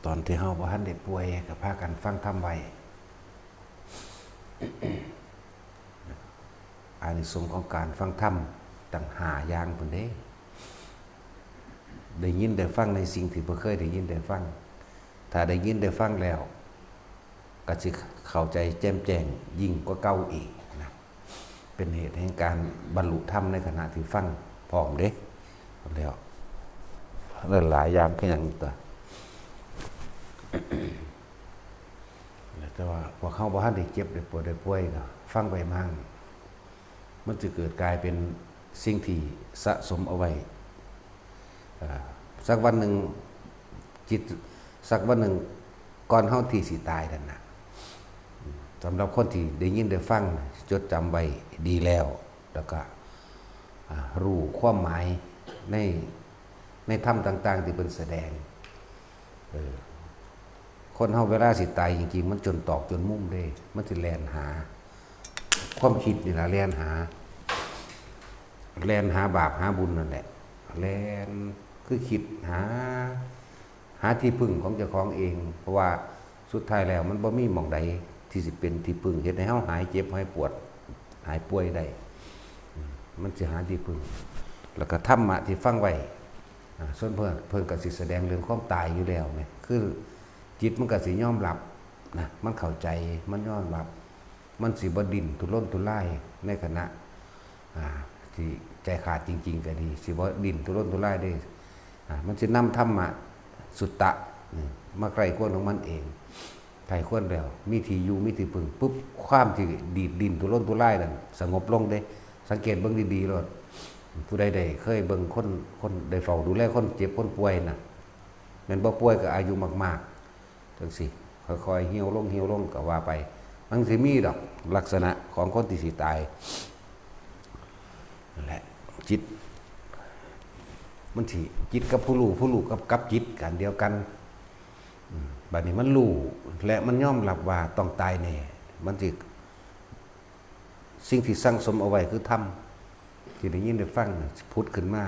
ຕອນທີ່ເຮົາບໍ່ທັນໄດ້ປ່ວຍ ກໍພາກັນຟັງທຳໄວ້. ອານິສົງຂອງການຟັງທຳຕັ້ງຫ້າຢ່າງພຸ້ນເດ້. ໄດ້ຍິນໄດ້ຟັງໃນສິ່ງທີ່ບໍ່ເຄີຍໄດ້ຍິນໄດ້ຟັງ. ຖ້າໄດ້ຍິນໄດ້ຟັງແລ້ວ ກໍຊິເຂົ້າໃຈແຈ່ມແຈ້ງຍິ່ງກວ່າເກົ່າອີກນະ. ເປັນເຫດແຫ່ງການບັນລຸທຳໃນຂະນະທີ່ຟັງພ້ອມເດ້. ແລ້ວ ຫຼາຍໆຢ່າງຄືຫຍັງຕົວະ ແຕ່ວ່າພວກເຮົາບໍ່ທັນໄດ້ເຈັບໄດ້ປວດໄດ້ປ່ວຍເນາະ, ຟັງໄປມັ່ງ ມັນຈະເກີດກາຍເປັນສິ່ງທີ່ສະສົມເອົາໄວ້. ເອີ ສັກວັນໜຶ່ງ ຈິດ ສັກວັນໜຶ່ງກ່ອນເຮົາທີ່ຊິຕາຍນັ້ນນະ, ສຳລັບຄົນທີ່ໄດ້ຍິນໄດ້ຟັງ ຈົດຈຳໄວ້ດີແລ້ວ ແລ້ວກະ ອາ ຮູ້ຄວາມໝາຍໃນ ໃນທຳຕ່າງໆທີ່ເພິ່ນສະແດງ. ເອີ ຄົນເຮົາເວລາຊິຕາຍຈິງໆ ມັນຈົນຕອກຈົນມຸມເດ້, ມັນຊິແລ່ນຫາ ຄວາມຄິດນີ້ລະແລ່ນຫາ ແລ່ນຫາບາບຫາບຸນນັ້ນແຫຼະ, ແລ່ນ ຄືຄິດຫາ ຫາທີ່ເພິ່ງຂອງເຈົ້າຂອງເອງ, ເພາະວ່າສຸດທ້າຍແລ້ວມັນບໍ່ມີໝ່ອງໃດທີ່ຊິເປັນທີ່ເພິ່ງ ເຮັດໃຫ້ເຮົາຫາຍເຈັບຫາຍປວດຫາຍປ່ວຍໄດ້. ອາ ມັນຊິຫາທີ່ເພິ່ງ. ແລ້ວກໍທຳມະທີ່ຟັງໄວ້ ອາ ສ່ວນເພິ່ນ ເພິ່ນກໍຊິສະແດງເລື່ອງຄວາມຕາຍຢູ່ແລ້ວແໝ, ຄືຈິດມັນກໍຊິຍອມຮັບນະ, ມັນເຂົ້າໃຈ ມັນຍອມຮັບ. ມັນຊິບໍ່ດີ້ນທຸລົນທຸລາຍໃນຂະນະ ອາ ທີ່ໃຈຂາດຈິງໆກໍດີ, ຊິບໍ່ດີ້ນທຸລົນທຸລາຍເດ້. ອາ ມັນຊິນຳທຳມະ ສຸດຕະ ນີ້ມາໃຄ່ຄວນຂອງມັນເອງ. ໃຄ່ຄວນແລ້ວ ມີທີ່ຢູ່ ມີທີ່ເພິ່ງປຶບ, ຄວາມທີ່ດີດດີ້ນທຸລົນທຸລາຍນັ້ນສະຫງົບລົງເດ້. ສັງເກດເບິ່ງດີໆໂລດ, ຜູ້ໃດໄດ້ເຄີຍເບິ່ງຄົນ ຄົນໄດ້ເຝົ້າດູແລຄົນເຈັບຄົນປ່ວຍນະ, ແມ່ນບໍ່ປ່ວຍກໍອາຍຸມາກໆ ຈັ່ງຊີ້ ຄ່ອຍໆຫ່ຽວລົງ ຫ່ຽວລົງກໍວ່າໄປ. ມັນຊິມີດອກລັກສະນະຂອງຄົນທີ່ຊິຕາຍນັ້ນແຫຼະ. ຈິດມັນຊິ ຈິດກັບຜູ້ຮູ້ ຜູ້ຮູ້ກັບ ກັບຈິດ ການດຽວກັນ. ອາ ບາດນີ້ມັນຮູ້ ແລະ ມັນຍອມຮັບວ່າຕ້ອງຕາຍແນ່. ມັນຊິ ສິ່ງທີ່ສັ່ງສົມເອົາໄວ້ຄືທຳ ທີ່ໄດ້ຍິນໄດ້ຟັງ ຜຸດຂຶ້ນມາ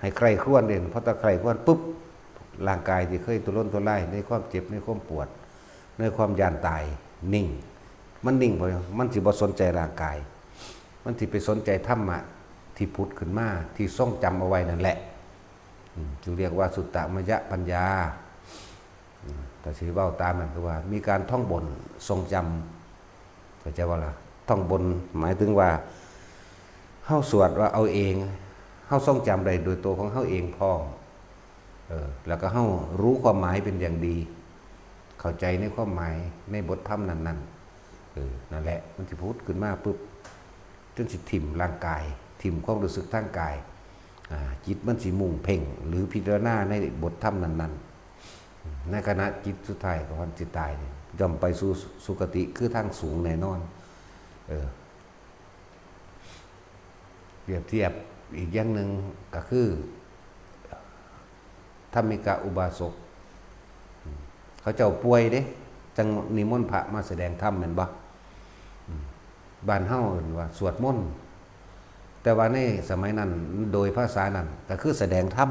ໃຫ້ໃຄ່ຄວນເດ້. ພໍຕາໃຄ່ຄວນປຶບ ຮ່າງກາຍທີ່ເຄີຍທຸລົນທຸລາຍໃນຄວາມເຈັບ ໃນຄວາມປວດ ໃນຄວາມຢ້ານຕາຍ ນິ່ງ. ມັນນິ່ງເພາະຫຍັງ? ມັນຊິບໍ່ສົນໃຈຮ່າງກາຍ, ມັນຊິໄປສົນໃຈທຳມະທີ່ຜຸດຂຶ້ນມາ ທີ່ຊົງຈຳເອົາໄວ້ນັ້ນແຫຼະ. ອືມ ຈຶ່ງຮຽກວ່າສຸດຕະມະຍະປັນຍາ. ອາ ຖ້າຊິເວົ້າຕາມນັ້ນຄືວ່າມີການທ່ອງບົນຊົງຈຳ ເຂົ້າໃຈບໍ່ລະ? ທ່ອງບົນໝາຍເຖິງວ່າ ເຮົາສວດວ່າເອົາເອງ, ເຮົາຊົງຈຳໄດ້ໂດຍໂຕຂອງເຮົາເອງພ້ອມ, ເອີ ແລ້ວກໍເຮົາຮູ້ຄວາມໝາຍເປັນຢ່າງດີ, ເຂົ້າໃຈໃນຄວາມໝາຍໃນບົດທຳນັ້ນໆ. ເອີ ນັ້ນແຫຼະ, ມັນຊິຜຸດຂຶ້ນມາປຶບ ຈົນຊິຖິ້ມຮ່າງກາຍ, ຖິ້ມຄວາມຮູ້ສຶກທາງກາຍ, ອາ ຈິດມັນຊິມຸ່ງເພັ່ງ ຫຼື ພິຈາລະນາໃນບົດທຳນັ້ນໆ. ໃນຂະນະຈິດສຸດທ້າຍກ່ອນຊິຕາຍນີ້ ຍ່ອມໄປສູ່ສຸຄະຕິ ຄືທາງສູງແນ່ນອນ. ເອີ ປຽບທຽບອີກຢ່າງໜຶ່ງກໍຄື ທຳມິກະອຸບາສົກ ເຂົາເຈົ້າປ່ວຍເດ້ ຈັ່ງນິມົນພະມາສະແດງທຳ ແມ່ນບໍ່? ບ້ານເຮົາເອີ້ນວ່າສວດມົນ, ແຕ່ວ່າໃນສະໄໝນັ້ນ ໂດຍພາສານັ້ນກໍຄືສະແດງທຳ.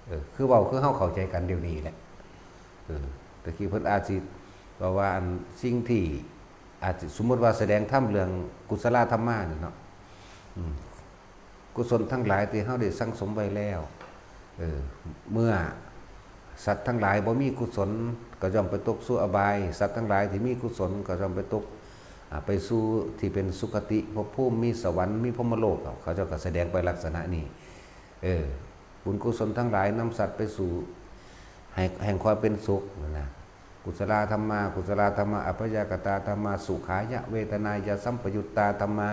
ເອີ ຄືເວົ້າຄືເຮົາເຂົ້າໃຈກັນດຽວນີ້ແຫຼະ. ເອີ ຕະກີ້ເພິ່ນອາດຊິເວົ້າວ່າ ອັນ ສິ່ງທີ່ອາດຊິ ສົມມຸດວ່າສະແດງທຳເລື່ອງກຸສະລາທຳມານີ້ເນາະ, ອືມ ກຸສົນທັງຫຼາຍທີ່ເຮົາໄດ້ສັ່ງສົມໄວ້ແລ້ວ, ເອີ ເມື່ອສັດທັງຫຼາຍບໍ່ມີກຸສົນ ກໍຍ່ອມໄປຕົກສູ່ອະບາຍ, ສັດທັງຫຼາຍທີ່ມີກຸສົນກໍຍ່ອມໄປຕົກ ອາ ໄປສູ່ທີ່ເປັນສຸຄະຕິພົບພູມ, ມີສະຫວັນ ມີພົມມະໂລກ, ເຂົາເຈົ້າກໍສະແດງໄປລັກສະນະນີ້. ເອີ ບຸນກຸສົນທັງຫຼາຍນຳສັດໄປສູ່ ໃຫ້ ແຫ່ງຄວາມເປັນສຸກນັ້ນນະ. ກຸສະລາທຳມາ, ກຸສະລາທຳມາ, ອັບພະຍາກະຕາທຳມາ, ສຸຂາຍະເວທະນາຍະສຳປະຍຸດຕາທຳມາ.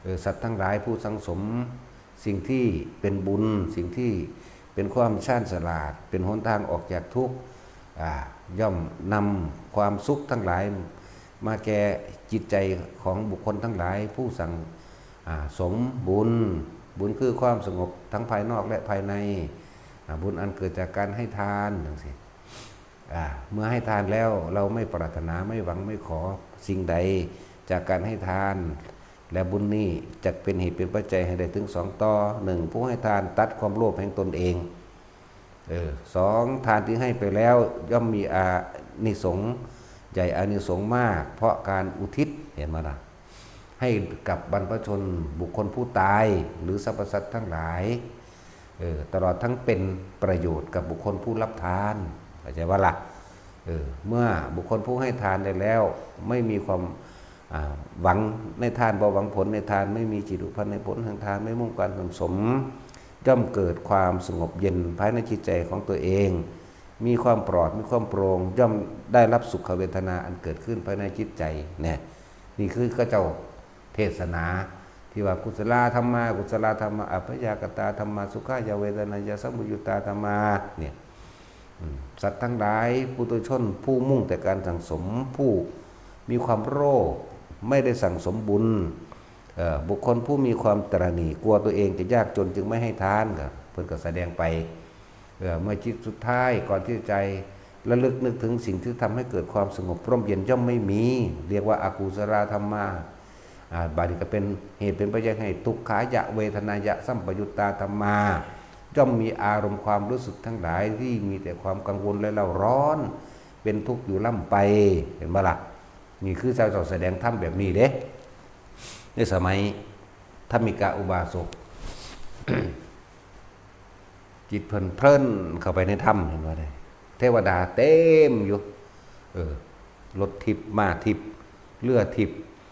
ເອີ ສັດທັງຫຼາຍຜູ້ສັ່ງສົມສິ່ງທີ່ເປັນບຸນ, ສິ່ງທີ່ເປັນຄວາມຊານສະຫຼາດ, ເປັນຫົນທາງອອກຈາກທຸກ, ອາ ຍ່ອມນຳຄວາມສຸກທັງຫຼາຍ ມາແກ່ຈິດໃຈຂອງບຸກຄົນທັງຫຼາຍຜູ້ສັ່ງ ອາ ສົມບຸນ. ບຸນຄືຄວາມສະຫງົບທັງພາຍນອກ ແລະ ພາຍໃນ, ອາ ບຸນອັນເກີດຈາກການໃຫ້ທານ ຈັ່ງຊີ້. ອາ ເມື່ອໃຫ້ທານແລ້ວ ເຮົາໄມ່ປາດຖະໜາ ໄມ່ຫວັງ ໄມ່ຂໍສິ່ງໃດຈາກການໃຫ້ທານ, ແລະ ບຸນນີ້ຈັກເປັນເຫດເປັນປັດໄຈໃຫ້ໄດ້ເຖິງສອງຕໍ່. ໜຶ່ງ, ຜູ້ໃຫ້ທານຕັດຄວາມໂລບແຫ່ງຕົນເອງ. ເອີ ສອງ ທານທີ່ໃຫ້ໄປແລ້ວ ຍ່ອມມີອານິສົງໃຫຍ່ ອານິສົງມາກ ເພາະການອຸທິດ ເຫັນບໍ່ລະ ໃຫ້ກັບບັນພະຊົນ ບຸກຄົນຜູ້ຕາຍ ຫຼື ສັບພະສັດທັງຫຼາຍ ເອີ ຕະຫຼອດທັງເປັນປະໂຫຍດກັບບຸກຄົນຜູ້ຮັບທານ ເຂົ້າໃຈບໍ່ລະ? ເອີ ເມື່ອບຸກຄົນຜູ້ໃຫ້ທານໄດ້ແລ້ວ ໄມ່ມີຄວາມ ອາ ຫວັງໃນທານ ບໍ່ຫວັງຜົນໃນທານ ໄມ່ມີຈິດຜູກພັນໃນຜົນແຫ່ງທານ ໄມ່ມຸ່ງການສັງສົມ ຍ່ອມເກີດຄວາມສະຫງົບເຢັນພາຍໃນຈິດໃຈຂອງຕົວເອງ ມີຄວາມປອດ ມີຄວາມໂປ່ງ ຍ່ອມໄດ້ຮັບສຸຂະເວທະນາອັນເກີດຂຶ້ນພາຍໃນຈິດໃຈ ແນ່ ນີ້ຄືເຂົາເຈົ້າເທດສະໜາ ທີ່ວ່າ ກຸສະລາທຳມາ ອະກຸສະລາທຳມາ ອັບພະຍາກະຕາທຳມາ ສຸຂາຍະເວທະນາຍະ ສັມປະຍຸດຕາທຳມາ ເນ່ຍ ອືມ ສັດທັງຫຼາຍ ປຸຖຸຊົນ ຜູ້ມຸ່ງແຕ່ການສັງສົມ ຜູ້ມີຄວາມໂລບ ໄມ່ໄດ້ສັງສົມບຸນ ເອີ ບຸກຄົນຜູ້ມີຄວາມຕະໜີ່ ກົວຕົວເອງຈະຍາກຈົນຈຶ່ງໄມ່ໃຫ້ທານ ກໍ ເພິ່ນກໍສະແດງໄປ ເອີ ເມື່ອຈິດສຸດທ້າຍ ກ່ອນທີ່ໃຈລະລຶກນຶກເຖິງສິ່ງທີ່ທຳໃຫ້ເກີດຄວາມສະຫງົບຮົ່ມເຢັນ ຍ່ອມໄມ່ມີ ລຽກວ່າ ອະກຸສະລາທຳມາ ອາ ບາດນີ້ກໍເປັນເຫດເປັນປັດໄຈໃຫ້ ທຸກຂາຍະເວທະນາຍະ ສັມປະຍຸດຕາທຳມາ ຍ່ອມມີອາລົມຄວາມຮູ້ສຶກທັງຫຼາຍທີ່ມີແຕ່ຄວາມກັງວົນ ແລະ ເລົ້າຮ້ອນ ເປັນທຸກຢູ່ລ້ຳໄປ ເຫັນບໍ່ລະ? ນີ້ຄືເຈົ້າສະແດງທຳແບບນີ້ເດ້ ໃນສະໄໝທຳມິກະອຸບາສົກ ຈິດເພິ່ນເພີນເຂົ້າໄປໃນຖ້ຳ ເຫັນບໍ່ເດ? ເທວະດາເຕັມຢູ່ ເອີ ລົດທິບ ມ້າທິບ ເຮືອທິບ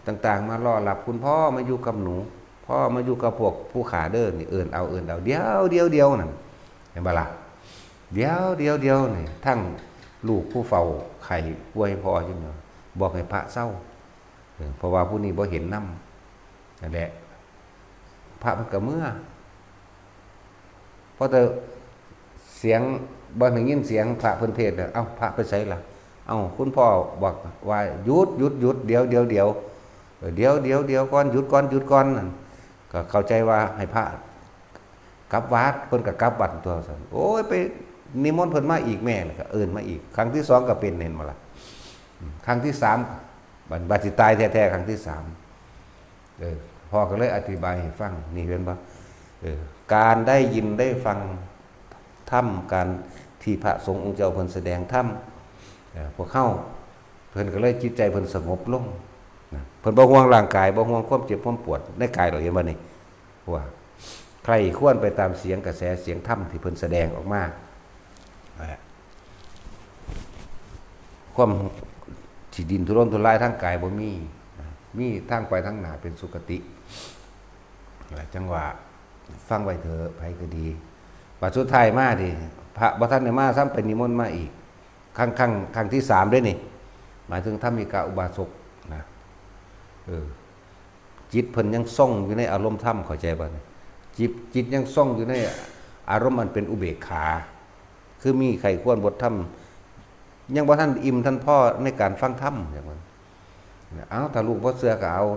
ຕ່າງໆ ມາລໍຮັບ ຄຸນພໍ່ມາຢູ່ກັບໜູ ພໍ່ມາຢູ່ກັບພວກຜູ້ຂ້າເດີ ນີ້ເອີ້ນເອົາ ເອີ້ນເອົາ ດຽວໆໆ ນັ້ນ ເຫັນບໍ່ລະ? ດຽວໆໆ ນີ້ ທັງລູກຜູ້ເຝົ້າໄຂ້ປ່ວຍພໍ່ຢູ່ນີ້ ບອກໃຫ້ພະເຊົາ ເອີ ເພາະວ່າຜູ້ນີ້ບໍ່ເຫັນນຳ ນັ້ນແຫຼະ ພະເພິ່ນກໍເມືອ ພໍແຕ່ສຽງ ບໍ່ໄດ້ຍິນສຽງພະເພິ່ນເທດແລ້ວ ເອົ້າ ພະໄປໃສລະ? ເອົ້າ ຄຸນພໍ່ບອກວ່າ ຢຸດ ຢຸດ ຢຸດ ດຽວ ດຽວ ດຽວ ເອີ ດຽວ ດຽວ ດຽວກ່ອນ ຢຸດກ່ອນ ຢຸດກ່ອນ ນັ້ນ ກໍເຂົ້າໃຈວ່າໃຫ້ພະກັບວັດ ເພິ່ນກໍກັບວັດຕົວະຊັ້ນ ໂອ້ຍ ໄປນິມົນເພິ່ນມາອີກແມ່ ແລ້ວກໍເອີ້ນມາອີກ ຄັ້ງທີສອງກໍເປັນ ເຫັນບໍ່ລະ? ຄັ້ງທີສາມ ບັດ ບັດຊິຕາຍແທ້ໆ ຄັ້ງທີສາມ ເອີ ພໍ່ກໍເລີຍອະທິບາຍໃຫ້ຟັງ ນີ້ເຫັນບໍ່? ເອີ ການໄດ້ຍິນໄດ້ຟັງທຳ ການທີ່ພະສົງອົງເຈົ້າເພິ່ນສະແດງທຳ ເອີ ພວກເຮົາ ເພິ່ນກໍເລີຍຈິດໃຈເພິ່ນສະຫງົບລົງນະ ເພິ່ນບໍ່ຫ່ວງຮ່າງກາຍ ບໍ່ຫ່ວງຄວາມເຈັບຄວາມປວດໃນກາຍດອກ ເຫັນບໍ່ນີ້? ວ່າໃຄ່ຄວນໄປຕາມສຽງກະແສສຽງທຳທີ່ເພິ່ນສະແດງອອກມາ ຄວາມທີ່ດິນທຸລົນທຸລາຍທາງກາຍບໍ່ມີ ມີທາງໄປທາງໜ້າເປັນສຸຄະຕິ ຈັ່ງວ່າຟັງໄວ້ເຖາະ ໃຜກໍດີ ບັດສຸດທ້າຍມານີ້ ພະບໍ່ທັນໄດ້ມາ ຊ້ຳໄປນິມົນມາອີກ ຄັ້ງ ຄັ້ງ ຄັ້ງທີສາມເດ້ນີ້ ໝາຍເຖິງທຳມິກະອຸບາສົກນະ ເອີ ຈິດເພິ່ນຍັງຊົງຢູ່ໃນອາລົມທຳ ເຂົ້າໃຈບໍ່? ຈິດ ຈິດຍັງຊົງຢູ່ໃນອາລົມອັນເປັນອຸເບກຂາ ຄືມີໃຄ່ຄວນບົດທຳ ຍັງບໍ່ທັນອີ່ມທັນພໍໃນການຟັງທຳ ຈັ່ງວ່າ ເອົາ ຖ້າລູກບໍ່ເຊື່ອກໍເອົາ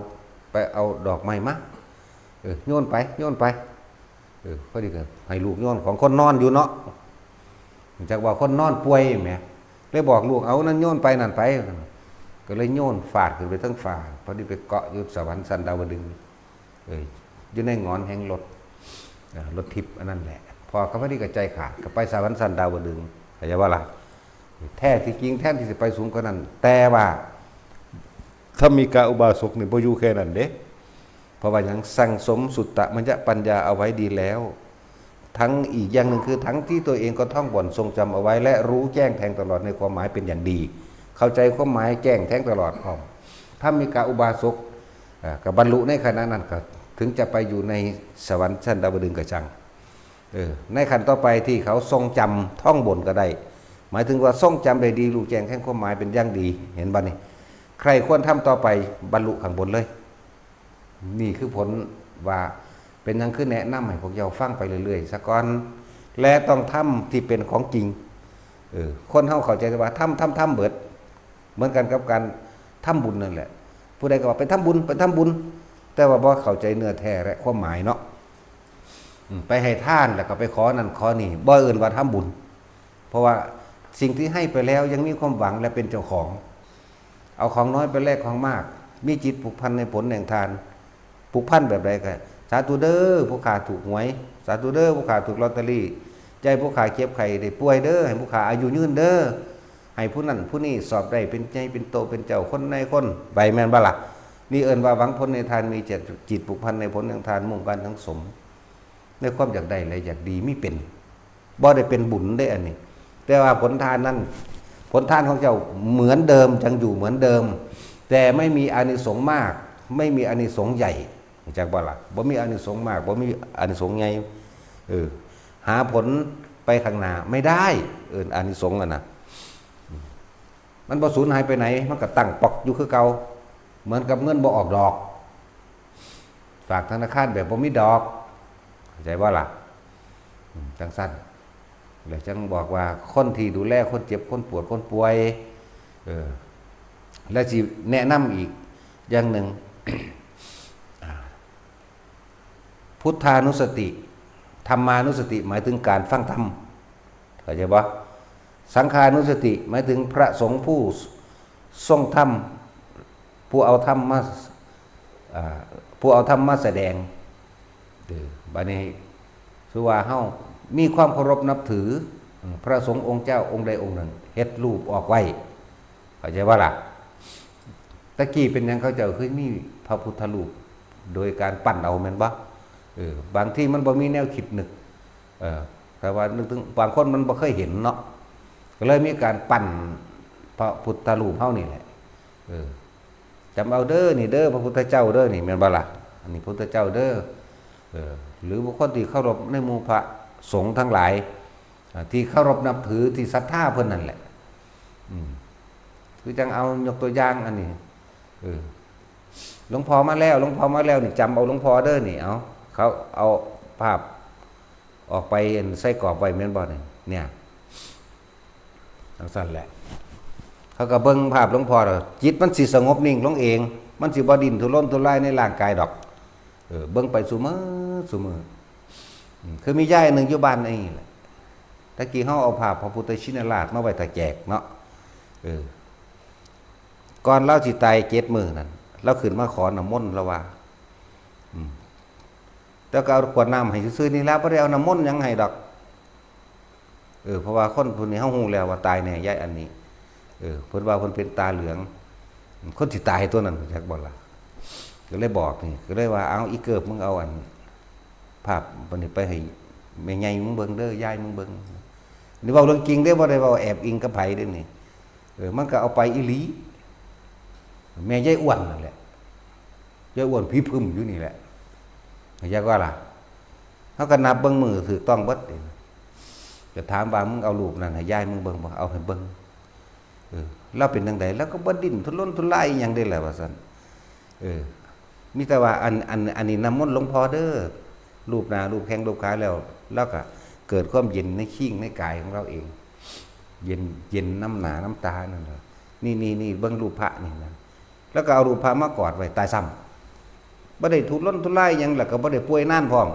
ໄປເອົາດອກໄມ້ມາ ເອີ ໂຍນໄປ ໂຍນໄປ ເອີ ພໍດີກໍໃຫ້ລູກໂຍນ ຂອງຄົນນອນຢູ່ເນາະ ຈັກວ່າຄົນນອນປ່ວຍແໝ ເລີຍບອກລູກ ເອົານັ້ນໂຍນໄປນັ້ນໄປ ກໍເລີຍໂຍນຟາດຂຶ້ນໄປເທິງຟ້າ ພໍດີໄປເກາະຢູ່ສະຫວັນຊັ້ນດາວະດຶງ ເອີ ຢູ່ໃນຫງອນແຫ່ງລົດ ເອີ ລົດທິບອັນນັ້ນແຫຼະ ພໍ່ກໍພໍດີກໍໃຈຂາດ ກໍໄປສະຫວັນຊັ້ນດາວະດຶງ ເຂົ້າໃຈບໍ່ລະ? ແທ້ທີ່ຈິງ ແທນທີ່ຊິໄປສູງກວ່ານັ້ນ ແຕ່ວ່າທຳມິກະອຸບາສົກນີ້ບໍ່ຢູ່ແຄ່ນັ້ນເດ້ ເພາະວ່າຫຍັງ? ສັ່ງສົມສຸດຕະມະຍະປັນຍາເອົາໄວ້ດີແລ້ວ ທັງອີກຢ່າງໜຶ່ງຄື ທັງທີ່ຕົວເອງກໍທ່ອງບົ່ນຊົງຈຳເອົາໄວ້ ແລະ ຮູ້ແຈ້ງແທງຕະຫຼອດໃນຄວາມໝາຍເປັນຢ່າງດີ ເຂົ້າໃຈຄວາມໝາຍແຈ້ງແທງຕະຫຼອດພ້ອມ ທຳມິກະອຸບາສົກ ເອີ ກໍບັນລຸໃນຂະນະນັ້ນ ກໍເຖິງຈະໄປຢູ່ໃນສະຫວັນຊັ້ນດາວະດຶງກໍຊ່າງ ເອີ ໃນຂັ້ນຕໍ່ໄປທີ່ເຂົາຊົງຈຳທ່ອງບົ່ນກໍໄດ້ ໝາຍເຖິງວ່າຊົງຈຳໄດ້ດີ ຮູ້ແຈ້ງແທງຄວາມໝາຍເປັນຢ່າງດີ ເຫັນບໍ່ນີ້? ໃຄ່ຄວນທຳຕໍ່ໄປ ບັນລຸຂ້າງບົນເລີຍ. ນີ້ຄືຜົນວ່າເປັນຫຍັງຄືແນະນຳໃຫ້ພວກເຈົ້າຟັງໄປເລື້ອຍໆຊະກ່ອນ ແລະ ຕ້ອງທຳທີ່ເປັນຂອງຈິງ. ເອີ ຄົນເຮົາເຂົ້າໃຈແຕ່ວ່າທຳ ທຳ ທຳເບີດ ເໝືອນກັນກັບການທຳບຸນນັ້ນແຫຼະ. ຜູ້ໃດກໍວ່າໄປທຳບຸນ ໄປທຳບຸນ ແຕ່ວ່າບໍ່ເຂົ້າໃຈເນື້ອແທ້ ແລະ ຄວາມໝາຍເນາະ. ອືມ ໄປໃຫ້ທານ ແລ້ວກໍໄປຂໍນັ້ນຂໍນີ້ ບໍ່ເອີ້ນວ່າທຳບຸນ. ເພາະວ່າສິ່ງທີ່ໃຫ້ໄປແລ້ວຍັງມີຄວາມຫວັງ ແລະ ເປັນເຈົ້າຂອງ. ເອົາຂອງນ້ອຍໄປແລກຂອງມາກ ມີຈິດຜູກພັນໃນຜົນແຫ່ງທານ. ຜູກພັນແບບໃດ? ກໍ ສາທຸເດີ ຜູ້ຂ້າຖືກຫວຍ, ສາທຸເດີ ຜູ້ຂ້າຖືກລອດເຕີຣີ, ເຈ ຢ່າໃຫ້ຜູ້ຂ້າເຈັບໄຂ້ໄດ້ປ່ວຍເດີ, ໃຫ້ຜູ້ຂ້າອາຍຸຍືນເດີ, ໃຫ້ຜູ້ນັ້ນຜູ້ນີ້ສອບໄດ້ເປັນໃຫຍ່ເປັນໂຕເປັນເຈົ້າຄົນນາຍຄົນໄປ, ແມ່ນບໍ່ລະ? ນີ້ເອີ້ນວ່າຫວັງຜົນໃນທານ, ມີຈິດ ຈິດຜູກພັນໃນຜົນຂອງທານ, ມຸ່ງການສັງສົມໃນຄວາມຢາກໄດ້ ແລະ ຢາກດີມີເປັນ. ບໍ່ໄດ້ເປັນບຸນເດ້ອັນນີ້, ແຕ່ວ່າຜົນທານນັ້ນ, ຜົນທານຂອງເຈົ້າເໝືອນເດີມ, ຍັງຢູ່ເໝືອນເດີມ, ແຕ່ໄມ່ມີອານິສົງມາກ, ໄມ່ມີອານິສົງໃຫຍ່. ຮູ້ຈັກບໍ່ລະ? ບໍ່ມີອານິສົງມາກ, ບໍ່ມີອານິສົງໃຫຍ່. ເອີ, ຫາຜົນໄປຂ້າງໜ້າໄມ່ໄດ້, ເອີ້ນອານິສົງຫັ້ນນະ. ມັນບໍ່ສູນຫາຍໄປໃຫນ, ມັນກໍຕັ້ງປອກຢູ່ຄືເກົ່າ, ເໝືອນກັບເງິນບໍ່ອອກດອກ. ຝາກທະນາຄານແບບບໍ່ມີດອກ, ເຂົ້າໃຈບໍ່ລະ? ອືມ, ຈັ່ງຊັ້ນ. ແລ້ວຈັ່ງບອກວ່າຄົນທີ່ດູແລຄົນເຈັບ, ຄົນປວດ, ຄົນປ່ວຍ, ເອີ, ແລະ ຊິແນະນຳອີກຢ່າງໜຶ່ງ, ອ່າ, ພຸດທານຸສະຕິ, ທຳມານຸສະຕິ ໝາຍເຖິງການຟັງທຳ, ເຂົ້າໃຈບໍ່? ສັງຄານຸສະຕິ ໝາຍເຖິງພະສົງຜູ້ຊົງທຳ, ຜູ້ເອົາທຳມາ, ອ່າ, ຜູ້ເອົາທຳມາສະແດງ. ເອີ, ບາດນີ້ ຄືວ່າເຮົາມີຄວາມເຄົາລົບນັບຖື, ເອີ, ພະສົງອົງເຈົ້າອົງໃດອົງໜຶ່ງ ເຮັດຮູບອອກໄວ້, ເຂົ້າໃຈບໍ່ລະ? ຕະກີ້ເປັນຫຍັງເຂົາເຈົ້າຄືມີພະພຸດທະຮູບໂດຍການປັ້ນເອົາ ແມ່ນບໍ່? ເອີ, ບາງທີມັນບໍ່ມີແນວຄິດນຶກ, ເອີ, ແຕ່ວ່ານຶກເຖິງ ບາງຄົນມັນບໍ່ເຄີຍເຫັນເນາະ, ກໍເລີຍມີການປັ້ນພະພຸດທະຮູບເຮົານີ້ແຫຼະ. ເອີ, ຈຳເອົາເດີ ນີ້ເດີ ພະພຸດທະເຈົ້າເດີ ນີ້ ແມ່ນບໍ່ລະ? ອັນນີ້ພະພຸດທະເຈົ້າເດີ. ເອີ, ຫຼືບຸກຄົນທີ່ເຄົາລົບໃນໝູ່ພະສົງທັງຫຼາຍ, ອ່າ, ທີ່ເຄົາລົບນັບຖື ທີ່ສັດທາເພິ່ນນັ້ນແຫຼະ. ອືມ, ຄືຈັ່ງເອົາ ຍົກຕົວຢ່າງອັນນີ້, ເອີ, ຫຼວງພໍ່ມາແລ້ວ, ຫຼວງພໍ່ມາແລ້ວ ນີ້ ຈຳເອົາຫຼວງພໍ່ເດີ ນີ້. ເອົາ, ເຂົາເອົາພາບອອກໄປ ອັນ ໃສ່ກອບໄວ້ ແມ່ນບໍ່ນີ້? ເນ່ຍ. ຈັ່ງຊັ້ນແຫຼະ, ເຂົາກໍເບິ່ງພາບຫຼວງພໍ່ແລ້ວ ຈິດມັນຊິສະຫງົບນິ່ງລົງເອງ, ມັນຊິບໍ່ດີ້ນທຸລົນທຸລາຍໃນຮ່າງກາຍດອກ. ເອີ, ເບິ່ງໄປຊຸມື້, ຊຸມື້. ອືມ, ຄືມີຍາຍໜຶ່ງຢູ່ບ້ານນີ້ແຫຼະ, ຕະກີ້ເຮົາເອົາພາບພະພຸດທະຊິນນະລາດມາໄວ້ຖ້າແຈກເນາະ. ເອີ, ກ່ອນລາວຊິຕາຍເຈັດມື້ນັ້ນ, ລາວຂຶ້ນມາຂໍນ້ຳມົນ, ລາວວ່າ, ອືມ, ແຕ່ກໍເອົາຂວດນ້ຳໃຫ້ຊື່ໆນີ້ລະ, ບໍ່ໄດ້ເອົານ້ຳມົນຫຍັງໃຫ້ດອກ. ເອີ, ເພາະວ່າຄົນຜູ້ນີ້ເຮົາຮູ້ແລ້ວວ່າຕາຍແນ່ ຍາຍອັນນີ້. ເອີ, ເພິ່ນວ່າເພິ່ນເປັນຕາເຫຼືອງ, ຄົນຊິຕາຍຕົວນັ້ນ ຮູ້ຈັກບໍ່ລະ? ກໍເລີຍບອກນີ້, ກໍເລີຍວ່າ, ເອົາ ອີເກີບ ມຶງເອົາອັນພາບອັນນີ້ໄປໃຫ້ແມ່ໃຫຍ່ມຶງເບິ່ງເດີ, ຍາຍມຶງເບິ່ງ. ນີ້ເວົ້າເລື່ອງຈິງເດ້, ບໍ່ໄດ້ເວົ້າແອບອີງກັບໃຜເດ້ນີ້. ເອີ, ມັນກໍເອົາໄປອີ່ຫຼີ, ແມ່ຍາຍອ້ວນນັ້ນແຫຼະ. ຍາຍອ້ວນຜີຜຶ່ມຢູ່ນີ້ແຫຼະ, ເຈົ້າວ່າລະ? ເຮົາກໍນັບເບິ່ງມື້ຖືກຕ້ອງເບິດເດ. ຈະຖາມວ່າ ມຶງເອົາຮູບນັ້ນໃຫ້ຍາຍມຶງເບິ່ງບໍ່? ເອົາໃຫ້ເບິ່ງ. ເອີ, ລາວເປັນຈັ່ງໃດ? ລາວກໍບໍ່ດີ້ນທຸລົນທຸລາຍອີ່ຫຍັງເດ້ລະ ວ່າຊັ້ນ. ເອີ, ມີແຕ່ວ່າ ອັນ, ອັນ, ອັນນີ້ນ້ຳມົນຫຼວງພໍ່ເດີ. ລູບໜ້າ ລູບແຂ້ງ ລູບຂາແລ້ວ ລາວກໍເກີດຄວາມເຢັນໃນຄີງໃນກາຍຂອງລາວເອງ, ເຢັນ, ເຢັນນຳໜ້ານຳຕານັ້ນລະ. ນີ້, ນີ້, ນີ້ ເບິ່ງຮູບພະນີ້ນະ. ແລ້ວກໍເອົາຮູບພະມາກອດໄວ້ ຕາຍຊ້ຳ. ບໍ່ໄດ້ທຸລົນທຸລາຍຫຍັງ ແລ້ວກໍບໍ່ໄດ້ປ່ວຍນານພ້ອມ.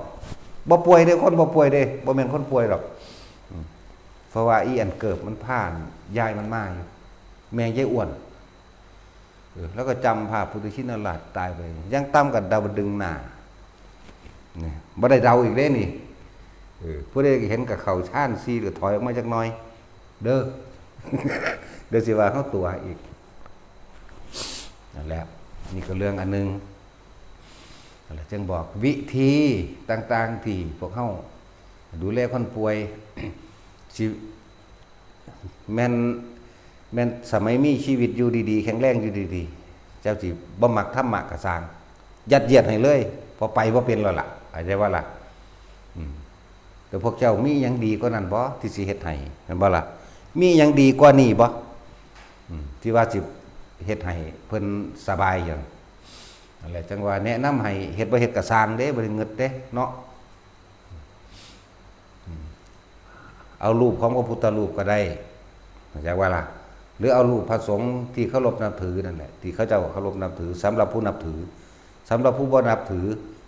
ບໍ່ປ່ວຍເດ້, ຄົນບໍ່ປ່ວຍເດ້, ບໍ່ແມ່ນຄົນປ່ວຍດອກ. ອືມ, ເພາະວ່າອີອັນເກີບມັນພາຍາຍມັນມາຢູ່, ແມ່ຍາຍອ້ວນ. ເອີ, ແລ້ວກໍຈຳພາບພຸດທະຊິນນະລາດຕາຍໄປ, ຢ່າງຕ່ຳກໍດາວດຶງໜ້າ. ນີ້, ບໍ່ໄດ້ເດົາອີກເດ້ນີ້. ເອີ, ຜູ້ໃດເຫັນກໍເຂົ້າຊານສີ່ ກໍຖອຍອອກມາຈັກໜ່ອຍເດີ. ດຽວຊິວ່າເຮົາຕົວະອີກ. ນັ້ນແຫຼະ, ນີ້ກໍເລື່ອງອັນໜຶ່ງ. ນັ້ນແຫຼະ, ຈຶ່ງບອກວິທີຕ່າງໆທີ່ພວກເຮົາດູແລຄົນປ່ວຍ, ຊິ ແມ່ນ, ແມ່ນສະໄໝມີຊີວິດຢູ່ດີໆ ແຂງແຮງຢູ່ດີໆ ເຈົ້າຊິບໍ່ມັກທຳມະກໍຊ່າງ, ຍັດຢຽດໃຫ້ເລີຍ, ເພາະໄປບໍ່ເປັນແລ້ວລະ, ເຂົ້າໃຈບໍ່ລະ? ອືມ, ແຕ່ພວກເຈົ້າມີຫຍັງດີກວ່ານັ້ນບໍ່ ທີ່ຊິເຮັດໃຫ້, ແມ່ນບໍ່ລະ? ມີຫຍັງດີກວ່ານີ້ບໍ່? ອືມ, ທີ່ວ່າຊິເຮັດໃຫ້ເພິ່ນສະບາຍຢູ່. ນັ້ນແຫຼະ, ຈັ່ງວ່າແນະນຳໃຫ້ເຮັດບໍ່ເຮັດກໍຊ່າງເດ້, ບໍ່ໄດ້ງຶດເດ້ເນາະ. ອືມ, ເອົາຮູບຂອງພະພຸດທະຮູບກໍໄດ້, ເຂົ້າໃຈວ່າລະ? ຫຼືເອົາຮູບພະສົງທີ່ເຄົາລົບນັບຖືນັ້ນແຫຼະ, ທີ່ເຂົາເຈົ້າເຄົາລົບນັບຖື, ສຳລັບຜູ້ນັບຖື. ສຳລັບຜູ້ບໍ່ນັບຖື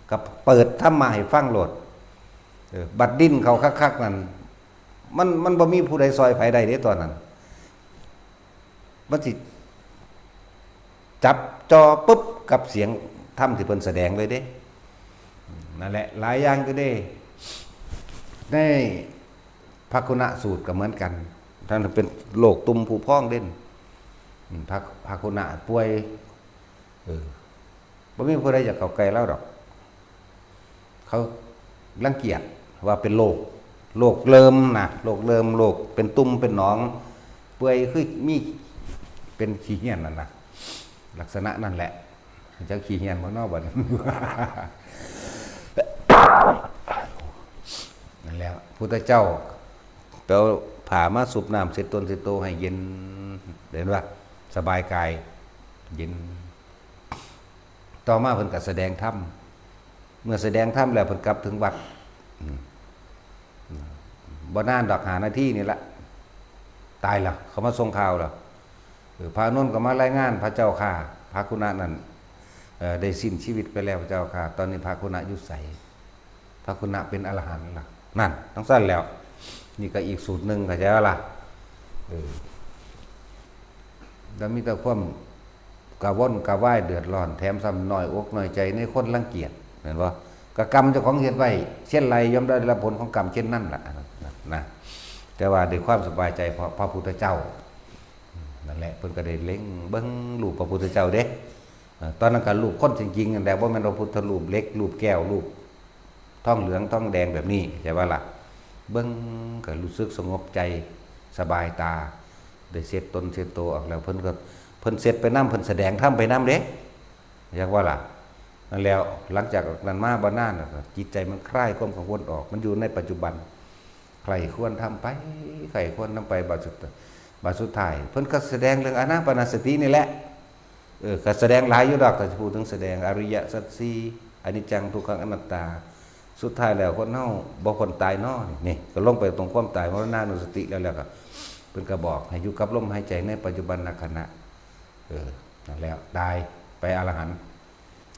ກໍເປີດທຳມະໃຫ້ຟັງໂລດ. ເອີ, ບັດດີ້ນເຂົ້າຄັກໆນັ້ນ, ມັນ, ມັນບໍ່ມີຜູ້ໃດຊ່ອຍໃຜໄດ້ເດ້ຕອນນັ້ນ. ມັນຊິຈັບຈ່ອປຶບກັບສຽງທຳທີ່ເພິ່ນສະແດງເລີຍເດ້. ນັ້ນແຫຼະ, ຫຼາຍຢ່າງຢູ່ເດ້. ໃນ ພະຄຸນະສູດກໍເໝືອນກັນ ທ່ານເປັນໂລກຕຸ່ມຜຸພອງເດ້ ອາ ພະ ພະຄຸນະປ່ວຍ ເອີ ບໍ່ມີຜູ້ໃດຢາກເຂົ້າໃກ້ລາວດອກ ເຂົາລັງກຽດວ່າເປັນໂລກ ໂລກເລີ່ມນະ ໂລກເລີ່ມ ໂລກເປັນຕຸ່ມເປັນໜອງ ເປື່ອຍຄືມີ ເປັນຂີ້ເຫຍື້ອນນັ້ນນະ ລັກສະນະນັ້ນແຫຼະ ເຈົ້າຂີ້ເຫື່ອນບໍ່ເນາະບັດນີ້ ນັ້ນແຫຼະ ພຸດທະເຈົ້າໄປເອົາຜ້າມາຊຸບນ້ຳເຊັດຕົນເຊັດໂຕໃຫ້ເຢັນ ເຫັນບໍ່ ສະບາຍກາຍ ເຢັນ ຕໍ່ມາເພິ່ນກໍສະແດງທຳ ເມື່ອສະແດງທຳແລ້ວເພິ່ນກັບເຖິງວັດ ອືມ ບໍ່ນານດອກ ຫ້ານາທີນີ້ລະ ຕາຍລະ ເຂົາມາສົ່ງຂ່າວລະ ເອີ ພະອານົນກໍມາລາຍງານ ພະເຈົ້າຂ້າ ພະຄຸນະນັ້ນ ເອີ ໄດ້ສິ້ນຊີວິດໄປແລ້ວ ພະເຈົ້າຂ້າ ຕອນນີ້ພະຄຸນະຢູ່ໃສ? ພະຄຸນະເປັນອະລະຫັນລະ ນັ້ນ ຈັ່ງຊັ້ນແລ້ວ ນີ້ກໍອີກສູດໜຶ່ງ ເຂົ້າໃຈບໍ່ລະ? ເອີ ແລ້ວມີແຕ່ຄວາມກະວົນກະວາຍເດືອດຮ້ອນ ແຖມຊ້ຳນ້ອຍອົກນ້ອຍໃຈໃນຄົນລັງກຽດ ແມ່ນບໍ່? ກະກຳເຈົ້າຂອງເຮັດໄວ້ ເຊັ່ນໃດ ຍ່ອມໄດ້ຮັບຜົນຂອງກຳເຊັ່ນນັ້ນລະ ນະ ແຕ່ວ່າດ້ວຍຄວາມສະບາຍໃຈ ເພາະພະພຸດທະເຈົ້າ ນັ້ນແຫຼະ ເພິ່ນກໍໄດ້ເລັງເບິ່ງຮູບພະພຸດທະເຈົ້າເດ້ ເອີ ຕອນນັ້ນກໍຮູບຄົນຈິງໆ ນັ້ນແຫຼະ ບໍ່ແມ່ນວ່າພຸດທະຮູບເຫຼັກ ຮູບແກ້ວ ຮູບທອງເຫຼືອງທອງແດງແບບນີ້ ເຂົ້າໃຈບໍ່ລະ? ເບິ່ງກໍຮູ້ສຶກສະຫງົບໃຈ ສະບາຍຕາ ໄດ້ເຊັດຕົນເຊັດໂຕອອກແລ້ວ ເພິ່ນກໍ ເພິ່ນເຊັດໄປນຳ ເພິ່ນສະແດງທຳໄປນຳເດ້ ເຂົ້າໃຈບໍ່ລະ? ນັ້ນແຫຼະ ຫຼັງຈາກນັ້ນມາບໍ່ນານ ແລ້ວກໍຈິດໃຈມັນຄາຍຄວາມກັງວົນອອກ ມັນຢູ່ໃນປັດຈຸບັນ ໃຄ່ຄວນທຳໄປ ໃຄ່ຄວນທຳໄປ ບາດສຸດ ບາດສຸດທ້າຍ ເພິ່ນກໍສະແດງເລື່ອງອານາປານາສະຕິນີ້ແຫຼະ ເອີ ກໍສະແດງຫຼາຍຢູ່ດອກ ຖ້າຊິເວົ້າເຖິງສະແດງອະລິຍະສັດສີ່ ອະນິດຈັງ ທຸກຂັງ ອະນັດຕາ ສຸດທ້າຍແລ້ວຄົນເຮົາບໍ່ພົ້ນຕາຍນໍ ນີ້ ກໍລົງໄປຕົງຄວາມຕາຍ ມະລະນານຸສະຕິ ແລ້ວ ແລ້ວກໍເພິ່ນກໍບອກໃຫ້ຢູ່ກັບລົມຫາຍໃຈໃນປັດຈຸບັນນະຂະນະ ເອີ ນັ້ນແຫຼະ ຕາຍໄປອະລະຫັນ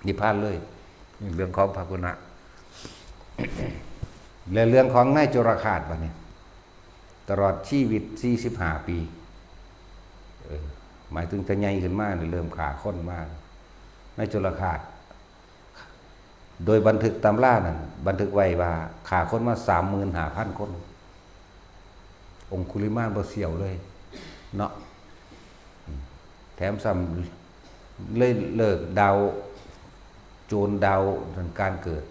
ນິບພານເລີຍ ເລື່ອງຂອງພະຄຸນະ ແລະ ເລື່ອງຂອງນາຍຈຸລະຄາດບັດນີ້ ຕະຫຼອດຊີວິດສີ່ສິບຫ້າປີ ເອີ ໝາຍເຖິງແຕ່ໃຫຍ່ຂຶ້ນມານີ້ເລີ່ມຂ້າຄົນມາ ນາຍຈຸລະຄາດ ໂດຍບັນທຶກຕຳລານັ້ນ ບັນທຶກໄວ້ວ່າຂ້າຄົນມາສາມໝື່ນຫ້າພັນຄົນ ອົງຄຸລິມານບໍ່ສ່ຽວເລີຍເນາະ ແຖມຊ້ຳເລີຍເລີກດາວໂຈນ ດາວນັ້ນ ການເກີດ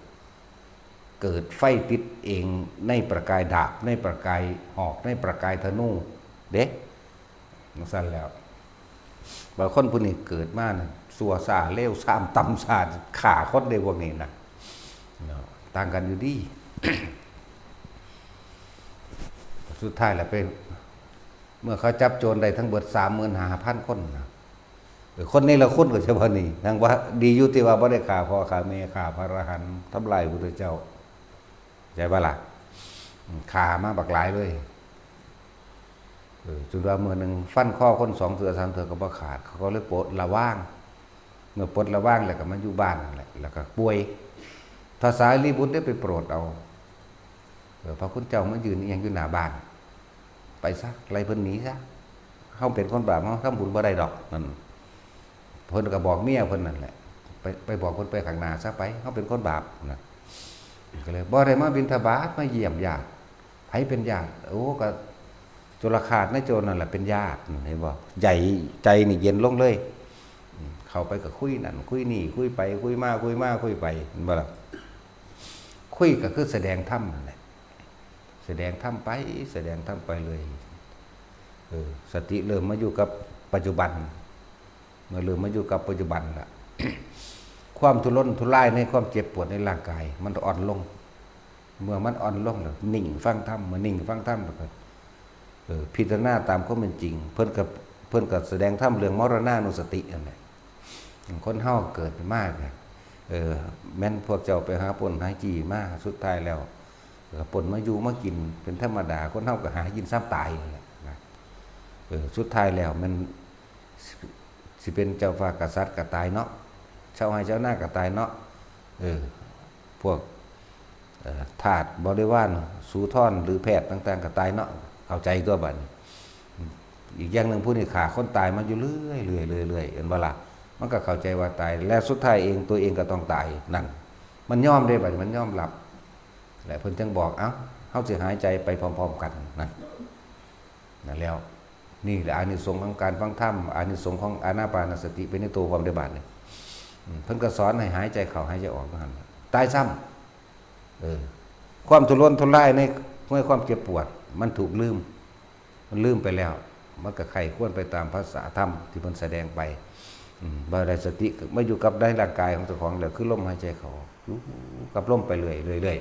ເກີດໄຟຕິດເອງໃນປະກາຍດາບ ໃນປະກາຍຫອກ ໃນປະກາຍທະນູເດ້ ຈັ່ງຊັ້ນແລ້ວ ບາງຄົນຜູ້ນີ້ເກີດມານະ ຊົ່ວຊ້າເລວຊາມຕ່ຳຊາ ຂ້າຄົນເດ້ພວກນີ້ນະ ເນາະ ຕ່າງກັນຢູ່ດີ ສຸດທ້າຍແລ້ວໄປ ເມື່ອເຂົາຈັບໂຈນໄດ້ທັງເບິດສາມໝື່ນຫ້າພັນຄົນນະ ເອີ ຄົນເນລະຄຸນກໍຈະວ່ານີ້ ທັງວ່າດີຢູ່ທີ່ວ່າບໍ່ໄດ້ຂ້າພໍ່ຂ້າແມ່ ຂ້າພະອະລະຫັນ ທຳລາຍພະພຸດທະເຈົ້າ ເຂົ້າໃຈບໍ່ລະ? ຂ້າມາບັກຫຼາຍເລີຍ ເອີ ຈົນວ່າມື້ໜຶ່ງຟັນຄໍຄົນສອງເທື່ອສາມເທື່ອກໍບໍ່ຂາດ ເຂົາກໍເລີຍປົດລະວາງ ເມື່ອປົດລະວາງແລ້ວກໍມາຢູ່ບ້ານນັ້ນແຫຼະ ແລ້ວກໍປ່ວຍ ພະສາລີບຸດໄດ້ໄປໂປດເອົາ ເອີ ພະຄຸນເຈົ້າມາຢືນອີ່ຫຍັງຢູ່ໜ້າບ້ານ ໄປຊະ ໄລ່ເພິ່ນໜີຊະ ເຮົາເປັນຄົນບາບ ເຮົາທຳບຸນບໍ່ໄດ້ດອກ ນັ້ນ ເພິ່ນກໍບອກເມຍເພິ່ນນັ້ນແຫຼະ ໄປ ໄປບອກເພິ່ນໄປຂ້າງໜ້າຊະ ໄປ ເຮົາເປັນຄົນບາບ ນະ ກໍເລີຍບໍ່ໄດ້ມາບິນທະບາດ ມາຢ້ຽມຍາດ ໃຜເປັນຍາດ? ໂອ້ ກໍຈຸລະຄາດນາຍໂຈນນັ້ນແຫຼະເປັນຍາດ ເຫັນບໍ່? ໃຈ ໃຈນີ້ເຢັນລົງເລີຍ ເຂົ້າໄປກໍຄຸຍນັ້ນຄຸຍນີ້ ຄຸຍໄປຄຸຍມາ ຄຸຍມາຄຸຍໄປ ເຫັນບໍ່ລະ? ຄຸຍກໍຄືສະແດງທຳນັ້ນແຫຼະ ສະແດງທຳໄປ ສະແດງທຳໄປເລື້ອຍ ເອີ ສະຕິເລີ່ມມາຢູ່ກັບປັດຈຸບັນ ເມື່ອເລີ່ມມາຢູ່ກັບປັດຈຸບັນລະ ຄວາມທຸລົນທຸລາຍໃນຄວາມເຈັບປວດໃນຮ່າງກາຍມັນອ່ອນລົງ ເມື່ອມັນອ່ອນລົງແລ້ວ ນິ່ງຟັງທຳ ເມື່ອນິ່ງຟັງທຳແລ້ວກໍ ເອີ ພິຈາລະນາຕາມຄວາມເປັນຈິງ ເພິ່ນກໍ ເພິ່ນກໍສະແດງທຳເລື່ອງມະລະນານຸສະຕິນັ້ນແຫຼະ ຄົນເຮົາເກີດມາກໍ ເອີ ແມ່ນພວກເຈົ້າໄປຫາປຸ້ນຫາຈີ້ມາ ສຸດທ້າຍແລ້ວກໍປົນມາຢູ່ມາກິນເປັນທຳມະດາ ຄົນເຮົາກໍຫາກິນຊຳຕາຍນັ້ນແຫຼະນະ ເອີ ສຸດທ້າຍແລ້ວແມ່ນ ຊິເປັນເຈົ້າຟ້າກະສັດກໍຕາຍເນາະ ຊາວໄຮ່ຊາວນາກໍຕາຍເນາະ ເອີ ພວກ ເອີ ທາດບໍລິວານ ສູທອນ ຫຼື ແພດຕ່າງໆກໍຕາຍເນາະ ເຂົ້າໃຈຕົວະບັດນີ້ ອີກຢ່າງໜຶ່ງ ຜູ້ນີ້ຂ້າຄົນຕາຍມາຢູ່ເລື້ອຍໆ ເລື້ອຍໆ ເຫັນບໍ່ລະ? ມັນກໍເຂົ້າໃຈວ່າຕາຍ ແລະ ສຸດທ້າຍເອງ ຕົວເອງກໍຕ້ອງຕາຍ ນັ້ນ ມັນຍອມເດ້ ບັດນີ້ມັນຍອມຮັບ ແລະ ເພິ່ນຈຶ່ງບອກ ເອົ້າ ເຮົາຊິຫາຍໃຈໄປພ້ອມໆກັນນັ້ນ ນັ້ນແລ້ວ. ນີ້ແຫຼະອານິສົງຂອງການຟັງທຳ, ອານິສົງຂອງອານາປານະສະຕິໄປໃນໂຕພ້ອມເດ້ບາດນີ້. ອືມ ເພິ່ນກໍສອນໃຫ້ຫາຍໃຈເຂົ້າຫາຍໃຈອອກຢູ່ຫັ້ນ ຕາຍຊ້ຳ. ເອີ ຄວາມທຸລົນທຸລາຍໃນ ໃນຄວາມເຈັບປວດ ມັນຖືກລືມ ມັນລືມໄປແລ້ວ ມັນກໍໃຄ່ຄວນໄປຕາມພາສາທຳທີ່ເພິ່ນສະແດງໄປ. ອືມ ເມື່ອໄດ້ສະຕິມາຢູ່ກັບໃນຮ່າງກາຍຂອງເຈົ້າຂອງແລ້ວ ຄືລົມຫາຍໃຈເຂົ້າອອກ ຢູ່ກັບລົມໄປເລື້ອຍ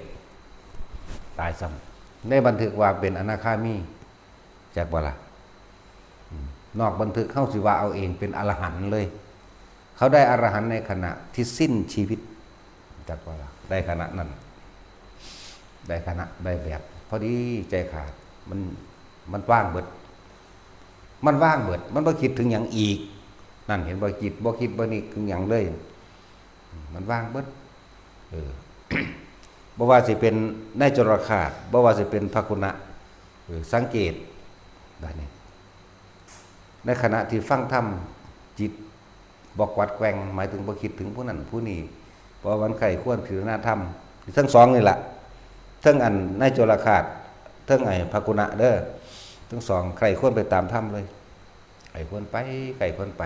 ໆ ຕາຍຊ້ຳ. ໃນບັນທຶກວ່າເປັນອະນາຄາມີ ຈັກບໍ່ລະ? ອືມ ນອກບັນທຶກເຮົາຊິວ່າເອົາເອງເປັນອະລະຫັນເລີຍ. ເຂົາໄດ້ອະລະຫັນໃນຂະນະທີ່ສິ້ນຊີວິດ ຈັກວ່າໄດ້ຂະນະນັ້ນ ໄດ້ຂະນະ ໄດ້ແບບພໍດີໃຈຂາດ ມັນ ມັນວ່າງເບິດ ມັນວ່າງເບິດ ມັນບໍ່ຄິດເຖິງຫຍັງອີກ. ນັ້ນ ເຫັນບໍ່? ຈິດບໍ່ຄິດບໍ່ນຶກເຖິງຫຍັງເລີຍ ມັນວ່າງເບິດ. ເອີ ບໍ່ວ່າຊິເປັນໃນຈຸລະຄາດ ບໍ່ວ່າຊິເປັນພະຄຸນະ ເອີ ສັງເກດບາດນີ້ ໃນຂະນະທີ່ຟັງທຳ ຈິດບໍ່ກວັດແກວ່ງ ໝາຍເຖິງບໍ່ຄິດເຖິງຜູ້ນັ້ນຜູ້ນີ້ ເພາະວ່າມັນໃຄ່ຄວນພິຈາລະນາທຳ ທັງສອງນີ້ລະ ເທິງອັນໃນຈຸລະຄາດ ເທິງໄອ້ພະຄຸນະເດີ ທັງສອງໃຄ່ຄວນໄປຕາມທຳເລີຍ ໃຄ່ຄວນໄປ ໃຄ່ຄວນໄປ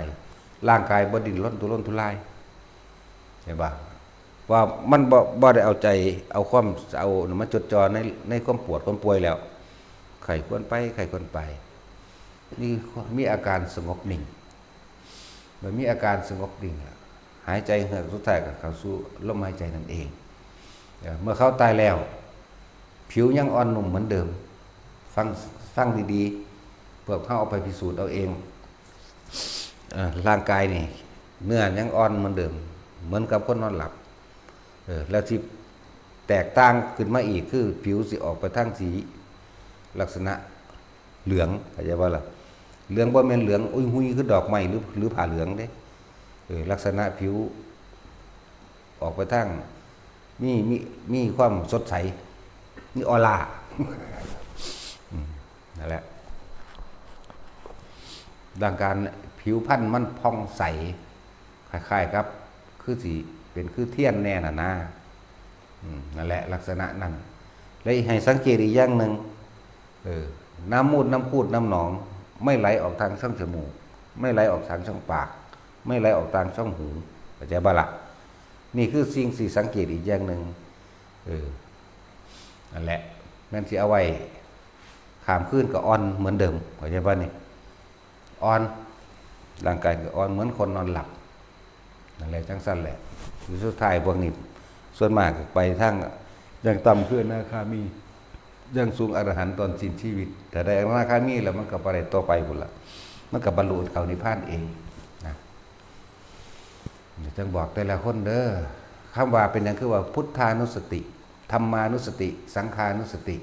ຮ່າງກາຍບໍ່ດີ້ນລົນທຸລົນທຸລາຍ ເຫັນບໍ່? ວ່າມັນບໍ່ ບໍ່ໄດ້ເອົາໃຈ ເອົາຄວາມ ເອົາມາຈົດຈ່ອໃນ ໃນຄວາມປວດຄວາມປ່ວຍແລ້ວ ໃຄ່ຄວນໄປ ໃຄ່ຄວນໄປ ມີ ມີອາການສະຫງົບນິ່ງ. ເມື່ອມີອາການສະຫງົບນິ່ງແລ້ວ ຫາຍໃຈເຮືອກ ສຸດທ້າຍກໍເຂົ້າສູ່ລົມຫາຍໃຈນັ້ນເອງ. ເອີ ເມື່ອເຂົາຕາຍແລ້ວ ຜິວຍັງອ່ອນນຸ້ມເໝືອນເດີມ. ຟັງ ຟັງດີໆ ພວກເຮົາເອົາໄປພິສູດເອົາເອງ. ເອີ ຮ່າງກາຍນີ້ ເນື້ອຍັງອ່ອນເໝືອນເດີມ ເໝືອນກັບຄົນນອນຫຼັບ. ເອີ ແລ້ວຊິແຕກຕ່າງຂຶ້ນມາອີກ ຄືຜິວຊິອອກໄປທາງສີລັກສະນະ ເຫຼືອງ ເຂົ້າໃຈບໍ່ລະ? ເຫຼືອງບໍ່ແມ່ນເຫຼືອງອຸຍຮຸຍຄືດອກໄມ້ ຫຼື ຫຼືຜ້າເຫຼືອງເດ້. ເອີ ລັກສະນະຜິວອອກໄປທາງ ມີ ມີ ມີຄວາມສົດໃສ ມີອອລາ ອືມ ນັ້ນແຫຼະ ດັ່ງການ ຜິວພັນມັນຜ່ອງໃສ ຄ້າຍໆກັບຄືຊິເປັນຄືທຽນແດ່ນັ້ນນາ. ອືມ ນັ້ນແຫຼະ ລັກສະນະນັ້ນ. ແລະ ໃຫ້ສັງເກດອີກຢ່າງໜຶ່ງ ເອີ ນ້ຳມູດ ນ້ຳຂູດ ນ້ຳໜອງ ໄມ່ໄຫຼອອກທາງຊ່ອງຈະມູກ ໄມ່ໄຫຼອອກທາງຊ່ອງປາກ ໄມ່ໄຫຼອອກທາງຊ່ອງຫູ ເຂົ້າໃຈບໍ່ລະ? ນີ້ຄືສິ່ງທີ່ສັງເກດອີກຢ່າງໜຶ່ງ. ເອີ ນັ້ນແຫຼະ ແມ່ນຊິເອົາໄວ້ຂ້າມຄືນກໍອ່ອນເໝືອນເດີມ ເຂົ້າໃຈບໍ່ນີ້? ອ່ອນ ຮ່າງກາຍກໍອ່ອນເໝືອນຄົນນອນຫຼັບ. ນັ້ນແຫຼະ ຈັ່ງຊັ້ນແຫຼະ. ຢູ່ສຸດທ້າຍພວກນີ້ສ່ວນມາກກໍໄປທາງຢ່າງຕ່ຳຄືອະນາຄາມີ ຢ່າງສູງອະລະຫັນຕອນສິ້ນຊີວິດ. ຖ້າໄດ້ອະນາຄາມີແລ້ວ ມັນກໍບໍ່ໄດ້ຕໍ່ໄປພຸ້ນລະ ມັນກໍບັນລຸເຂົ້ານິບພານເອງນະ. ຈັ່ງບອກແຕ່ລະຄົນເດີ ຄຳວ່າເປັນຫຍັງຄືວ່າພຸດທານຸສະຕິ ທຳມານຸສະຕິ ສັງຄານຸສະຕິ.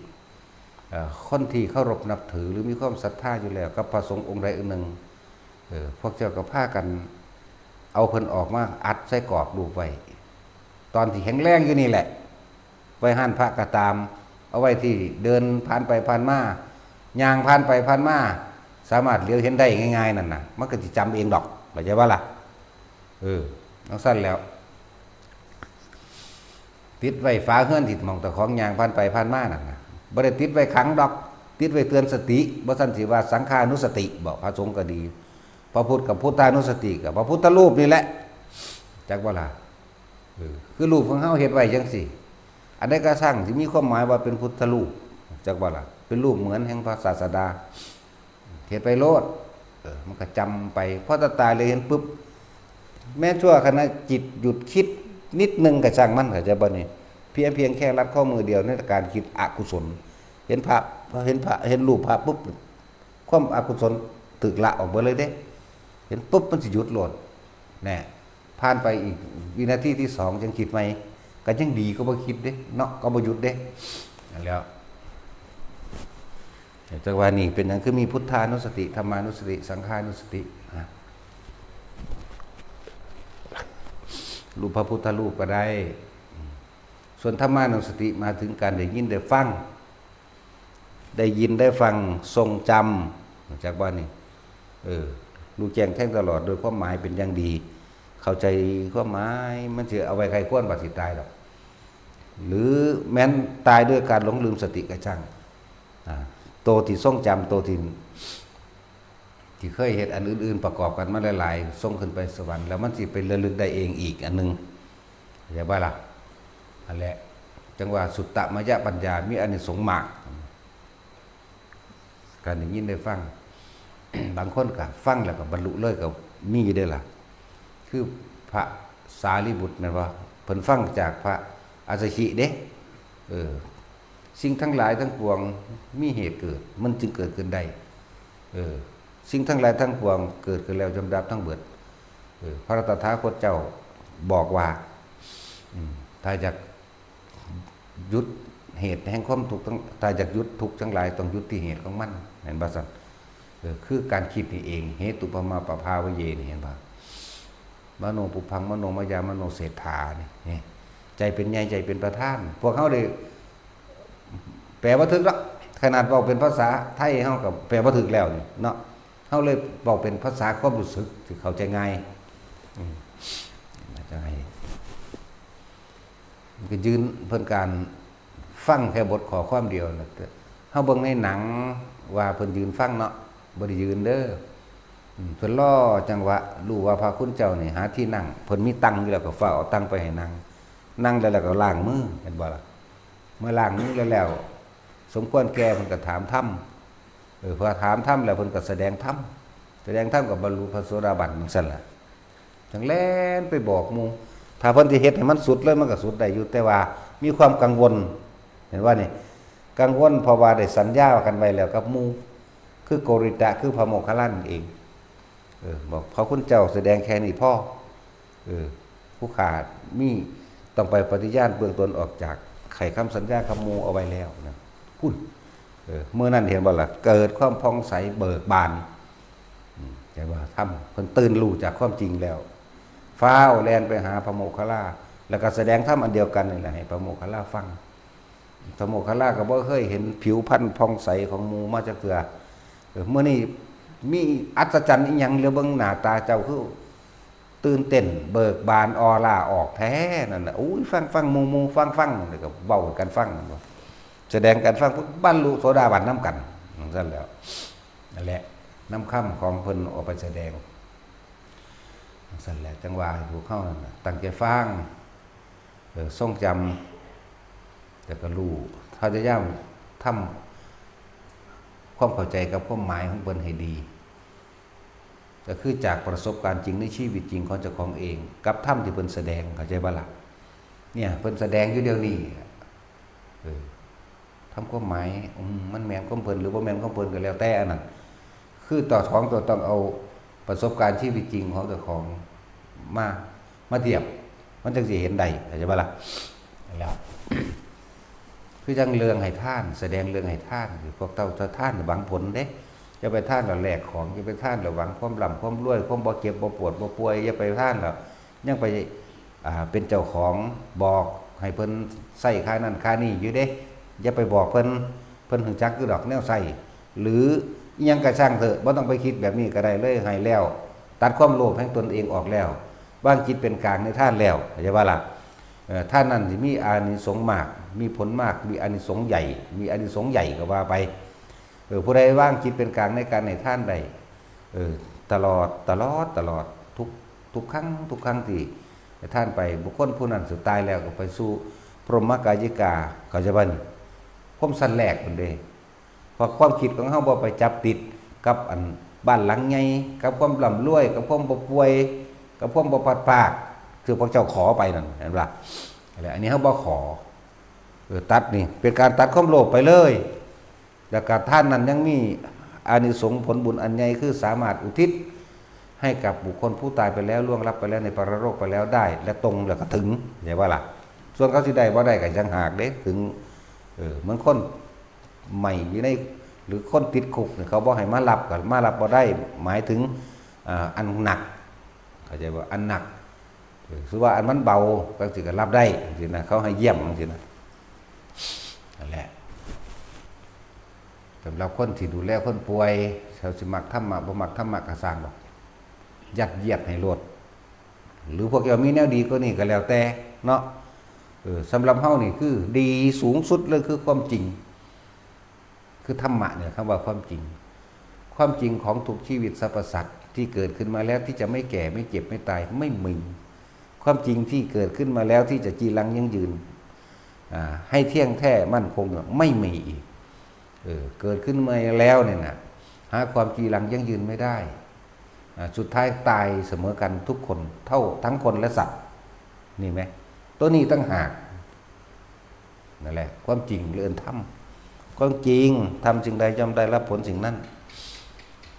ເອີ ຄົນທີ່ເຄົາລົບນັບຖື ຫຼື ມີຄວາມສັດທາຢູ່ແລ້ວກັບພະສົງອົງໃດອົງໜຶ່ງ ເອີ ພວກເຈົ້າກໍພາກັນເອົາເພິ່ນອອກມາອັດໃສ່ກອບຮູບໄວ້ ຕອນທີ່ແຂງແຮງຢູ່ນີ້ແຫຼະ ໄວ້ຮ້ານພະກໍຕາມ ເອົາໄວ້ທີ່ເດີນຜ່ານໄປຜ່ານມາ ຍ່າງຜ່ານໄປຜ່ານມາ ສາມາດຫຼຽວເຫັນໄດ້ງ່າຍໆນັ້ນນະ ມັນກໍຊິຈຳເອງດອກ ເຂົ້າໃຈບໍ່ລະ? ເອີ ຈັ່ງຊັ້ນແລ້ວ ຕິດໄວ້ຝາເຮືອນທີ່ໝ່ອງເຈົ້າຂອງຍ່າງຜ່ານໄປຜ່ານມານັ້ນນະ ບໍ່ໄດ້ຕິດໄວ້ຂັງດອກ ຕິດໄວ້ເຕືອນສະຕິ ບໍ່ຊັ້ນຊິວ່າສັງຄານຸສະຕິບໍ? ພະສົງກໍດີ ພະພຸດກັບພຸດທານຸສະຕິ ກໍພະພຸດທະຮູບນີ້ແຫຼະ ຈັກບໍ່ລະ? ເອີ ຄືຮູບຂອງເຮົາເຮັດໄວ້ຈັ່ງຊີ້ ອັນໃດກໍຊ່າງທີ່ມີຄວາມໝາຍວ່າເປັນພຸດທະຮູບ ຈັກບໍ່ລະ? ເປັນຮູບເໝືອນແຫ່ງພະສາສະດາ ເຮັດໄປໂລດ ເອີ ມັນກໍຈຳໄປ ພໍຕາຕາຍແລ້ວເຫັນປຶບ ແມ້ຊົ່ວຂະນະຈິດຢຸດຄິດນິດໜຶ່ງກໍຊ່າງມັນ ເຂົ້າໃຈບໍ່ນີ້? ພຽງ ພຽງແຄ່ລັດຂໍ້ມືດຽວໃນການຄິດອະກຸສົນ ເຫັນພະ ເຫັນພະ ເຫັນຮູບພະປຶບ ຄວາມອະກຸສົນຖືກລະອອກເບິດເລີຍເດ້ ເຫັນປຶບມັນຊິຢຸດໂລດ ແນ່ ຜ່ານໄປອີກວິນາທີທີສອງຈັ່ງຄິດໃໝ່ ກໍຍັງດີກວ່າບໍ່ຄິດເດ້ເນາະ ກໍບໍ່ຢຸດເດ້ ນັ້ນແຫຼະ. ຈັກວ່ານີ້ເປັນຫຍັງຄືມີພຸດທານຸສະຕິ ທຳມານຸສະຕິ ສັງຄານຸສະຕິ ນະ ຮູບພະພຸດທະຮູບກໍໄດ້. ສ່ວນທຳມານຸສະຕິ ໝາຍເຖິງການໄດ້ຍິນໄດ້ຟັງ ໄດ້ຍິນໄດ້ຟັງ ຊົງຈຳ ຮູ້ຈັກບໍ່ນີ້? ເອີ ຮູ້ແຈ້ງແທງຕະຫຼອດໂດຍຄວາມໝາຍເປັນຢ່າງດີ ເຂົ້າໃຈຄວາມໝາຍ ມັນຊິເອົາໄວ້ໃຄ່ຄວນວ່າຊິຕາຍດອກ. ຫຼືແມ່ນຕາຍໂດຍການຫຼົງລືມສະຕິກະຊັ່ງ. ອາ ໂຕທີ່ຊົງຈຳ ໂຕທີ່ ທີ່ເຄີຍເຮັດອັນອື່ນໆປະກອບກັນມາຫຼາຍໆ ສົ່ງຂຶ້ນໄປສະຫວັນ ແລ້ວມັນຊິໄປລະລຶກໄດ້ເອງອີກອັນໜຶ່ງ ເຫັນບໍ່ລະ? ຫັ້ນແຫຼະ ຈັ່ງວ່າສຸດຕະມະຍະປັນຍາມີອານິສົງມາກ. ການໄດ້ຍິນໄດ້ຟັງ ບາງຄົນກໍຟັງແລ້ວກໍບັນລຸເລີຍກໍມີຢູ່ເດ້ລະ ຄືພະສາລີບຸດແມ່ນບໍ່? ເພິ່ນຟັງຈາກພະອັດສະຫິເດ້. ເອີ ສິ່ງທັງຫຼາຍທັງປວງມີເຫດເກີດ ມັນຈຶ່ງເກີດຂຶ້ນໄດ້. ເອີ ສິ່ງທັງຫຼາຍທັງປວງເກີດຂຶ້ນແລ້ວຍ່ອມດັບທັງເບິດ. ເອີ ພະຕະຖາຄົດເຈົ້າບອກວ່າ ອືມ ຖ້າຢາກ ຢຸດເຫດແຫ່ງຄວາມທຸກທັງ ຖ້າຢາກຢຸດທຸກທັງຫຼາຍ ຕ້ອງຢຸດທີ່ເຫດຂອງມັນ ແມ່ນບໍ່ຊັ້ນ? ເອີ ຄືການຄິດນີ້ເອງ ເຫຕຸປະມາປະພາວະເຍນີ້ ເຫັນບໍ່? ມະໂນປຸບພັງ ມະໂນມະຍາ ມະໂນເສດຖານີ້ ນີ້ ໃຈເປັນໃຫຍ່ ໃຈເປັນປະທານ. ພວກເຮົາໄດ້ແປບໍ່ຖືກດອກ ຂະໜາດເວົ້າເປັນພາສາໄທເຮົາກໍແປບໍ່ຖືກແລ້ວນີ້ເນາະ. ເຮົາເລີຍເວົ້າເປັນພາສາຄວາມຮູ້ສຶກທີ່ເຂົ້າໃຈງ່າຍ. ອືມ ຈັ່ງໃຫ້ ມັນກໍຢືນ ເພິ່ນການຟັງແຄ່ບົດຂໍ້ຄວາມດຽວນະ. ເຮົາເບິ່ງໃນໜັງວ່າເພິ່ນຢືນຟັງເນາະ ບໍ່ໄດ້ຢືນເດີ. ອືມ ເພິ່ນລໍຈັງຫວະ ຮູ້ວ່າພະຄຸນເຈົ້ານີ້ຫາທີ່ນັ່ງ ເພິ່ນມີຕັ່ງຢູ່ແລ້ວກໍຟ້າວເອົາຕັ່ງໄປໃຫ້ນັ່ງ ນັ່ງແລ້ວ ແລ້ວກໍລ້າງມື ເຫັນບໍ່ລະ? ເມື່ອລ້າງມືແລ້ວ ສົມຄວນແກ່ ເພິ່ນກໍຖາມທຳ. ເອີ ເພິ່ນຖາມທຳແລ້ວ ເພິ່ນກໍສະແດງທຳ ສະແດງທຳກໍບັນລຸພະໂສດາບັນຈັ່ງຊັ້ນລະ. ຈັ່ງແລ່ນໄປບອກໝູ່. ຖ້າເພິ່ນຊິເຮັດໃຫ້ມັນສຸດເລີຍ ມັນກໍສຸດໄດ້ຢູ່ ແຕ່ວ່າມີຄວາມກັງວົນ ເຫັນວ່ານີ້ ກັງວົນ ເພາະວ່າໄດ້ສັນຍາກັນໄວ້ແລ້ວກັບໝູ່ ຄືໂກລິຕະ ຄືພະໂມກຂະລານເອງ. ເອີ ບອກພະຄຸນເຈົ້າສະແດງແຄ່ນີ້ພໍ. ເອີ ຜູ້ຂ້າມີ ຕ້ອງໄປປະຕິຍານເບື້ອງຕົ້ນອອກຈາກໄຂຄຳສັນຍາກັບໝູ່ເອົາໄວ້ແລ້ວນະ ພຸ້ນ. ເອີ ມື້ນັ້ນເຫັນບໍ່ລະ ເກີດຄວາມຜ່ອງໃສເບີກບານ. ອືມ ແຕ່ວ່າທຳ ເພິ່ນຕື່ນຮູ້ຈາກຄວາມຈິງແລ້ວ ຟ້າວແລ່ນໄປຫາພະໂມກຂະລາ ແລ້ວກໍສະແດງທຳອັນດຽວກັນນີ້ແຫຼະໃຫ້ພະໂມກຂະລາຟັງ. ພະໂມກຂະລາກໍບໍ່ເຄີຍເຫັນຜິວພັນຜ່ອງໃສຂອງໝູ່ມາຈັກເທື່ອ. ເອີ ມື້ນີ້ມີອັດສະຈັນອີ່ຫຍັງ ເຫຼືອເບິ່ງໜ້າຕາເຈົ້າຄືຕື່ນເຕັ້ນເບີກບານ ອໍລາອອກແທ້ນັ້ນນະ. ໂອ້ຍ ຟັງໆ ໝູ່ໆ ຟັງໆ ແລ້ວກໍເວົ້າກັນຟັງ ສະແດງກັນຟັງ ບັນລຸໂສດາບັນນຳກັນ ຈັ່ງຊັ້ນແຫຼະ. ນັ້ນແຫຼະ ນຳຄຳຂອງເພິ່ນອອກໄປສະແດງ ຈັ່ງຊັ້ນແຫຼະ. ຈັ່ງວ່າໃຫ້ພວກເຮົານັ້ນນະ ຕັ້ງໃຈຟັງ ເອີ ຊົງຈຳ ແລ້ວກໍຮູ້ ພະຍາຍາມທຳຄວາມເຂົ້າໃຈກັບຄວາມໝາຍຂອງເພິ່ນໃຫ້ດີ ກໍຄືຈາກປະສົບການຈິງໃນຊີວິດຈິງຂອງເຈົ້າຂອງເອງ ກັບທຳທີ່ເພິ່ນສະແດງ ເຂົ້າໃຈບໍ່ລະ? ເນຍ ເພິ່ນສະແດງຢູ່ດຽວນີ້ ເອີ ທຳຄວາມໝາຍ ອືມ ມັນແມ່ນຂອງເພິ່ນ ຫຼື ບໍ່ແມ່ນຂອງເພິ່ນກໍແລ້ວແຕ່ ອັນນັ້ນ ຄືເຈົ້າຂອງຕ້ອງເອົາປະສົບການຊີວິດຈິງຂອງເຈົ້າຂອງມາ ມາທຽບ ມັນຈັ່ງຊິເຫັນໄດ້ ເຂົ້າໃຈບໍ່ລະ? ແລ້ວ ຄືຈັ່ງເລື່ອງໃຫ້ທານ ສະແດງເລື່ອງໃຫ້ທານ ຄືພວກເຈົ້າໃຫ້ທານຫວັງຜົນເດ້ ຢ່າໄປທານແລ້ວແລກຂອງ ຢ່າໄປທານແລ້ວຫວັງຄວາມລ່ຳຄວາມລວຍ ຄວາມບໍ່ເຈັບບໍ່ປວດບໍ່ປ່ວຍ ຢ່າໄປທານແລ້ວ ຍັງໄປ ອ່າ ເປັນເຈົ້າຂອງ ບອກໃຫ້ເພິ່ນໃຊ້ຄ່ານັ້ນຄ່ານີ້ຢູ່ເດ້ ຢ່າໄປບອກເພິ່ນ ເພິ່ນຮູ້ຈັກຢູ່ດອກແນວໃຊ້ ຫຼື ອີ່ຫຍັງກໍຊ່າງເຖາະ ບໍ່ຕ້ອງໄປຄິດແບບນີ້ກໍໄດ້ເລີຍ ໃຫ້ແລ້ວ ຕັດຄວາມໂລບແຫ່ງຕົນເອງອອກແລ້ວ ວາງຈິດເປັນກາງໃນທານແລ້ວ ເຂົ້າໃຈບໍ່ລະ? ເອີ ທານນັ້ນຊິມີອານິສົງມາກ ມີຜົນມາກ ມີອານິສົງໃຫຍ່ ມີອານິສົງໃຫຍ່ກໍວ່າໄປ. ເອີ ຜູ້ໃດວາງຈິດເປັນກາງໃນການໃຫ້ທານໄດ້ ເອີ ຕະຫຼອດ ຕະຫຼອດ ຕະຫຼອດ ທຸກ ທຸກຄັ້ງ ທຸກຄັ້ງທີ່ໃຫ້ທານໄປ ບຸກຄົນຜູ້ນັ້ນສຸດທ້າຍແລ້ວກໍໄປສູ່ພົມມະກາຍິກາ ເຂົ້າໃຈບໍ່ນີ້? ພົມຊັ້ນແລກພຸ້ນເດ້ ເພາະຄວາມຄິດຂອງເຮົາບໍ່ໄປຈັບຕິດກັບອັນບ້ານຫຼັງໃຫຍ່ ກັບຄວາມລ່ຳລວຍ ກັບຄວາມບໍ່ປ່ວຍ ກັບຄວາມບໍ່ພັດພາກ ຄືພວກເຈົ້າຂໍໄປນັ້ນ ເຫັນບໍ່ລະ? ແລະ ອັນນີ້ເຮົາບໍ່ຂໍ ເອີ ຕັດນີ້ ເປັນການຕັດຄວາມໂລບໄປເລີຍ. ແລ້ວກໍທານນັ້ນຍັງມີອານິສົງຜົນບຸນອັນໃຫຍ່ ຄືສາມາດອຸທິດໃຫ້ກັບບຸກຄົນຜູ້ຕາຍໄປແລ້ວ ລ່ວງລັບໄປແລ້ວ ໃນປະລະໂລກໄປແລ້ວໄດ້ ແລະ ຕົງ ແລ້ວກໍເຖິງ ເຫັນບໍ່ລະ? ສ່ວນເຂົາຊິໄດ້ບໍ່ໄດ້ກໍຕ່າງຫາກເດ້ ເຖິງ ເອີ ເໝືອນຄົນໃໝ່ຢູ່ໃນ ຫຼື ຄົນຕິດຄຸກນີ້ ເຂົາບໍ່ໃຫ້ມາຮັບ ກໍມາຮັບບໍ່ໄດ້ ໝາຍເຖິງ ອ່າ ອັນໜັກ ເຂົ້າໃຈບໍ່? ອັນໜັກ ເອີ ຄືວ່າອັນມັນເບົາ ຈັ່ງຊີ້ກໍຮັບໄດ້ ຈັ່ງຊີ້ນະ ເຂົາໃຫ້ຢ້ຽມ ຈັ່ງຊີ້ນະ ນັ້ນແຫຼະ. ສຳລັບຄົນທີ່ດູແລຄົນປ່ວຍ ເຂົາຊິມັກທຳມະ ບໍ່ມັກທຳມະກໍຊ່າງດອກ ຍັດຢຽດໃຫ້ໂລດ ຫຼື ພວກເຈົ້າມີແນວດີກວ່ານີ້ກໍແລ້ວແຕ່ເນາະ ເອີ ສຳລັບເຮົານີ້ຄືດີສູງສຸດເລີຍ ຄືຄວາມຈິງ ຄືທຳມະນີ້ແຫຼະ ຄຳວ່າຄວາມຈິງ. ຄວາມຈິງຂອງທຸກຊີວິດສັບພະສັດທີ່ເກີດຂຶ້ນມາແລ້ວ ທີ່ຈະໄມ່ແກ່ ໄມ່ເຈັບ ໄມ່ຕາຍ ໄມ່ມີ. ຄວາມຈິງທີ່ເກີດຂຶ້ນມາແລ້ວ ທີ່ຈະຈີລັງຢັ້ງຢືນ ອາ ໃຫ້ທ່ຽງແທ້ໝັ້ນຄົງ ໄມ່ມີອີກ. ເອີ ເກີດຂຶ້ນມາແລ້ວນີ້ນະ ຫາຄວາມຈີລັງຢັ້ງຢືນໄມ່ໄດ້. ອາ ສຸດທ້າຍຕາຍສະເໝີກັນທຸກຄົນ ເທົ່າທັງຄົນ ແລະ ສັດ ນີ້ແມະ ໂຕນີ້ຕ່າງຫາກ. ນັ້ນແຫຼະ ຄວາມຈິງເອີ້ນທຳ. ຄວາມຈິງ ທຳສິ່ງໃດຍ່ອມໄດ້ຮັບຜົນສິ່ງນັ້ນ.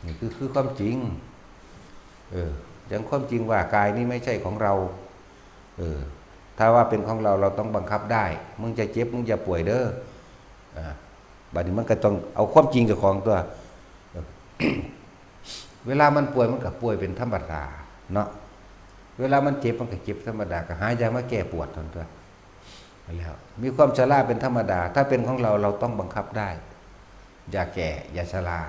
ນີ້ຄື ຄືຄວາມຈິງ. ເອີ ຢ່າງຄວາມຈິງວ່າ ກາຍນີ້ໄມ່ໃຊ່ຂອງເຮົາ. ເອີ ຖ້າວ່າເປັນຂອງເຮົາ ເຮົາຕ້ອງບັງຄັບໄດ້. ມຶງຈະເຈັບ ມຶງຈະປ່ວຍເດີ. ອາ ບາດນີ້ມັນກໍຕ້ອງເອົາຄວາມຈິງເຈົ້າຂອງຕົວະ. ເວລາມັນປ່ວຍ ມັນກໍປ່ວຍເປັນທຳມະດາເນາະ. ເວລາມັນເຈັບ ມັນກໍເຈັບທຳມະດາ ກໍຫາຢາມາແກ້ປວດເທົ່ານັ້ນຕົວະ. ແລ້ວ ມີຄວາມຊະລາເປັນທຳມະດາ. ຖ້າເປັນຂອງເຮົາ ເຮົາຕ້ອງບັງຄັບໄດ້. ຢ່າແກ່ ຢ່າຊະລາ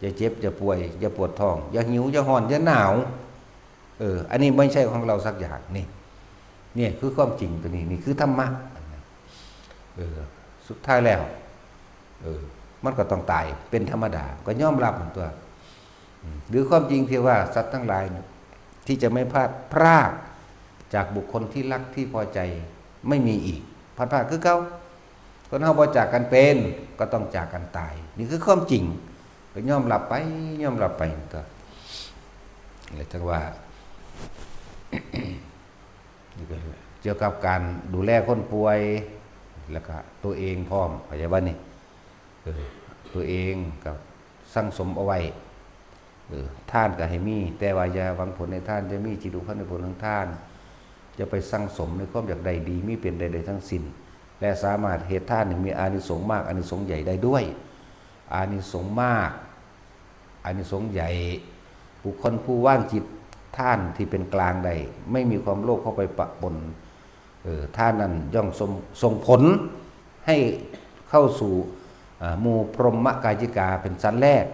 ຢ່າເຈັບ ຢ່າປ່ວຍ ຢ່າປວດທ້ອງ ຢ່າຫິວ ຢ່າຮ້ອນ ຢ່າໜາວ. ເອີ ອັນນີ້ບໍ່ໃຊ່ຂອງເຮົາສັກຢ່າງ. ນີ້ ນີ້ຄືຄວາມຈິງຕົວນີ້ ນີ້ຄືທຳມະ. ເອີ ສຸດທ້າຍແລ້ວ ເອີ ມັນກໍຕ້ອງຕາຍເປັນທຳມະດາ ກໍຍອມຮັບມັນຕົວະ. ອາ ຫຼືຄວາມຈິງທີ່ວ່າ ສັດທັງຫຼາຍທີ່ຈະໄມ່ພາດພຣາກຈາກບຸກຄົນທີ່ຮັກທີ່ພໍໃຈ ໄມ່ມີອີກ. ພັດພາກຄືເກົ່າ. ຄົນເຮົາບໍ່ຈາກກັນເປັນ ກໍຕ້ອງຈາກກັນຕາຍ. ນີ້ຄືຄວາມຈິງ ກໍຍອມຮັບໄປ ຍອມຮັບໄປຕົວະ. ແລ້ວຈັ່ງວ່າ ນີ້ກໍກ່ຽວກັບການດູແລຄົນປ່ວຍ ແລ້ວກໍຕົວເອງພ້ອມ ເຂົ້າໃຈບໍ່ນີ້? ເອີ ຕົວເອງກໍສັ່ງສົມເອົາໄວ້. ເອີ ທານກໍໃຫ້ມີ ແຕ່ວ່າຢ່າຫວັງຜົນໃນທານ, ຢ່າມີຈິດຫວັງໃນຜົນຂອງທານ, ຢ່າໄປສັ່ງສົມໃນຄວາມຢາກໄດ້ດີມີເປັນໃດໆທັງສິ້ນ ແລະ ສາມາດເຮັດທານໃຫ້ມີອານິສົງມາກ ອານິສົງໃຫຍ່ໄດ້ດ້ວຍ. ອານິສົງມາກ ອານິສົງໃຫຍ່ ບຸກຄົນຜູ້ວາງຈິດທານທີ່ເປັນກາງໄດ້ ໄມ່ມີຄວາມໂລບເຂົ້າໄປປະປົນ ເອີ ທານນັ້ນຍ່ອມສົ່ງ ສົ່ງຜົນໃຫ້ເຂົ້າສູ່ ອາ ໝູ່ພົມມະກາຍິກາເປັນຊັ້ນແລກ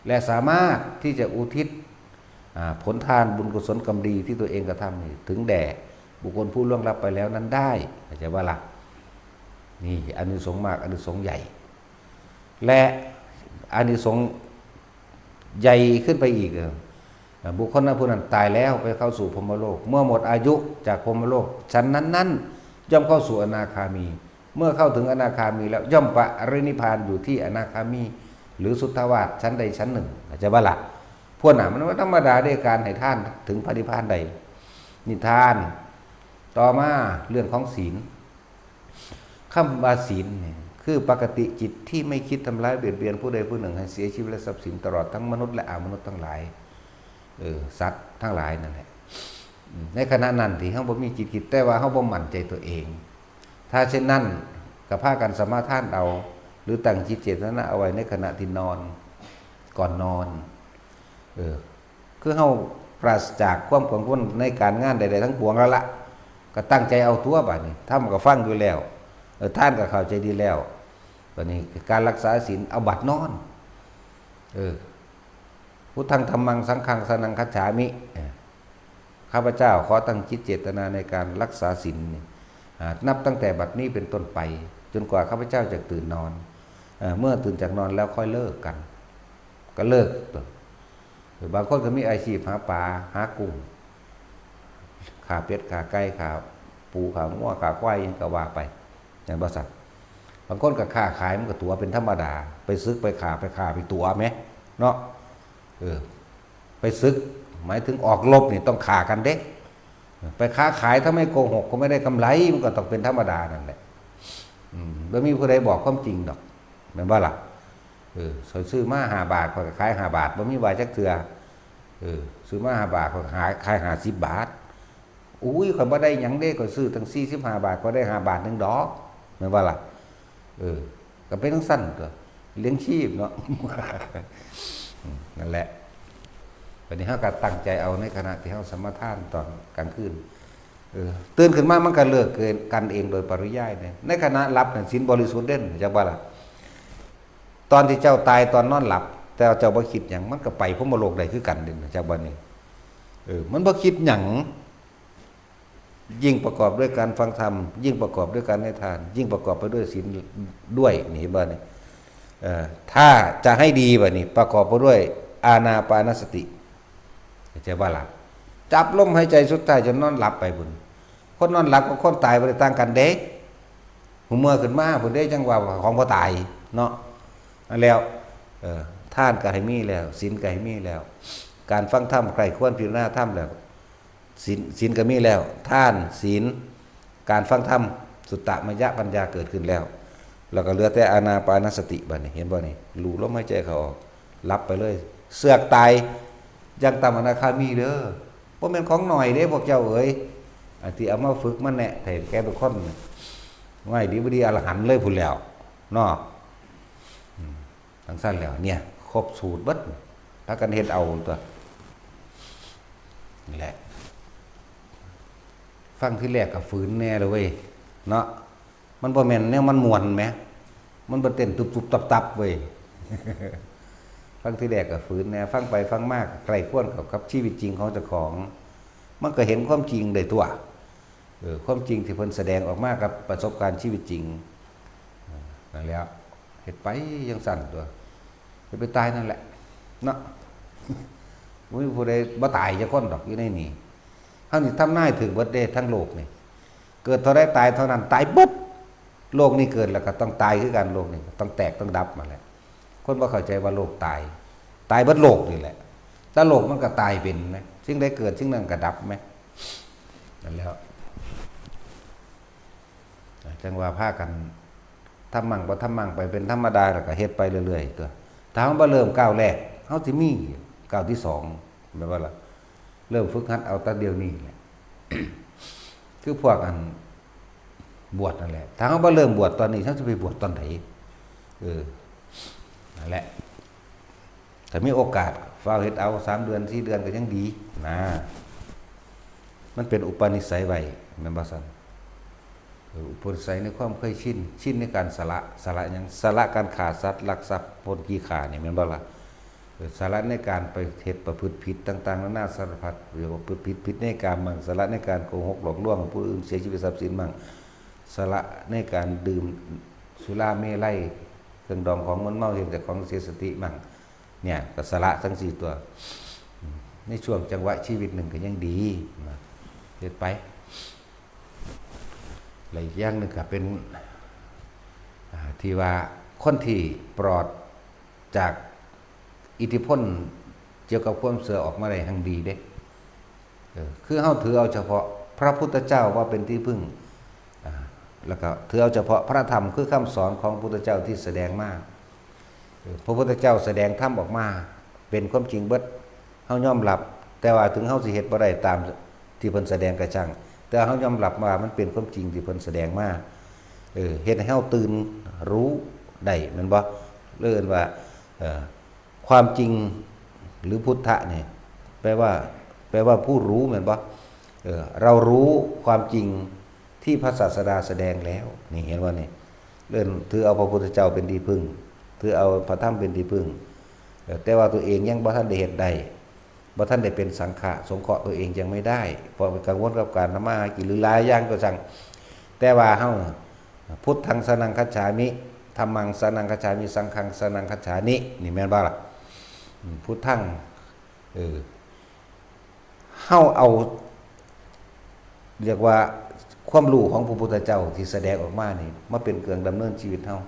ແລະ ສາມາດທີ່ຈະອຸທິດ ອາ ຜົນທານບຸນກຸສົນກຳດີທີ່ຕົວເອງກະທຳນີ້ ເຖິງແດ່ບຸກຄົນຜູ້ລ່ວງລັບໄປແລ້ວນັ້ນໄດ້. ເຂົ້າໃຈບໍ່ລະ? ນີ້ອານິສົງມາກ ອານິສົງໃຫຍ່ ແລະ ອານິສົງໃຫຍ່ຂຶ້ນໄປອີກ ເອີ ບຸກຄົນນັ້ນຜູ້ນັ້ນຕາຍແລ້ວໄປເຂົ້າສູ່ພົມມະໂລກ ເມື່ອໝົດອາຍຸຈາກພົມມະໂລກ ຊັ້ນນັ້ນໆ ຍ່ອມເຂົ້າສູ່ອະນາຄາມີ ເມື່ອເຂົ້າເຖິງອະນາຄາມີແລ້ວ ຍ່ອມປະລິນິບພານຢູ່ທີ່ອະນາຄາມີ ຫຼື ສຸດທະວາດຊັ້ນໃດຊັ້ນໜຶ່ງ. ເຂົ້າໃຈບໍ່ລະ? ພວກນັ້ນມັນບໍ່ທຳມະດາເດ້ ການໃຫ້ທານເຖິງພະນິບພານໄດ້ ນິທານ. ຕໍ່ມາເລື່ອງຂອງສີນ. ຄຳວ່າສີນນີ້ ຄືປະກະຕິຈິດທີ່ໄມ່ຄິດທຳລາຍບຽດບຽນຜູ້ໃດຜູ້ໜຶ່ງໃຫ້ເສຍຊີວິດ ແລະ ຊັບສິນ ຕະຫຼອດທັງມະນຸດ ແລະ ອະມະນຸດທັງຫຼາຍ ເອີ ສັດທັງຫຼາຍນັ້ນແຫຼະ. ໃນຂະນະນັ້ນທີ່ເຮົາບໍ່ມີຈິດຄິດ ແຕ່ວ່າເຮົາບໍ່ໝັ້ນໃຈຕົວເອງ. ຖ້າເຊັ່ນນັ້ນ ກໍພາກັນສະມາທານເອົາ ຫຼື ຕັ້ງຈິດເຈດຕະນາເອົາໄວ້ໃນຂະນະທີ່ນອນ ກ່ອນນອນ ເອີ ຄືເຮົາປາສະຈາກຄວາມກັງວົນໃນການງານໃດໆທັງປວງແລ້ວລະ ກໍຕັ້ງໃຈເອົາຕົວະ ບາດນີ້. ທຳກໍຟັງຢູ່ແລ້ວ ເອີ ທານກໍເຂົ້າໃຈດີແລ້ວ ບາດນີ້ການລັກສາສິນ ເອົາບາດນອນ ເອີ ພຸດທັງທຳມັງສັງຄັງສະນັງຄັດສາມິ ເອີ ຂ້າພະເຈົ້າຂໍຕັ້ງຈິດເຈດຕະນາໃນການລັກສາສິນນີ້ ອາ ນັບຕັ້ງແຕ່ບັດນີ້ເປັນຕົ້ນໄປ ຈົນກວ່າຂ້າພະເຈົ້າຈະຕື່ນນອນ ເອີ ເມື່ອຕື່ນຈາກນອນແລ້ວຄ່ອຍເລີກກັນ ກໍເລີກຕົວະ. ບາງຄົນກໍມີອາຊີບຫາປາ ຫາກຸ້ງ ຂ້າເປັດ ຂ້າໄກ່ ຂ້າປູ ຂ້າງົວ ຂ້າຄວາຍ ຫຍັງກໍວ່າໄປ ແມ່ນບໍ່ຊັ້ນ? ບາງຄົນກໍຄ້າຂາຍ ມັນກໍຕົວະເປັນທຳມະດາ ໄປຊຶກໄປຄ້າ ໄປຄ້າໄປຕົວະແມະເນາະ ເອີ ໄປຊຶກ ໝາຍເຖິງອອກລົບນີ້ຕ້ອງຂ້າກັນເດ້. ໄປຄ້າຂາຍ ທຳໄມໂກຫົກກໍໄມ່ໄດ້ກຳໄລ ມັນກໍຕ້ອງເປັນທຳມະດານັ້ນແຫຼະ. ອືມ ບໍ່ມີຜູ້ໃດບອກຄວາມຈິງດອກ ແມ່ນບໍ່ລະ? ເອີ ຂ້ອຍຊື້ມາຫ້າບາດ ຂ້ອຍກໍຂາຍຫ້າບາດ ບໍ່ມີວ່າຈັກເທື່ອ. ເອີ ຊື້ມາຫ້າບາດ ຂ້ອຍກໍຂາຍ ຂາຍຫ້າສິບບາດ. ໂອ້ຍ ຂ້ອຍບໍ່ໄດ້ຫຍັງເດ້ ຂ້ອຍຊື້ຕັ້ງສີ່ສິບຫ້າບາດ ຂ້ອຍໄດ້ຫ້າບາດໜຶ່ງດອກ ແມ່ນບໍ່ລະ? ເອີ ກໍເປັນຈັ່ງຊັ້ນຕົວະ ລ້ຽງຊີບເນາະ. ອືມ ນັ້ນແຫຼະ ບັດນີ້ເຮົາກໍຕັ້ງໃຈເອົາໃນຂະນະທີ່ເຮົາສະມາທານຕອນກາງຄືນ ເອີ ຕື່ນຂຶ້ນມາມັນກໍເລີກກັນເອງໂດຍປະລິຍາຍເດ້. ໃນຂະນະຫຼັບນັ້ນສິນບໍລິສຸດເດ້ ເຈົ້າບໍ່ລະ? ຕອນທີ່ເຈົ້າຕາຍຕອນນອນຫຼັບ ແຕ່ວ່າເຈົ້າບໍ່ຄິດຫຍັງ ມັນກໍໄປພົມມະໂລກໄດ້ຄືກັນເດ້ ເຈົ້າບໍ່ນີ້? ເອີ ມັນບໍ່ຄິດຫຍັງ. ຍິ່ງປະກອບດ້ວຍການຟັງທຳ, ຍິ່ງປະກອບດ້ວຍການໃຫ້ທານ, ຍິ່ງປະກອບໄປດ້ວຍສິນດ້ວຍ. ນີ້ເຫັນບໍ່ນີ້? ເອີ ຖ້າຈະໃຫ້ດີບາດນີ້ ປະກອບໄປດ້ວຍອານາປານະສະຕິ. ເຂົ້າໃຈບໍ່ລະ? ຈັບລົມຫາຍໃຈສຸດທ້າຍຈົນນອນຫຼັບໄປພຸ້ນ. ຄົນນອນຫຼັບກັບຄົນຕາຍບໍ່ໄດ້ຕ່າງກັນເດ້. ຫົວເມື່ອຂຶ້ນມາພຸ້ນເດ້ ຈັ່ງວ່າຂອງບໍ່ຕາຍເນາະ. ນັ້ນແລ້ວ ເອີ ທານກໍໃຫ້ມີແລ້ວ, ສິນກໍໃຫ້ມີແລ້ວ, ການຟັງທຳ ໃຄ່ຄວນພິຈາລະນາທຳແລ້ວ, ສິນ ສິນກໍມີແລ້ວ, ທານ ສິນ ການຟັງທຳ ສຸດຕະມະຍະປັນຍາເກີດຂຶ້ນແລ້ວ. ແລ້ວກໍເຫຼືອແຕ່ອານາປານະສະຕິບາດນີ້ ເຫັນບໍ່ນີ້? ຮູ້ລົມຫາຍໃຈເຂົ້າອອກ ຫຼັບໄປເລີຍ. ເຊືອກຕາຍ ຢ່າງຕ່ຳອະນາຄາມີເດີ. ບໍ່ແມ່ນຂອງໜ້ອຍເດ້ພວກເຈົ້າເອີຍ. ອັນທີ່ເອົາມາຝຶກມາແນະໃຫ້ແກ່ທຸກຄົນ ໄວ້ດີບໍ່ດີອະລະຫັນເລີຍພຸ້ນແລ້ວເນາະ. ອືມ ຈັ່ງຊັ້ນແລ້ວ ເນ່ຍ ຄົບສູດເບິດ ພາກັນເຮັດເອົາຕົວະ. ນີ້ແຫຼະ ຟັງທີແລກກໍຝືນແດ່ລະເວີຍເນາະ. ມັນບໍ່ແມ່ນແນວມັນມ່ວນແໝ ມັນບໍ່ເຕັ້ນຕຸບໆຕັບໆເວີຍ. ຟັງທີແລກກໍຝືນແດ່ ຟັງໄປຟັງມາກໍໃກ້ຄວນເຂົ້າກັບຊີວິດຈິງຂອງເຈົ້າຂອງ ມັນກໍເຫັນຄວາມຈິງໄດ້ຕົວະ. ເອີ ຄວາມຈິງທີ່ເພິ່ນສະແດງອອກມາກັບປະສົບການຊີວິດຈິງ. ເອີ ນັ້ນແຫຼະ ເຮັດໄປຈັ່ງຊັ້ນຕົວະ. ຈະໄປຕາຍນັ້ນແຫຼະເນາະ. ບໍ່ມີຜູ້ໃດບໍ່ຕາຍຈັກຄົນດອກຢູ່ໃນນີ້. ເຮົານີ້ທຳນາຍຖືກເບິດເດ້ ທັງໂລກນີ້. ເກີດເທົ່າໃດຕາຍເທົ່ານັ້ນ ຕາຍເບິດ. ໂລກນີ້ເກີດແລ້ວກໍຕ້ອງຕາຍຄືກັນ, ໂລກນີ້ກໍຕ້ອງແຕກຕ້ອງດັບຫັ້ນແຫຼະ. ຄົນບໍ່ເຂົ້າໃຈວ່າໂລກຕາຍ, ຕາຍເບິດໂລກນີ້ແຫຼະ. ແຕ່ໂລກມັນກໍຕາຍເປັນນະ, ສິ່ງໃດເກີດສິ່ງນັ້ນກໍດັບແມ. ນັ້ນແຫຼະ ຈັ່ງວ່າພາກັນທຳມັງບໍ່ທຳມັງໄປເປັນທຳມະດາ ແລ້ວກໍເຮັດໄປເລື້ອຍໆຕົວະ. ຖ້າເຮົາບໍ່ເລີ່ມກ້າວແລກ ເຮົາຊິມີກ້າວທີສອງ ແມ່ນບໍ່ລະ? ເລີ່ມຝຶກຫັດເອົາແຕ່ດຽວນີ້ແຫຼະ. ຄືພວກອັນບວດນັ້ນແຫຼະ ຖ້າເຮົາບໍ່ເລີ່ມບວດຕອນນີ້ ເຮົາຊິໄປບວດຕອນໃດ? ເອີ ນັ້ນແຫຼະ. ຖ້າມີໂອກາດຟ້າວເຮັດເອົາ ສາມເດືອນ ສີ່ເດືອນກໍຍັງດີນະ. ມັນເປັນອຸປະນິໄສໄວ້ ແມ່ນບໍ່ຊັ້ນ? ເອີ ອຸປະນິໄສໃນຄວາມເຄີຍຊິນ, ຊິນໃນການສະຫຼະ, ສະຫຼະຫຍັງ? ສະຫຼະການຂ້າສັດ, ລັກຊັບ, ປົນຂີ້ຂ້ານີ້ ແມ່ນບໍ່ລະ? ເອີ ສະຫຼະໃນການໄປເຮັດປະພຶດຜິດຕ່າງໆນານາສາລະພັດ, ເອີ້ນວ່າປະພຶດຜິດ, ຜິດໃນກາມມັງ, ສະຫຼະໃນການໂກຫົກຫຼອກລວງຜູ້ອື່ນ, ເສຍຊີວິດຊັບສິນມັງ, ສະຫຼະໃນການດື່ມສຸລາເມໄລ, ເຄື່ອງດອງຂອງມຶນເມົາ ເຮັດໃຫ້ເຈົ້າຂອງເສຍສະຕິມັງ. ເນ່ຍ ກໍສະຫຼະທັງສີ່ຕົວ ໃນຊ່ວງຈັງຫວະຊີວິດໜຶ່ງກໍຍັງດີນະ ເຮັດໄປ. ແລະ ອີກຢ່າງໜຶ່ງກໍເປັນ ອ່າ ທີ່ວ່າຄົນທີ່ປອດຈາກອິດທິພົນກ່ຽວກັບຄວາມເຊື່ອອອກມາໄດ້ ຮັ່ງດີເດ້. ເອີ ຄືເຮົາຖືເອົາສະເພາະພະພຸດທະເຈົ້າວ່າເປັນທີ່ເພິ່ງ ອ່າ ແລ້ວກໍຖືເອົາສະເພາະພະທຳ ຄືຄຳສອນຂອງພະພຸດທະເຈົ້າທີ່ສະແດງມາ. ເອີ ພະພຸດທະເຈົ້າສະແດງທຳອອກມາເປັນຄວາມຈິງເບິດ, ເຮົາຍອມຮັບ. ແຕ່ວ່າເຖິງເຮົາຊິເຮັດບໍ່ໄດ້ຕາມທີ່ເພິ່ນສະແດງກໍຊ່າງ, ແຕ່ເຮົາຍອມຮັບວ່າມັນເປັນຄວາມຈິງທີ່ເພິ່ນສະແດງມາ. ເອີ ເຮັດໃຫ້ເຮົາຕື່ນຮູ້ໄດ້ ແມ່ນບໍ່? ເອີ້ນວ່າ ເອີ ຄວາມຈິງ ຫຼື ພຸດທະນີ້ ແປວ່າ ແປວ່າຜູ້ຮູ້ແມ່ນບໍ່? ເອີ ເຮົາຮູ້ຄວາມຈິງທີ່ພະສາສະດາສະແດງແລ້ວ. ນີ້ເຫັນບໍ່ນີ້? ເອີ້ນຖືເອົາພະພຸດທະເຈົ້າເປັນທີ່ເພິ່ງ, ຖືເອົາພະທຳເປັນທີ່ເພິ່ງ, ເອີ ແຕ່ວ່າຕົວເອງຍັງບໍ່ທັນໄດ້ເຮັດໄດ້, ບໍ່ທັນໄດ້ເປັນສັງຄະສົງເຄາະຕົວເອງຍັງໄມ່ໄດ້, ເພາະໄປກັງວົນກັບການທຳມາຫາກິນ ຫຼື ຫຼາຍຢ່າງກໍຊ່າງ. ແຕ່ວ່າເຮົາ ພຸດທັງສະນັງຄັດສາມິ, ທຳມັງສະນັງຄັດສາມິ, ສັງຄັງສະນັງຄັດສານິ ນີ້ແມ່ນບໍ່ລະ? ອືມ ພຸດທັງ ເອີ ເຮົາເອົາ ຮຽກວ່າຄວາມຮູ້ຂອງພະພຸດທະເຈົ້າທີ່ສະແດງອອກມານີ້ ມາເປັນເຄື່ອງດຳເນີນຊີວິດເຮົາ.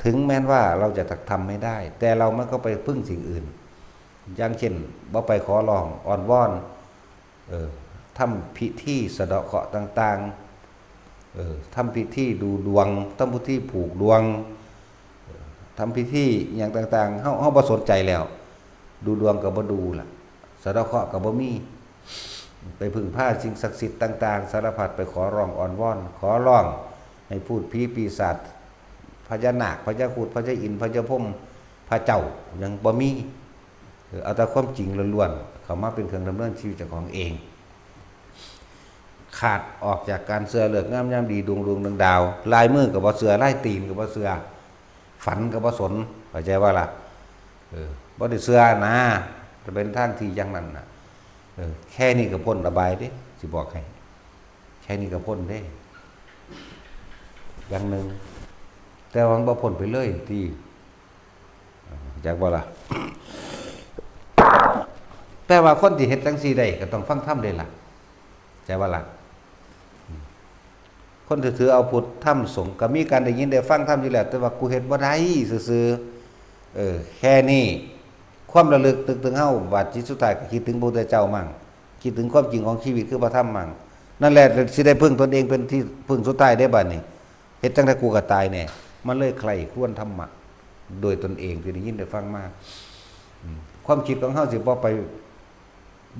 ເຖິງແມ່ນວ່າເຮົາຈະທຳໄມ່ໄດ້ ແຕ່ເຮົາມັນກໍໄປເພິ່ງສິ່ງອື່ນ ຢ່າງເຊັ່ນ ບໍ່ໄປຂໍຮ້ອງອ້ອນວອນ ເອີ ທຳພິທີສະເດາະເຄາະຕ່າງໆ ເອີ ທຳພິທີດູດວງ, ທຳພິທີຜູກດວງ, ເອີ ທຳພິທີຫຍັງຕ່າງໆ ເຮົາ ເຮົາບໍ່ສົນໃຈແລ້ວ. ດູດວງກໍບໍ່ດູລະ, ສະເດາະເຄາະກໍບໍ່ມີ, ໄປເພິ່ງພາສິ່ງສັກສິດຕ່າງໆສາລະພັດ, ໄປຂໍຮ້ອງອ້ອນວອນ, ຂໍຮ້ອງໃຫ້ພູດຜີປີສາດ, ພະຍານາກ, ພະຍາຄຸດ, ພະຍາອິນ, ພະຍາພົມ, ພະເຈົ້າ ຍັງບໍ່ມີ. ເອີ ເອົາແຕ່ຄວາມຈິງລ້ວນໆ ເຂົ້າມາເປັນເຄື່ອງດຳເນີນຊີວິດເຈົ້າຂອງເອງ. ຂາດອອກຈາກການເຊື່ອເລີກງາມຍາມດີ ດວງດວງດາວດາວ, ລາຍມືກໍບໍ່ເຊື່ອ, ລາຍຕີນກໍບໍ່ເຊື່ອ, ຝັນກໍບໍ່ສົນ, ເຂົ້າໃຈບໍ່ລະ? ເອີ ບໍ່ໄດ້ເຊື່ອນະ, ຈະເປັນທາງທີ່ຢ່າງນັ້ນນະ. ເອີ ແຄ່ນີ້ກໍພົ້ນອະບາຍເດ້, ຊິບອກໃຫ້. ແຄ່ນີ້ກໍພົ້ນເດ້ ຢ່າງໜຶ່ງ ແຕ່ວ່າມັນບໍ່ພົ້ນໄປເລີຍຕິ ເອີ ຈັກບໍ່ລະ? ແປວ່າຄົນທີ່ເຮັດຈັ່ງຊີ້ໄດ້ ກໍຕ້ອງຟັງທຳເດ້ລະ ໃຈບໍ່ລະ? ອືມ ຄົນທີ່ຖືເອົາພຸດທຳສົງ ກໍມີການໄດ້ຍິນໄດ້ຟັງທຳຢູ່ແລ້ວ ແຕ່ວ່າກູເຮັດບໍ່ໄດ້ຊື່ໆ ເອີ ແຄ່ນີ້ ຄວາມລະລຶກນຶກເຖິງເຮົາ ບາດຈິດສຸດທ້າຍກໍຄິດເຖິງພະພຸດທະເຈົ້າມັ່ງ ຄິດເຖິງຄວາມຈິງຂອງຊີວິດຄືພະທຳມັ່ງ ນັ້ນແຫຼະ ຊິໄດ້ເພິ່ງຕົນເອງເປັນທີ່ເພິ່ງສຸດທ້າຍເດ້ບາດນີ້ ເຮັດຈັ່ງໃດກູກໍຕາຍແນ່ ມັນເລີຍໃຄ່ຄວນທຳມະໂດຍຕົນເອງທີ່ໄດ້ຍິນໄດ້ຟັງມາ ອືມ ຄວາມຄິດຂອງເຮົາຊິບໍ່ໄປ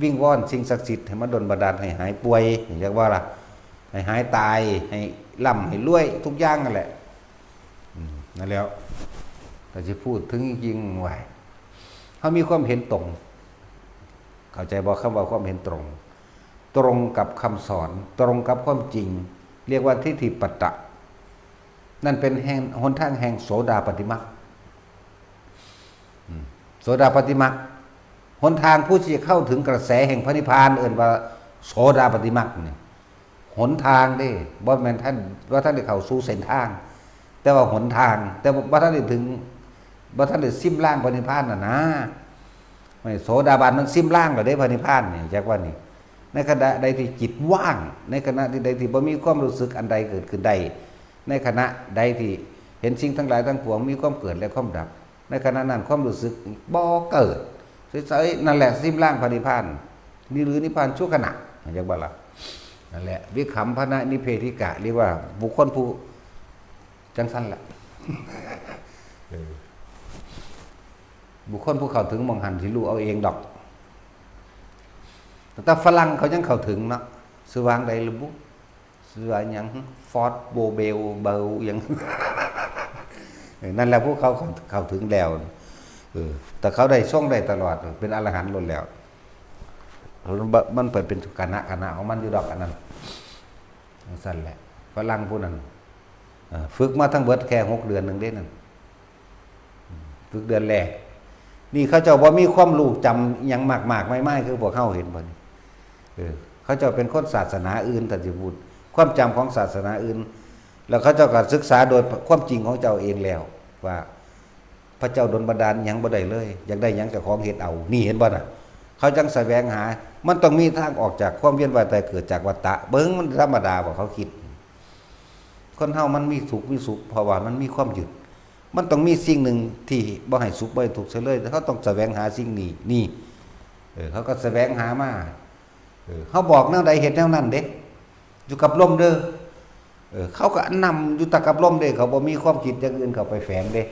ວິງວອນສິ່ງສັກສິດໃຫ້ມາດົນບັນດານໃຫ້ຫາຍປ່ວຍ ຢາກວ່າລະ ໃຫ້ຫາຍຕາຍ ໃຫ້ລ່ຳໃຫ້ລວຍ ທຸກຢ່າງນັ້ນແຫຼະ ອືມ ນັ້ນແຫຼະ ຖ້າຊິພູດເຖິງຈິງໆ ຫວາຍ ເຮົາມີຄວາມເຫັນຕົງ ເຂົ້າໃຈບໍ່? ຄຳວ່າຄວາມເຫັນຕົງ ຕົງກັບຄຳສອນ ຕົງກັບຄວາມຈິງ ຮຽກວ່າທິດຖິປັດຕະ ນັ້ນເປັນແຫ່ງ ຫົນທາງແຫ່ງໂສດາປັດຕິມັກ ອືມ ໂສດາປັດຕິມັກ ຫົນທາງຜູ້ທີ່ເຂົ້າເຖິງກະແສແຫ່ງພະນິບພານ ເອີ້ນວ່າໂສດາປັດຕິມັກນີ້ ຫົນທາງເດ້ ບໍ່ແມ່ນທ່ານ ວ່າທ່ານໄດ້ເຂົ້າສູ່ເສັ້ນທາງ ແຕ່ວ່າຫົນທາງ ແຕ່ວ່າບໍ່ທັນໄດ້ເຖິງ ບໍ່ທັນໄດ້ຊິມລາງພະນິບພານນັ້ນນາ ໂສດາບັນມັນຊິມລາງແລ້ວເດ້ພະນິບພານນີ້ ຈັກວ່ານີ້ ໃນຂະນະໃດທີ່ຈິດວ່າງ ໃນຂະນະທີ່ໃດທີ່ບໍ່ມີຄວາມຮູ້ສຶກອັນໃດເກີດຂຶ້ນໄດ້ ໃນຂະນະໃດທີ່ເຫັນສິ່ງທັງຫຼາຍທັງປວງມີຄວາມເກີດ ແລະ ຄວາມດັບ ໃນຂະນະນັ້ນຄວາມຮູ້ສຶກບໍ່ເກີດ ໃສໆ ນັ້ນແຫຼະຊິມລາງພະນິບພານ ຫຼືນິບພານຊົ່ວຂະນະ ເຫັນຈັກບໍ່ລະ? ນັ້ນແຫຼະ ວິຄັມພະນະນິເພທິກະ ເອີ້ນວ່າບຸກຄົນຜູ້ຈັ່ງຊັ້ນລະ ເອີ ບຸກຄົນຜູ້ເຂົ້າເຖິງໝ່ອງຫັ້ນຊິຮູ້ເອົາເອງດອກ ແຕ່ຝຣັ່ງເຂົາຍັງເຂົ້າເຖິງເນາະ ຊື່ວ່າຫຍັງໃດລະບຸ? ຊື່ວ່າຫຍັງ ຟອດ ໂບເບວ ເບີຫຍັງ ເອີ ນັ້ນແຫຼະ ພວກເຂົາເຂົ້າເຖິງແລ້ວ ເອີ ແຕ່ເຂົາໄດ້ຊົງໄດ້ຕະຫຼອດ ເປັນອະລະຫັນໂລດແລ້ວ ມັນໄປເປັນຄະນະຄະນະຂອງມັນຢູ່ດອກອັນນັ້ນ ຈັ່ງຊັ້ນແຫຼະ ຝຣັ່ງຜູ້ນັ້ນ ເອີ ຝຶກມາທັງເບິດແຄ່ຫົກເດືອນໜຶ່ງເດ້ນັ້ນ ຝຶກເດືອນແລກ ນີ້ເຂົາເຈົ້າບໍ່ມີຄວາມຮູ້ຈຳອີ່ຫຍັງມາກໆມາຍໆຄືພວກເຮົາ ເຫັນບໍ່ນີ້? ເອີ ເຂົາເຈົ້າເປັນຄົນສາສະໜາອື່ນ ຖ້າຊິພູດ ຄວາມຈຳຂອງສາສະໜາອື່ນ ແລ້ວເຂົາເຈົ້າກໍສຶກສາໂດຍຄວາມຈິງຂອງເຈົ້າເອງແລ້ວ ວ່າພະເຈົ້າດົນບັນດານອີ່ຫຍັງບໍ່ໄດ້ເລີຍ ຢາກໄດ້ຫຍັງເຈົ້າຂອງເຮັດເອົາ ນີ້ເຫັນບໍ່ນະ? ເຂົາຈັ່ງສະແຫວງຫາ ມັນຕ້ອງມີທາງອອກຈາກຄວາມວຽນວ່າຍຕາຍເກີດຈາກວັດຕະ ເບິ່ງມັນທຳມະດາບໍ່ ເຂົາຄິດ ຄົນເຮົາມັນມີທຸກມີສຸກ ເພາະວ່າມັນມີຄວາມຍຶດ ມັນຕ້ອງມີສິ່ງໜຶ່ງທີ່ບໍ່ໃຫ້ສຸກບໍ່ໃຫ້ທຸກໃສ່ເລີຍ ເຮົາຕ້ອງສະແຫວງຫາສິ່ງນີ້ ນີ້ ເອີ ເຂົາກໍສະແຫວງຫາມາ ເອີ ເຮົາບອກແນວໃດເຮັດແນວນັ້ນເດ້ ຢູ່ກັບລົມເດີ ເອີ ເຂົາກໍນຳຢູ່ແຕ່ກັບລົມເດ້ ເຂົາບໍ່ມີຄວາມຄິດຢ່າງອື່ນເຂົ້າໄປແຝງເດ້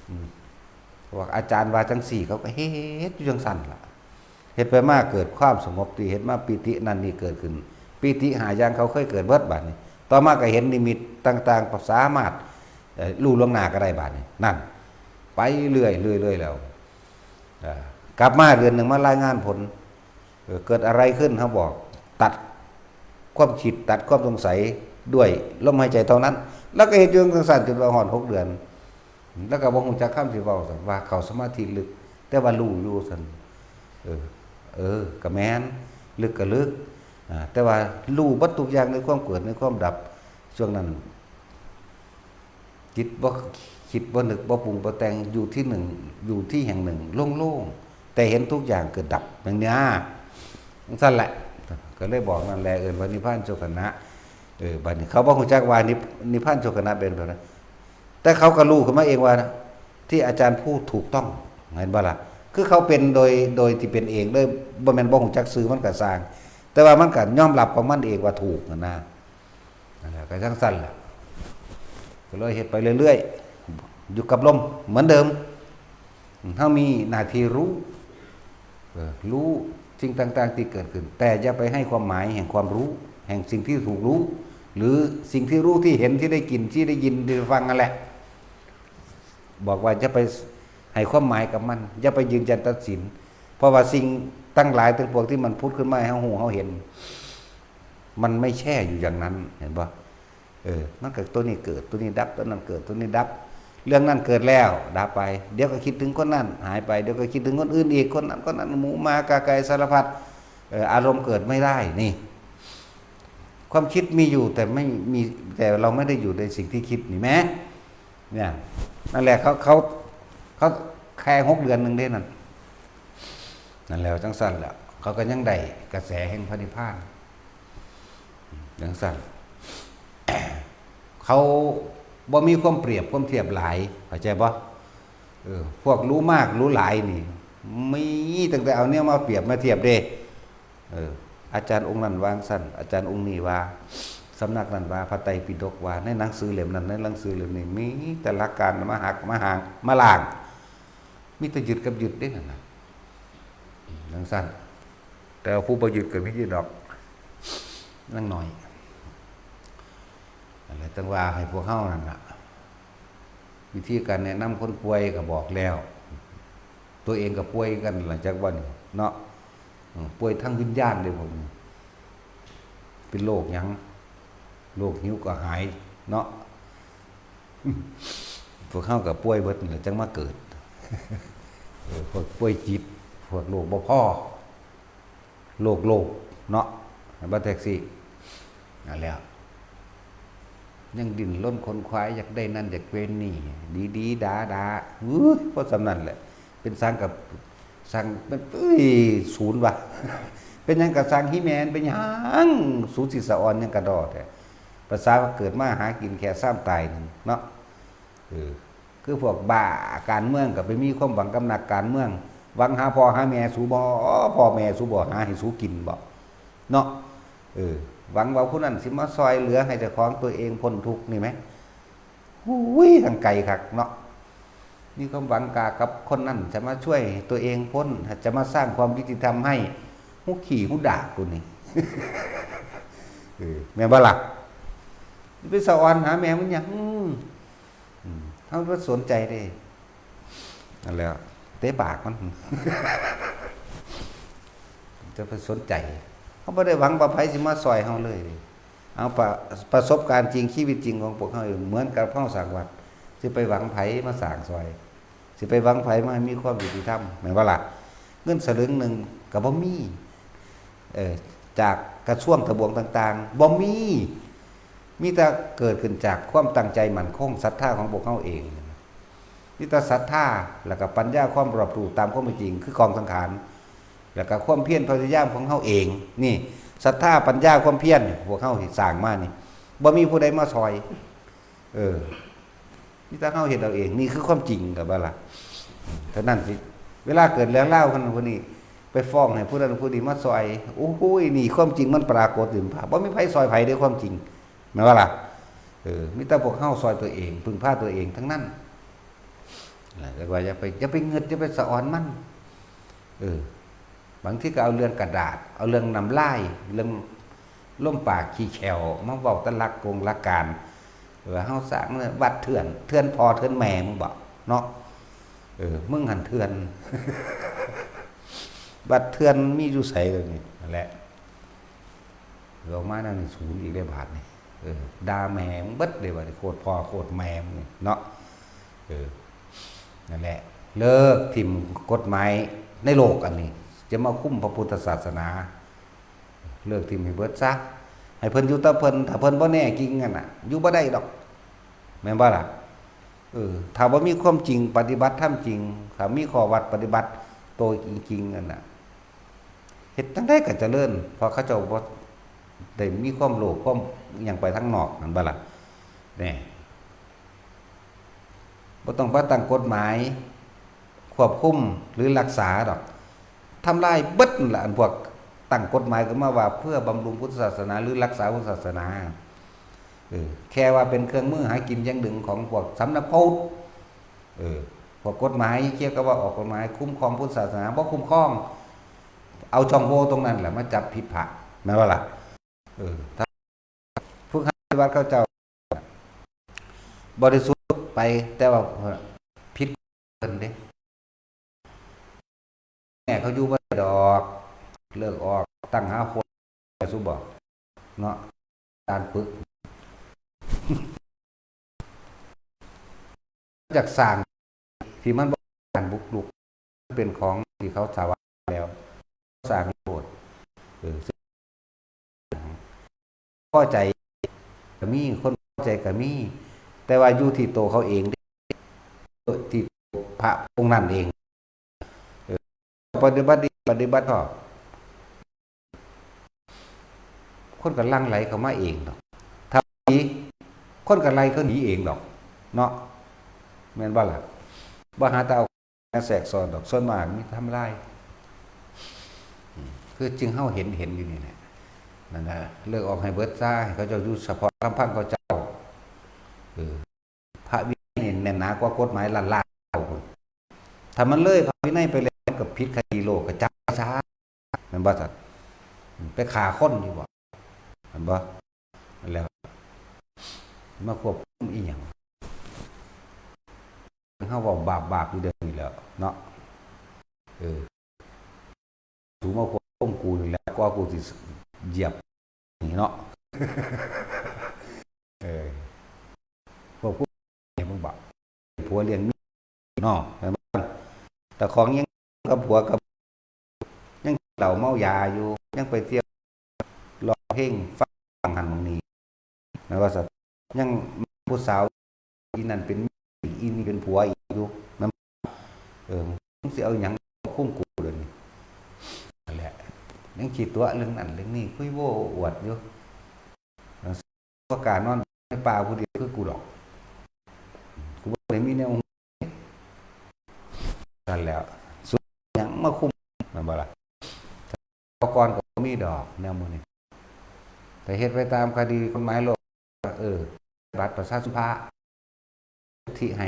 ອືມ ວ່າອາຈານວ່າຈັ່ງຊີ້ ເຂົາກໍເຮັດຢູ່ຈັ່ງຊັ້ນລະ ເຮັດໄປມາເກີດຄວາມສະຫງົບ ທີ່ເຮັດມາປີຕິນັ້ນນີ້ເກີດຂຶ້ນ ປີຕິຫ້າຢ່າງເຂົາເຄີຍເກີດເບິດບາດນີ້ ຕໍ່ມາກໍເຫັນນິມິດຕ່າງໆ ສາມາດ ເອີ ຮູ້ລ່ວງໜ້າກໍໄດ້ບາດນີ້ ນັ້ນ ໄປເລື້ອຍໆແລ້ວ ເອີ ກັບມາເດືອນໜຶ່ງມາລາຍງານຜົນ ເອີ ເກີດອະໄລຂຶ້ນ ເຮົາບອກ ຕັດຄວາມຄິດ ຕັດຄວາມສົງໄສດ້ວຍລົມຫາຍໃຈເທົ່ານັ້ນ ແລ້ວກໍເຮັດຢູ່ຈັ່ງຊັ້ນຈົນວ່າຮອດຫົກເດືອນ ແລ້ວກໍບໍ່ຮູ້ຈັກຄຳຊິເວົ້າ ວ່າເຂົ້າສະມາທິລຶກ ແຕ່ວ່າຮູ້ຢູ່ຊັ້ນ ເອີ ເອີ ກໍແມ່ນ ລຶກກໍລຶກ ອາ ແຕ່ວ່າຮູ້ເບິດທຸກຢ່າງໃນຄວາມເກີດ ໃນຄວາມດັບ ຊ່ວງນັ້ນ ຈິດບໍ່ຄິດບໍ່ນຶກ ບໍ່ປຸງບໍ່ແຕ່ງ ຢູ່ທີ່ໜຶ່ງ ຢູ່ທີ່ແຫ່ງໜຶ່ງ ໂລ່ງໆ ແຕ່ເຫັນທຸກຢ່າງເກີດດັບ ແມ່ນນະ ຈັ່ງຊັ້ນແຫຼະ ກໍເລີຍບອກນັ້ນແຫຼະ ເອີ້ນວ່ານິບພານຊົ່ວຂະນະ ເອີ ບັດນີ້ເຂົາບໍ່ຮູ້ຈັກວ່ານິບ ນິບພານຊົ່ວຂະນະເປັນແບບໃດ ແຕ່ເຂົາກໍຮູ້ຂຶ້ນມາເອງວ່າ ທີ່ອາຈານພູດຖືກຕ້ອງ ເຫັນບໍ່ລະ? ຄືເຂົາເປັນໂດຍ ໂດຍທີ່ເປັນເອງເລີຍ ບໍ່ແມ່ນບໍ່ຮູ້ຈັກຊື່ມັນກໍຊ່າງ ແຕ່ວ່າມັນກໍຍອມຮັບຂອງມັນເອງວ່າຖືກຫັ້ນນະ ນັ້ນແຫຼະ ກໍຈັ່ງຊັ້ນລະ ກໍເລີຍເຮັດໄປເລື້ອຍໆ ຢູ່ກັບລົມເໝືອນເດີມ ເຮົາມີໜ້າທີ່ຮູ້ ເອີ ຮູ້ສິ່ງຕ່າງໆທີ່ເກີດຂຶ້ນ ແຕ່ຢ່າໄປໃຫ້ຄວາມໝາຍແຫ່ງຄວາມຮູ້ ແຫ່ງສິ່ງທີ່ຖືກຮູ້ ຫຼື ສິ່ງທີ່ຮູ້ ທີ່ເຫັນ ທີ່ໄດ້ກິນ ທີ່ໄດ້ຍິນ ທີ່ໄດ້ຟັງນັ້ນແຫຼະ ບອກວ່າຢ່າໄປໃຫ້ຄວາມໝາຍກັບມັນ ຢ່າໄປຢືນຢັນຕັດສິນ ເພາະວ່າສິ່ງທັງຫຼາຍທັງປວງທີ່ມັນຜຸດຂຶ້ນມາໃຫ້ເຮົາຮູ້ເຮົາເຫັນ ມັນໄມ່ແຊ່ຢູ່ຢ່າງນັ້ນ ເຫັນບໍ່? ເອີ ມັນກໍຕົວນີ້ເກີດ ຕົວນີ້ດັບ ຕົວນັ້ນເກີດ ຕົວນີ້ດັບ ເລື່ອງນັ້ນເກີດແລ້ວດັບໄປ ດຽວກໍຄິດເຖິງຄົນນັ້ນຫາຍໄປ ດຽວກໍຄິດເຖິງຄົນອື່ນອີກ ຄົນນັ້ນ ຄົນນັ້ນ ໝູໝາກາໄກ່ສາລະພັດ ເອີ ອາລົມເກີດໄມ່ໄດ້ນີ້ ຄ ຄວາມຄິດມີຢູ່ ແຕ່ໄມ່ມີ ແຕ່ເຮົາໄມ່ໄດ້ຢູ່ໃນສິ່ງທີ່ຄິດນີ້ແໝ່ ເນຍ ນັ້ນແຫຼະ ເຂົາ ເຂົາ ເຂົາແຄ່ຫົກເດືອນໜຶ່ງເດ້ນັ້ນ ນັ້ນແຫຼະ ຈັ່ງຊັ້ນແຫຼະ ເຂົາກໍຍັງໄດ້ກະແສແຫ່ງພະນິບພານ ຈັ່ງຊັ້ນ ເຂົາບໍ່ມີຄວາມປຽບຄວາມທຽບຫຼາຍ ເຂົ້າໃຈບໍ່? ເອີ ພວກຫຼູມາກຫຼູຫຼາຍນີ້ ມີຕັ້ງແຕ່ເອົາແນວມາປຽບມາທຽບເດ້ ເອີ ອາຈານອົງນັ້ນວ່າຈັ່ງຊັ້ນ ອາຈານອົງນີ້ວ່າ ສຳນັກນັ້ນວ່າ ພະໄຕປິດົກວ່າ ໃນໜັງສືເຫຼັ້ມນັ້ນ ໃນໜັງສືເຫຼັ້ມນີ້ ມີແຕ່ຫຼັກການມາຫັກມາຫາງມາລ້າງ ມີແຕ່ຍຶດກັບຍຶດເດ້ນັ້ນນະ ຈັ່ງຊັ້ນ ແຕ່ວ່າຜູ້ບໍ່ຍຶດກໍມີຢູ່ດອກ ນາງນ້ອຍ ນັ້ນແຫຼະ ຈັ່ງວ່າໃຫ້ພວກເຮົານັ້ນນະ ວິທີການແນະນຳຄົນປ່ວຍກໍບອກແລ້ວ ຕົວເອງກໍປ່ວຍຄືກັນລະຈັກວັນເນາະ ເອີ ປ່ວຍທາງວິນຍານເດ້ພວກນີ້ ເປັນໂລກຫຍັງ? ໂລກຫິວກະຫາຍເນາະ ພວກເຮົາກໍປ່ວຍເບິດນັ້ນແຫຼະ ຈັ່ງມາເກີດ ເອີ ພວກປ່ວຍຈິດ ພວກໂລກບໍ່ພໍ ໂລກໂລກເນາະ ໃຫ້ວ່າແທັກຊີ ນັ້ນແຫຼະ ຍັງດີ້ນລົນຂົນຂວາຍ ຢາກໄດ້ນັ້ນ ຢາກເປັນນີ້ ດີໆດາໆ ເອີຍ ພໍສ່ຳນັ້ນແຫຼະ ເປັນສັງກະສັງ ເປັນ ເອີຍ ສູນວ່າ ເປັນຫຍັງກະສັງ ຮີແມນ ເປັນຫຍັງ ສູຊິສະອອນຫຍັງກະດໍ້ແທ້ ປະສາວ່າເກີດມາຫາກິນແຄ່ຊາມຕາຍໜຶ່ງເນາະ ເອີ ຄືພວກບ້າການເມືອງກໍໄປມີຄວາມຫວັງກັບນັກການເມືອງ ຫວັງຫາພໍ່ຫາແມ່ສູບໍ່? ພໍ່ແມ່ສູບໍ່ຫາໃຫ້ສູກິນບໍ? ເນາະ ເອີ ຫວັງວ່າຜູ້ນັ້ນຊິມາຊ່ອຍເຫຼືອໃຫ້ເຈົ້າຂອງຕົວເອງພົ້ນທຸກນີ້ແໝ່ ໂອ້ຍ ທາງໄກຄັກເນາະ ມີຄວາມຫວັງກາກັບຄົນນັ້ນຈະມາຊ່ວຍຕົວເອງພົ້ນ ຈະມາສ້າງຄວາມຍຸຕິທຳໃຫ້ ຫູຂີ້ຫູດາກໂຕນີ້ ເອີ ແມ່ນບໍ່ລະ? ໄປສະອອນຫາແມ່ມັນຫຍັງ? ອືມ ເຮົາບໍ່ສົນໃຈເດ້ ນັ້ນແຫຼະ ເຕະປາກມັນ ຈະໄປສົນໃຈ ເຮົາບໍ່ໄດ້ຫວັງວ່າໃຜຊິມາຊ່ອຍເຮົາເລີຍ ເອົາປະ ປະສົບການຈິງ ຊີວິດຈິງຂອງພວກເຮົາເອງ ເໝືອນກັບເຮົາສ້າງວັດ ຊິໄປຫວັງໃຜມາສ້າງຊ່ອຍ? ຊິໄປຫວັງໃຜມາໃຫ້ມີຄວາມຍຸຕິທຳ ແມ່ນບໍ່ລະ? ເງິນສະຫຼຶງໜຶ່ງກໍບໍ່ມີ ເອີ ຈາກກະຊວງທະບວງຕ່າງໆ ບໍ່ມີ ມີແຕ່ເກີດຂຶ້ນຈາກຄວາມຕັ້ງໃຈໝັ້ນຄົງ ສັດທາຂອງພວກເຮົາເອງ ມີແຕ່ສັດທາ ແລ້ວກໍປັນຍາ ຄວາມລອບຮູ້ຕາມຄວາມເປັນຈິງ ຄືກອງສັງຂານ ແລ້ວກໍຄວາມພຽນພະຍາຍາມຂອງເຮົາເອງ ນີ້ ສັດທາ ປັນຍາ ຄວາມພຽນ ພວກເຮົາເຮັດສ້າງມານີ້ ບໍ່ມີຜູ້ໃດມາຊ່ອຍ ເອີ ມີແຕ່ເຮົາເຮັດເອົາເອງ ນີ້ຄືຄວາມຈິງ ກໍວ່າລະ ເທົ່ານັ້ນຊິ ເວລາເກີດເລື່ອງລາວຄົນນັ້ນຄົນນີ້ ໄປຟ້ອງໃຫ້ຜູ້ນັ້ນຜູ້ນີ້ມາຊ່ອຍ ໂອ້ໂຫຍ ນີ້ຄວາມຈິງມັນປາກົດຢູ່ພາບ ບໍ່ມີໃຜຊ່ອຍໃຜເດ້ ຄວາມຈິງ ແມ່ນບໍ່ລະ? ເອີ ມີແຕ່ພວກເຮົາຊ່ອຍຕົວເອງ ເພິ່ງພາຕົວເອງທັງນັ້ນ ແລ້ວກໍວ່າຢ່າໄປ ຢ່າໄປງຶດ ຢ່າໄປສະອອນມັນ ເອີ ບາງທີກໍເອົາເລື່ອງກະດາດ ເອົາເລື່ອງນ້ຳລາຍ ເລື່ອງລົມປາກຂີ້ແຂ້ວມາເວົ້າແຕ່ຫຼັກກົງຫຼັກການ ວ່າເຮົາສ້າງວັດເຖື່ອນ ເຖື່ອນພໍ່ເຖື່ອນແມ່ມຶງບໍເນາະ ເອີ ມຶງຫັ້ນເຖື່ອນ ວັດເຖື່ອນມີຢູ່ໃສດຽວນີ້ ນັ້ນແຫຼະ ເວົ້າມາແນວນີ້ສູນອີກເດ້ບາດນີ້ ເອີ ດ່າແມ່ມຶງເບິດເດ້ບາດນີ້ ໂຄດພໍ່ໂຄດແມ່ມຶງນີ້ເນາະ ເອີ ນັ້ນແຫຼະ ເລີກຖິ້ມກົດໝາຍໃນໂລກອັນນີ້ ຈະມາຄຸມພະພຸດທະສາສະໜາ ເລີກຖິ້ມໃຫ້ເບິດຊະ ໃຫ້ເພິ່ນຢູ່ແຕ່ເພິ່ນ ຖ້າເພິ່ນບໍ່ແນ່ຈິງຫັ້ນນະ ຢູ່ບໍ່ໄດ້ດອກ ແມ່ນບໍ່ລະ? ເອີ ຖ້າບໍ່ມີຄວາມຈິງ ປະຕິບັດທຳຈິງ ຖ້າມີຂໍ້ວັດປະຕິບັດໂຕຈິງໆນັ້ນນະ ເຮັດຈັ່ງໃດກໍຈະເລີນ ເພາະເຂົາເຈົ້າບໍ່ໄດ້ມີຄວາມໂລບ ຄວາມຫຍັງໄປທາງນອກ ແມ່ນບໍ່ລະ? ແນ່ ບໍ່ຕ້ອງມາຕັ້ງກົດໝາຍຄວບຄຸມ ຫຼື ຮັກສາດອກ ທຳລາຍເບິດນັ້ນລະ ອັນພວກຕັ້ງກົດໝາຍຂຶ້ນມາວ່າເພື່ອບຳລຸງພຸດທະສາສະໜາ ຫຼື ຮັກສາພຸດທະສາສະໜາ ເອີ ແຄ່ວ່າເປັນເຄື່ອງມືຫາກິນຢ່າງໜຶ່ງຂອງພວກສຳນັກພຸດ ເອີ ພວກກົດໝາຍກ່ຽວກັບວ່າອອກກົດໝາຍຄຸ້ມຄອງພຸດທະສາສະໜາ ບໍ່ຄຸ້ມຄອງ ເອົາຊ່ອງໂຫວ່ຕົງນັ້ນແຫຼະມາຈັບຜິດພະ ແມ່ນບໍ່ລະ? ເອີ ຖ້າຝຶກຫັດປະຕິບັດເຂົາເຈົ້າບໍລິສຸດໄປ ແຕ່ວ່າຜິດເພິ່ນເດ້ ແມ່ເຂົາຢູ່ບໍ່ໄດ້ດອກ ເລີກອອກ ຕັ້ງຫາຄົນ ສຸບອກເນາະ ການຝຶກ ຈາກສ້າງທີ່ມັນບໍ່ການບຸກລຸກ ເປັນຂອງທີ່ເຂົາສາວາດແລ້ວ ສ້າງໂລດ ເອີ ຊຶ່ງ ພໍໃຈກໍມີ ຄົນບໍ່ພໍໃຈກໍມີ ແຕ່ວ່າຢູ່ທີ່ໂຕເຂົາເອງເດ້ ທີ່ພະອົງນັ້ນເອງ ເອີ ປະຕິບັດດີ ປະຕິບັດຊອບ ຄົນກໍຫຼັ່ງໄຫຼເຂົ້າມາເອງດອກ ຖ້າດີ ຄົນກໍໄລ່ເຂົາໜີເອງດອກເນາະ ແມ່ນບໍ່ລະ? ບໍ່ຫາແຕ່ເອົາ ມາແຊກຊ້ອນດອກ ສ່ວນມາກມີແຕ່ທຳລາຍ ອືມ ຄືຈຶ່ງເຮົາເຫັນ ເຫັນຢູ່ນີ້ແຫຼະ ນັ້ນລະ ເລີກອອກໃຫ້ເບິດຊະ ໃຫ້ເຂົາເຈົ້າຢູ່ສະເພາະລຳພັງເຂົາເຈົ້າ ເອີ ພະວິໄນນີ້ແໜ້ນໜາກວ່າກົດໝາຍລ້ານໆ ເທົ່າພຸ້ນ ຖ້າມັນເລີຍພະວິໄນໄປແລ້ວ ມັນກໍຜິດຄະດີໂລກ ກໍຈັບຊະ ແມ່ນບໍ່ຊັ້ນ? ໄປຂ້າຄົນຢູ່ບໍ່? ແມ່ນບໍ່? ແລ້ວມາຄວບຄຸມອີ່ຫຍັງ? ເຮົາເວົ້າບາບໆຢູ່ດຽວນີ້ແຫຼະເນາະ ເອີ ສູມາຄວບຄຸມກູນີ້ແຫຼະ ກວ່າກູຊິຢຽບນີ້ເນາະ ເອີ ຄວບຄຸມ ໃຫ້ເບິ່ງບາບ ຜົວລ້ຽງເມຍເນາະ ແມ່ນບໍ່? ຕາຂອງຍັງກັບຜົວກັບ ຍັງກິນເຫຼົ້າເມົາຢາຢູ່ ຍັງໄປທ່ຽວ ຮ້ອງເພງຟັງໝ່ອງຫັ້ນໝ່ອງນີ້ ແມ່ນວ່າຊັ້ນ ຍັງຜູ້ສາວ ອີ່ນັ້ນເປັນເມຍ ອີ່ນີ້ເປັນຜົວອີກຢູ່ ແມ່ນບໍ່? ເອີ ມຶງຊິເອົາຫຍັງຄຸມກູດຽວນີ້? ນັ້ນແຫຼະ ຍັງຂີ້ຕົວະເລື່ອງນັ້ນເລື່ອງນີ້ ຄຸຍໂອ້ອວດຢູ່. ບໍ່ກ້ານອນໃນປ່າຜູ້ດຽວຄືກູດອກ ກູບໍ່ໄດ້ມີແນວຮູ້ ຊັ້ນແຫຼະ ສຸດຫຍັງມາຄຸມ ແມ່ນບໍ່ລະ? ເອົາກ່ອນກໍບໍ່ມີດອກແນວໝູ່ນີ້ ແຕ່ເຮັດໄປຕາມຄະດີກົດໝາຍໂລກ ເອີ ບັດປະຊາຊົນພາ ສິດທິໃຫ້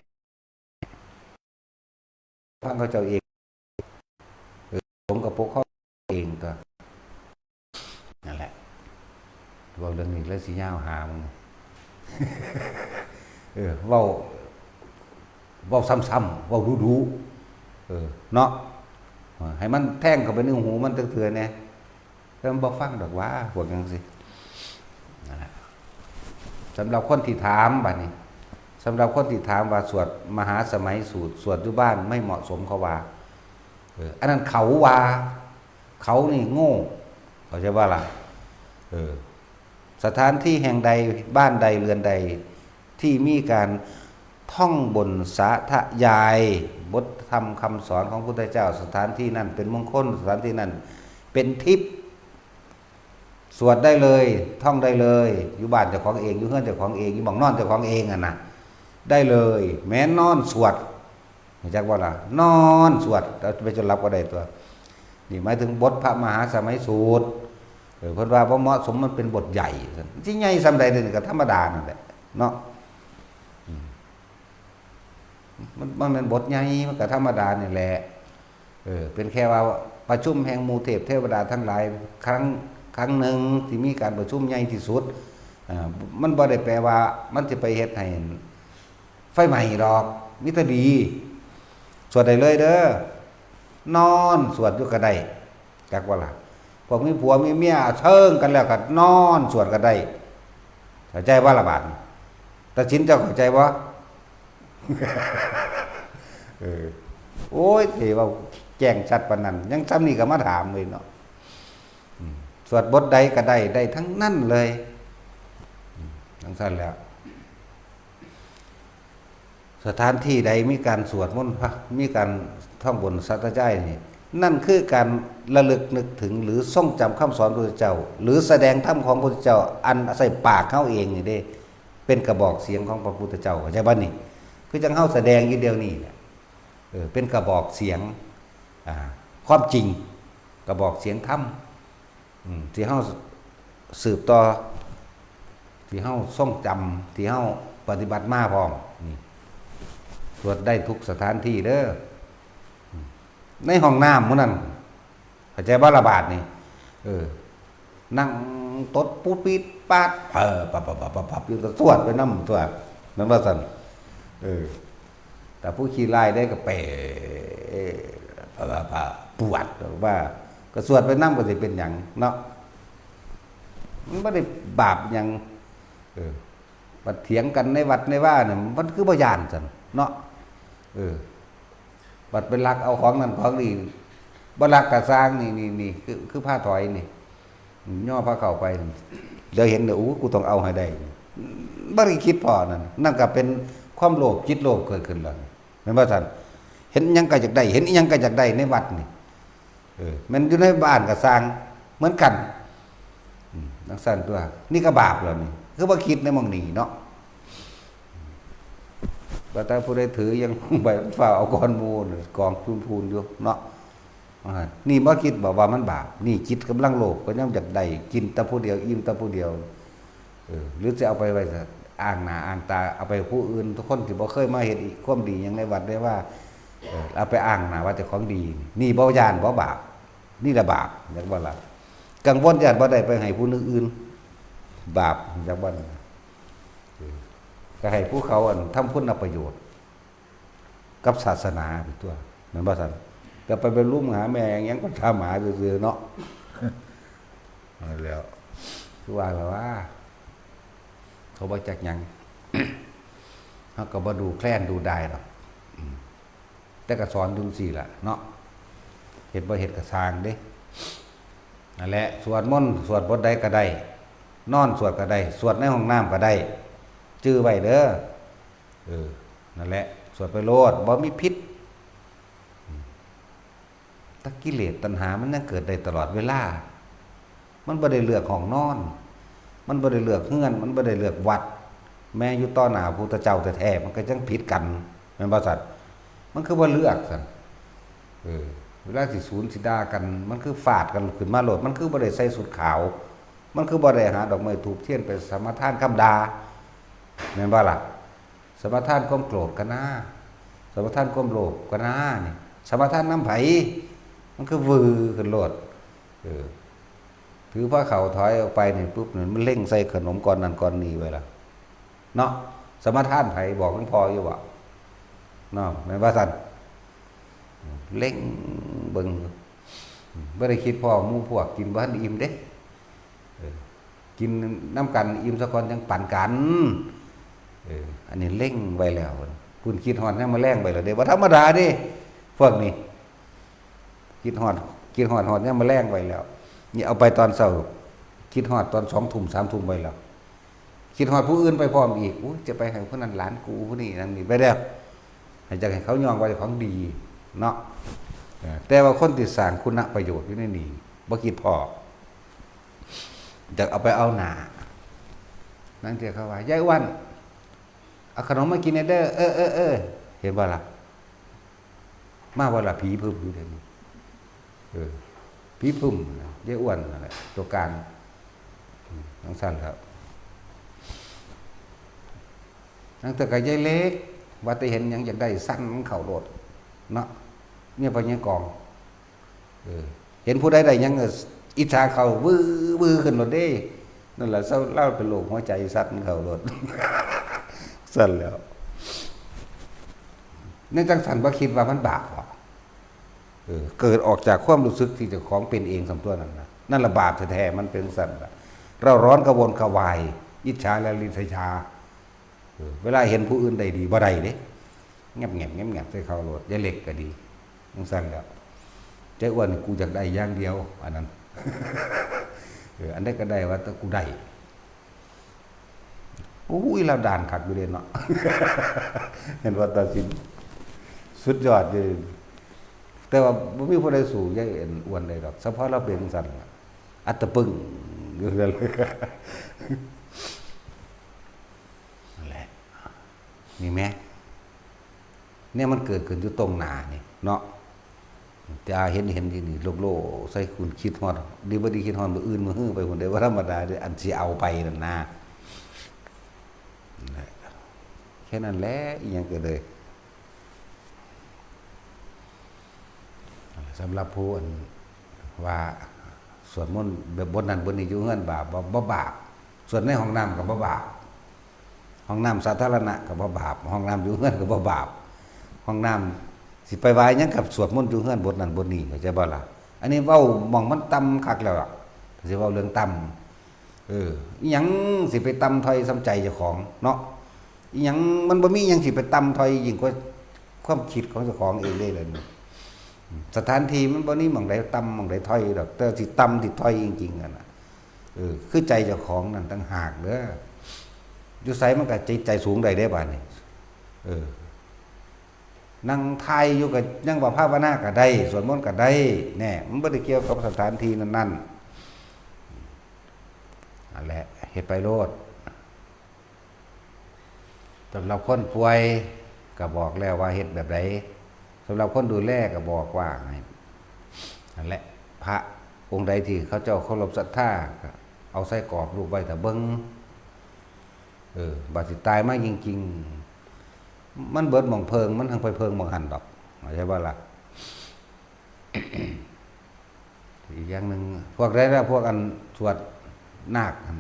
ຟັງເຂົາເຈົ້າເອງ ເອີ ສົງກໍປົກຄອງເອງຕົວະ ນັ້ນແຫຼະ ເວົ້າເລື່ອງນີ້ແລ້ວຊິຍາວຫາມື້ ເອີ ເວົ້າ ເວົ້າຊ້ຳໆ ເວົ້າດຸໆ ເອີ ເນາະ ໃຫ້ມັນແທງເຂົ້າໄປໃນຫູມັນຈັກເທື່ອແດ່. ແຕ່ມັນບໍ່ຟັງດອກຫວາ ພວກຈັ່ງຊີ້ ນັ້ນລະ ສຳລັບຄົນທີ່ຖາມບາດນີ້ ສຳລັບຄົນທີ່ຖາມວ່າສວດມະຫາສະໄໝສູດ ສວດຢູ່ບ້ານໄມ່ເໝາະສົມ ເຂົາວ່າ ເອີ ອັນນັ້ນເຂົາວ່າ ເຂົານີ້ໂງ່ ເຂົ້າໃຈບໍ່ລະ? ເອີ ສະຖານທີ່ແຫ່ງໃດ ບ້ານໃດ ເຮືອນໃດ ທີ່ມີການທ່ອງບົນສາທະຍາຍບົດທຳຄຳສອນຂອງພຸດທະເຈົ້າ ສະຖານທີ່ນັ້ນເປັນມົງຄົນ ສະຖານທີ່ນັ້ນເປັນທິບ ສວດໄດ້ເລີຍ ທ່ອງໄດ້ເລີຍ ຢູ່ບ້ານເຈົ້າຂອງເອງ ຢູ່ເຮືອນເຈົ້າຂອງເອງ ຢູ່ໝ່ອງນອນເຈົ້າຂອງເອງຫັ້ນນະ ໄດ້ເລີຍ ແມ່ນນອນສວດ ຮູ້ຈັກບໍ່ລະ? ນອນສວດ ແລ້ວໄປຈົນຫຼັບກໍໄດ້ຕົວະ ນີ້ໝາຍເຖິງບົດພະມະຫາສະໄໝສູດ ເອີ ເພິ່ນວ່າບໍ່ເໝາະສົມ ມັນເປັນບົດໃຫຍ່ ຊິໃຫຍ່ສ່ຳໃດເດ ກໍທຳມະດານັ້ນແຫຼະເນາະ ອືມ ມັນ ມັນແມ່ນບົດໃຫຍ່ ມັນກໍທຳມະດານີ້ແຫຼະ ເອີ ເປັນແຄ່ວ່າປະຊຸມແຫ່ງໝູ່ເທບເທວະດາທັງຫຼາຍ ຄັ້ງ ຄັ້ງໜຶ່ງທີ່ມີການປະຊຸມໃຫຍ່ທີ່ສຸດ ເອີ ມັນບໍ່ໄດ້ແປວ່າມັນຈະໄປເຮັດໃຫ້ ໄຟໄໝ້ດອກ ມີແຕ່ດີ ສວດໄດ້ເລີຍເດີ ນອນສວດຢູ່ກໍໄດ້ ຈັກວ່າລະ ພວກມີຜົວມີເມຍເຊີງກັນແລ້ວກໍນອນສວດກໍໄດ້ ເຂົ້າໃຈບໍ່ລະບາດນີ້? ຕາສິນ ເຈົ້າເຂົ້າໃຈບໍ່? ເອີ ໂອ້ຍ ເອີ ເວົ້າແຈ້ງຊັດປານນັ້ນ ຍັງຊ່ຳນີ້ກໍມາຖາມເລີຍເນາະ ອືມ ສວດບົດໃດກໍໄດ້ ໄດ້ທັງນັ້ນເລີຍ ອືມ ຈັ່ງຊັ້ນແຫຼະ ສະຖານທີ່ໃດມີການສວດມົນພະ ມີການທ່ອງບົນສາທະຍາຍນີ້ ນັ້ນຄືການລະລຶກນຶກເຖິງ ຫຼື ຊົງຈຳຄຳສອນພະພຸດທະເຈົ້າ ຫຼື ສະແດງທຳຂອງພະພຸດທະເຈົ້າ ອັນໃສ່ປາກເຮົາເອງນີ້ເດ້ ເປັນກະບອກສຽງຂອງພະພຸດທະເຈົ້າ ເຂົ້າໃຈບໍ່ນີ້? ຄືຈັ່ງເຮົາສະແດງຢູ່ດຽວນີ້ແຫຼະ ເອີ ເປັນກະບອກສຽງ ອ່າ ຄວາມຈິງ ກະບອກສຽງທຳ ອືມ ທີ່ເຮົາສືບຕໍ່ ທີ່ເຮົາຊົງຈຳ ທີ່ເຮົາປະຕິບັດມາພ້ອມ ນີ້ ສວດໄດ້ທຸກສະຖານທີ່ເດີ ອືມ ໃນຫ້ອງນ້ຳມື້ນັ້ນ ເຂົ້າໃຈບໍ່ລະບາດນີ້? ເອີ ນັ່ງຕົດປູດປີດປາດ ເອີ ປັບໆໆໆ ຢູ່ ກໍສວດໄປນຳຕົວະ ແມ່ນບໍ່ຊັ້ນ? ເອີ ແຕ່ຜູ້ຂີ້ຮ້າຍໄດ້ກໍເປ ປະ ປະ ປະ ປວດອອກມາ ກໍສວດໄປນຳ ກໍຊິເປັນຫຍັງເນາະ ມັນບໍ່ໄດ້ບາບຫຍັງ ເອີ ບັດຖຽງກັນໃນວັດໃນວານັ້ນ ມັນຄືບໍ່ຢ້ານຊັ້ນເນາະ ເອີ ບັດໄປລັກເອົາຂອງນັ້ນຂອງນີ້ ບໍ່ລັກກະຊ່າງ ນີ້ ນີ້ ນີ້ ຄື ຄືພາຖອຍນີ້ ຍໍພາເຂົ້າໄປ ດຽວເຫັນແລ້ວ ໂອ້ ກູຕ້ອງເອົາໃຫ້ໄດ້ ບໍ່ໄດ້ຄິດພໍນັ້ນ ນັ້ນກໍເປັນຄວາມໂລບ ຈິດໂລບເກີດຂຶ້ນແລ້ວ ແມ່ນບໍ່ຊັ້ນ? ເຫັນຫຍັງກໍຢາກໄດ້ ເຫັນອີ່ຫຍັງກໍຢາກໄດ້ໃນວັດນີ້ ເອີ ແມ່ນຢູ່ໃນບ້ານກໍຊ່າງ ເໝືອນກັນ ອືມ ຈັ່ງຊັ້ນຕົວະ ນີ້ກໍບາບແລ້ວນີ້ ຄືບໍ່ຄິດໃນໝ່ອງນີ້ເນາະ ວ່າແຕ່ຜູ້ໃດຖືຫຍັງໄປ ຟ້າວເອົາກ່ອນໝູ່ ກອງພູນໆຢູ່ເນາະ ນີ້ບໍ່ຄິດບໍ່ວ່າມັນບາບ ນີ້ຈິດກຳລັງໂລບ ກໍຍັງຢາກໄດ້ ກິນແຕ່ຜູ້ດຽວ ອີ່ມແຕ່ຜູ້ດຽວ ເອີ ຫຼືຊິເອົາໄປໄວ້ອ້າງໜ້າອ້າງຕາ ເອົາໄປໃຫ້ຜູ້ອື່ນ ຄົນທີ່ບໍ່ເຄີຍມາເຮັດຄວາມດີຫຍັງໃນວັດໃນວາ ເອີ ເອົາໄປອ້າງໜ້າວ່າເຈົ້າຂອງດີ ນີ້ບໍ່ຢ້ານບໍ່ບາບ? ນີ້ລະບາບ ຈັກບໍ່ລະ ກັງວົນຢ້ານບໍ່ໄດ້ໄປໃຫ້ຜູ້ອື່ນ ບາບ ຈັກບໍ່ລະ ເອີ ກໍໃຫ້ຜູ້ເຂົາ ອັນ ທຳຄຸນນະປະໂຫຍດ ກັບສາສະໜາໄປຕົວະ ແມ່ນບໍ່ຊັ້ນ? ກໍໄປ ໄປລຸມຫາແມ່ຫຍັງ ໄປຖາມຫາຊື່ໆເນາະ ນັ້ນແຫຼະ ຄືວ່າລະວ່າ ເຂົາບໍ່ຈັກຫຍັງ ເຮົາກໍບໍ່ດູແຄລນດູດາຍດອກ ອືມ ແຕ່ກໍສອນຢູ່ຈັ່ງຊີ້ລະເນາະ ເຮັດບໍ່ເຮັດກໍຊ່າງເດ້ ນັ້ນແຫຼະ ສວດມົນ ສວດບົດໃດກໍໄດ້ ນອນສວດກໍໄດ້ ສວດໃນຫ້ອງນ້ຳກໍໄດ້ ຈື່ໄວ້ເດີ. ເອີ ນັ້ນແຫຼະ ສວດໄປໂລດ ບໍ່ມີຜິດ ອືມ ແຕ່ກິເລດຕັນຫາມັນຍັງເກີດໄດ້ຕະຫຼອດເວລາ ມັນບໍ່ໄດ້ເລືອກຫ້ອງນອນ ມັນບໍ່ໄດ້ເລືອກເຮືອນ ມັນບໍ່ໄດ້ເລືອກວັດ ແມ້ຢູ່ຕໍ່ໜ້າພະພຸດທະເຈົ້າແທ້ໆ ມັນກໍຍັງຜິດກັນ ແມ່ນບໍ່ຊັ້ນ? ມັນຄືບໍ່ເລືອກຊັ້ນ? ເອີ ເວລາຊິສູນຊິດ່າກັນ ມັນຄືຟາດກັນຂຶ້ນມາໂລດ ມັນຄືບໍ່ໄດ້ໃສ່ຊຸດຂາວ ມັນຄືບໍ່ໄດ້ຫາດອກໄມ້ທູບທຽນໄປສະມາທານຄຳດ່າ ແມ່ນບໍ່ລະ? ສະມາທານຄວາມໂກດກະນາ ສະມາທານຄວາມໂລບກະນານີ້ ສະມາທານນຳໃຜ? ມັນຄືວືຂຶ້ນໂລດ ເອີ ຖືພາເຂົ້າຖອຍອອກໄປນີ້ປຸບນີ້ ມັນເລັງໃສ່ຂະໜົມກ້ອນນັ້ນກ້ອນນີ້ໄວ້ລະເນາະ ສະມາທານໃຜ? ບອກຫຼວງພໍ່ຢູ່ບໍ່ເນາະ ແມ່ນວ່າຊັ້ນ? ເລັງເບິ່ງ ບໍ່ໄດ້ຄິດພໍ້ໝູ່ພວກ ກິນບໍ່ທັນອີ່ມເດ້ ເອີ ກິນນຳກັນອີ່ມສາກ່ອນຈັ່ງປັນກັນ ເອີ ອັນນີ້ເລັງໄວ້ແລ້ວ ພຸ້ນຄິດຮອດຍາມມື້ແລງໄວ້ແລ້ວເດ້ ບໍ່ທຳມະດາເດ້ ພວກນີ້ ຄິດຮອດ ຄິດຮອດ ຮອດຍາມມື້ແລງໄວ້ແລ້ວ ນີ້ເອົາໄປຕອນເຊົ້າ ຄິດຮອດຕອນສອງທຸ່ມ ສາມທຸ່ມໄວ້ແລ້ວ ຄິດຮອດຜູ້ອື່ນໄປພ້ອມອີກ ໂອ້ຍ ຈະໄປໃຫ້ຜູ້ນັ້ນຫຼານກູ ຜູ້ນີ້ນັ້ນນີ້ໄປແລ້ວ ໃຫ້ ຢາກໃຫ້ເຂົາຍ້ອງວ່າເຈົ້າຂອງດີເນາະ ເອີ ແຕ່ວ່າຄົນທີ່ສ້າງຄຸນນະປະໂຫຍດຢູ່ໃນນີ້ ບໍ່ຄິດພໍ້ ຢາກເອົາໄປເອົາໜ້າ ລາງເທື່ອເຂົາວ່າ ຍາຍອ້ວນ ເອົາຂະໜົມມາກິນແດ່ເດີ ເອີ ເອີ ເອີ ເຫັນບໍ່ລະ? ມາບໍ່ລະ? ຜີພຶ້ມຢູ່ເດນີ້ ເອີ ຜີພຶ້ມນະ ຍາຍອ້ວນນັ້ນແຫຼະ ຕົວການ ອືມ ຈັ່ງຊັ້ນແຫຼະ ລາງເທື່ອກໍຍາຍເລັກ ວ່າແຕ່ເຫັນຫຍັງຢາກໄດ້ ສັ່ນເຂົ້າໂລດເນາະ ເມຍພໍ່ໃຫຍ່ກອງ ເອີ ເຫັນຜູ້ໃດໄດ້ຫຍັງກໍອິດສາເຂົ້າວືໆຂຶ້ນໂລດເດ້ ນັ້ນລະ ລາວເປັນໂລກຫົວໃຈສັ່ນເຂົ້າໂລດ ຊັ້ນແຫຼ້ວ ໃນຈັ່ງຊັ້ນບໍ່ຄິດວ່າມັນບາບບໍ? ເອີ ເກີດອອກຈາກຄວາມຮູ້ສຶກທີ່ເຈົ້າຂອງເປັນເອງສ່ຳຕົວນັ້ນນະ ນັ້ນລະບາບແທ້ໆ ມັນເປັນຈັ່ງຊັ້ນລະ ເຣົາຮ້ອນກະວົນກະວາຍ ອິດສາແລະລິດສະຍາ ເອີ ເວລາເຫັນຜູ້ອື່ນໄດ້ດີບໍ່ໄດ້ເດ້ ແງບໆ ແງບໆ ໃສ່ເຂົາໂລດ ຍາຍເລັກກໍດີ ຈັ່ງຊັ້ນແຫຼ້ວ ຍາຍອ້ວນນີ້ ກູຢາກໄດ້ຢ່າງດຽວ ອັນນັ້ນ ເອີ ອັນໃດກໍໄດ້ ວ່າແຕ່ກູໄດ້ ໂອ້ຍ ລາວດ່ານຄັກຢູ່ເດ້ເນາະ ເຫັນວ່າຕາສິນ ສຸດຍອດຢູ່ ແຕ່ວ່າບໍ່ມີຜູ້ໃດສູ້ຍາຍອ້ວນໄດ້ດອກ ສະເພາະລາວເປັນຈັ່ງຊັ້ນລະ ອັດຕະປຶງ ຢູ່ນັ້ນ ນັ້ນແຫຼະ ນີ້ແມ ແນວມັນເກີດຂຶ້ນຢູ່ຕົງໜ້ານີ້ເນາະ ຕາເຫັນ ເຫັນຢູ່ນີ້ໂລກໂລໃສ່ຄຸນ ຄິດຮອດ ດີບໍ່ດີຄິດຮອດມື້ອື່ນມື້ຮືໄປພຸ້ນເດ້ ບໍ່ທຳມະດາເດ້ ອັນຊິເອົາໄປນັ້ນນາ ແຄ່ນັ້ນແຫຼະ ອີ່ຫຍັງກໍເລີຍ ສຳລັບຜູ້ອັນວ່າສວດມົນແບບບົດນັ້ນບົດນີ້ຢູ່ເຮືອນບາບບໍ່? ບໍ່ບາບ ສວດໃນຫ້ອງນ້ຳກໍບໍ່ບາບ ຫ້ອງນ້ຳສາທາລະນະກໍບໍ່ບາບ ຫ້ອງນ້ຳຢູ່ເຮືອນກໍບໍ່ບາບ ຫ້ອງນ້ຳ ຊິໄປວ່າຫຍັງກັບສວດມົນຢູ່ເຮືອນບົດນັ້ນບົດນີ້ ເຂົ້າໃຈບໍ່ລະ? ອັນນີ້ເວົ້າໝ່ອງມັນຕ່ຳຄັກແລ້ວລະ ຊິເວົ້າເລື່ອງຕ່ຳ ເອີ ອີ່ຫຍັງຊິໄປຕ່ຳຖອຍສ່ຳໃຈເຈົ້າຂອງເນາະ ອີ່ຫຍັງ ມັນບໍ່ມີຫຍັງຊິໄປຕ່ຳຖອຍຍິ່ງກວ່າຄວາມຄິດຂອງເຈົ້າຂອງເອງເດ້ລະນີ້ ສະຖານທີ່ມັນບໍ່ມີໝ່ອງໃດຕ່ຳໝ່ອງໃດຖອຍດອກ ແຕ່ຊິຕ່ຳຊິຖອຍຈິງໆຫັ້ນນະ ເອີ ຄືໃຈເຈົ້າຂອງນັ້ນຕ່າງຫາກເດີ. ຢູ່ໃສມັນກໍຈິດໃຈສູງໄດ້ເດ້ບາດນີ້. ເອີ ນັ່ງຖ່າຍຢູ່ກໍຍັງວ່າພາວະນາກໍໄດ້ ສວດມົນກໍໄດ້. ແນ່ ມັນບໍ່ໄດ້ກ່ຽວກັບສະຖານທີ່ນັ້ນໆ. ນັ້ນແຫຼະ ເຮັດໄປໂລດ. ສຳລັບຄົນປ່ວຍກໍບອກແລ້ວວ່າເຮັດແບບໃດ, ສຳລັບຄົນດູແລກໍບອກວ່າໃຫ້ ນັ້ນແຫຼະ ພະອົງໃດທີ່ເຂົາເຈົ້າເຄົາລົບສັດທາ ກໍເອົາໃສ່ກອບລູບໄວ້ຖ້າເບິ່ງ. ເອີ ບາດຊິຕາຍມາຈິງໆ ມັນເບິດໝ່ອງເພິ່ງ ມັນທັງໄປເພິ່ງໝ່ອງຫັ້ນດອກ ເຂົ້າໃຈບໍ່ລະ? ອີກຢ່າງໜຶ່ງ ພວກໃດລະ ພວກອັນສວດນາກຫັ້ນ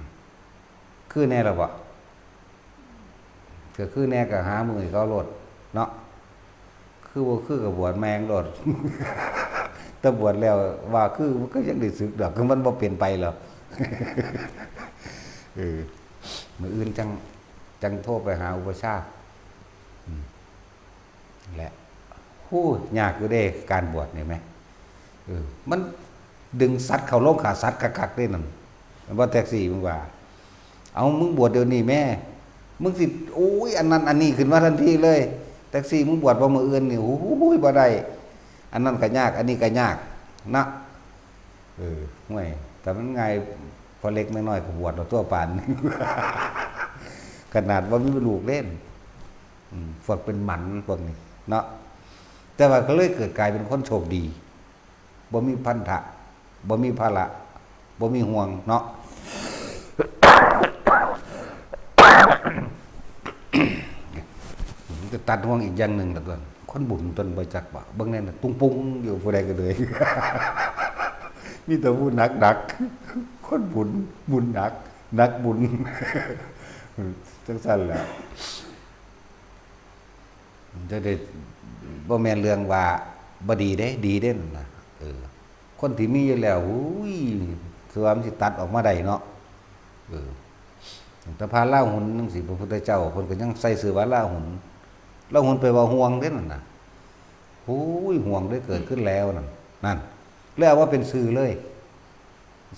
ຄືແນ່ລະບໍ່? ກໍຄືແນ່ກໍຫາມື້ໃຫ້ເຂົາໂລດເນາະ, ຄືບໍ່ຄືກໍບວດແມ່ງໂລດ. ແຕ່ບວດແລ້ວວ່າຄື ມັນກໍຍັງໄດ້ສຶກດອກ ຄືມັນບໍ່ເປັນໄປແລ້ວ. ເອີ ມື້ອື່ນຈັ່ງ ຈັ່ງໂທໄປຫາອຸປະຊາ ອືມ ແຫຼະ ໂຫ ຍາກຢູ່ເດ້ ການບວດນີ້ແມ. ເອີ ມັນດຶງສັດເຂົ້າໂລງຂ້າສັດຄັກໆເດ້ນັ້ນ. ແມ່ນບໍ່ແທັກຊີ ມຶງວ່າ ເອົາ ມຶງບວດດຽວນີ້ແມ ມຶງຊິ ໂອ້ຍ ອັນນັ້ນອັນນີ້ຂຶ້ນມາທັນທີເລີຍ. ແທັກຊີ ມຶງບວດບໍ່ມື້ອື່ນນີ້ ໂອ້ຍ ບໍ່ໄດ້ ອັນນັ້ນກໍຍາກ ອັນນີ້ກໍຍາກນະ. ເອີ ໂອ້ຍ ຖ້າມັນງ່າຍ ພໍ່ເລັກນ້ອຍໆກໍບວດແລ້ວຕົວປານນີ້ ຂະໜາດບໍ່ມີລູກເດ້. ອືມ ພວກເປັນໝັນພວກນີ້ເນາະ ແຕ່ວ່າກໍເລີຍເກີດກາຍເປັນຄົນໂຊກດີ ບໍ່ມີພັນທະ ບໍ່ມີພາລະ ບໍ່ມີຫ່ວງເນາະ. ມັນກໍຕັດຫ່ວງອີກຢ່າງໜຶ່ງລະຕົວະ ຄົນບຸນຕົນບໍ່ຈັກບໍ່ ເບິ່ງແນ່ນະ ຕຸງປຸງຢູ່ຜູ້ໃດກໍເລີຍ ມີແຕ່ຜູ້ໜັກໆ ຄົນບຸນ ບຸນໜັກ ໜັກບຸນ ຈັ່ງຊັ້ນແຫຼະ. ຈະໄດ້ ບໍ່ແມ່ນເລື່ອງວ່າບໍ່ດີເດ້ ດີເດ້ນັ້ນນະ. ເອີ ຄົນທີ່ມີຢູ່ແລ້ວ ໂອ້ຍ ຄືວ່າມັນຊິຕັດອອກມາໄດ້ເນາະ. ເອີ ຕັ້ງແຕ່ພະລາຫຸນຈັ່ງຊີ້ ພະພຸດທະເຈົ້າເພິ່ນກໍຍັງໃສ່ຊື່ວ່າລາຫຸນ, ລາຫຸນແປວ່າຫ່ວງເດ້ນັ້ນນະ. ໂອ້ຍ ຫ່ວງໄດ້ເກີດຂຶ້ນແລ້ວນັ້ນ ນັ້ນ ແລ້ວເອົາມາເປັນຊື່ເລີຍ.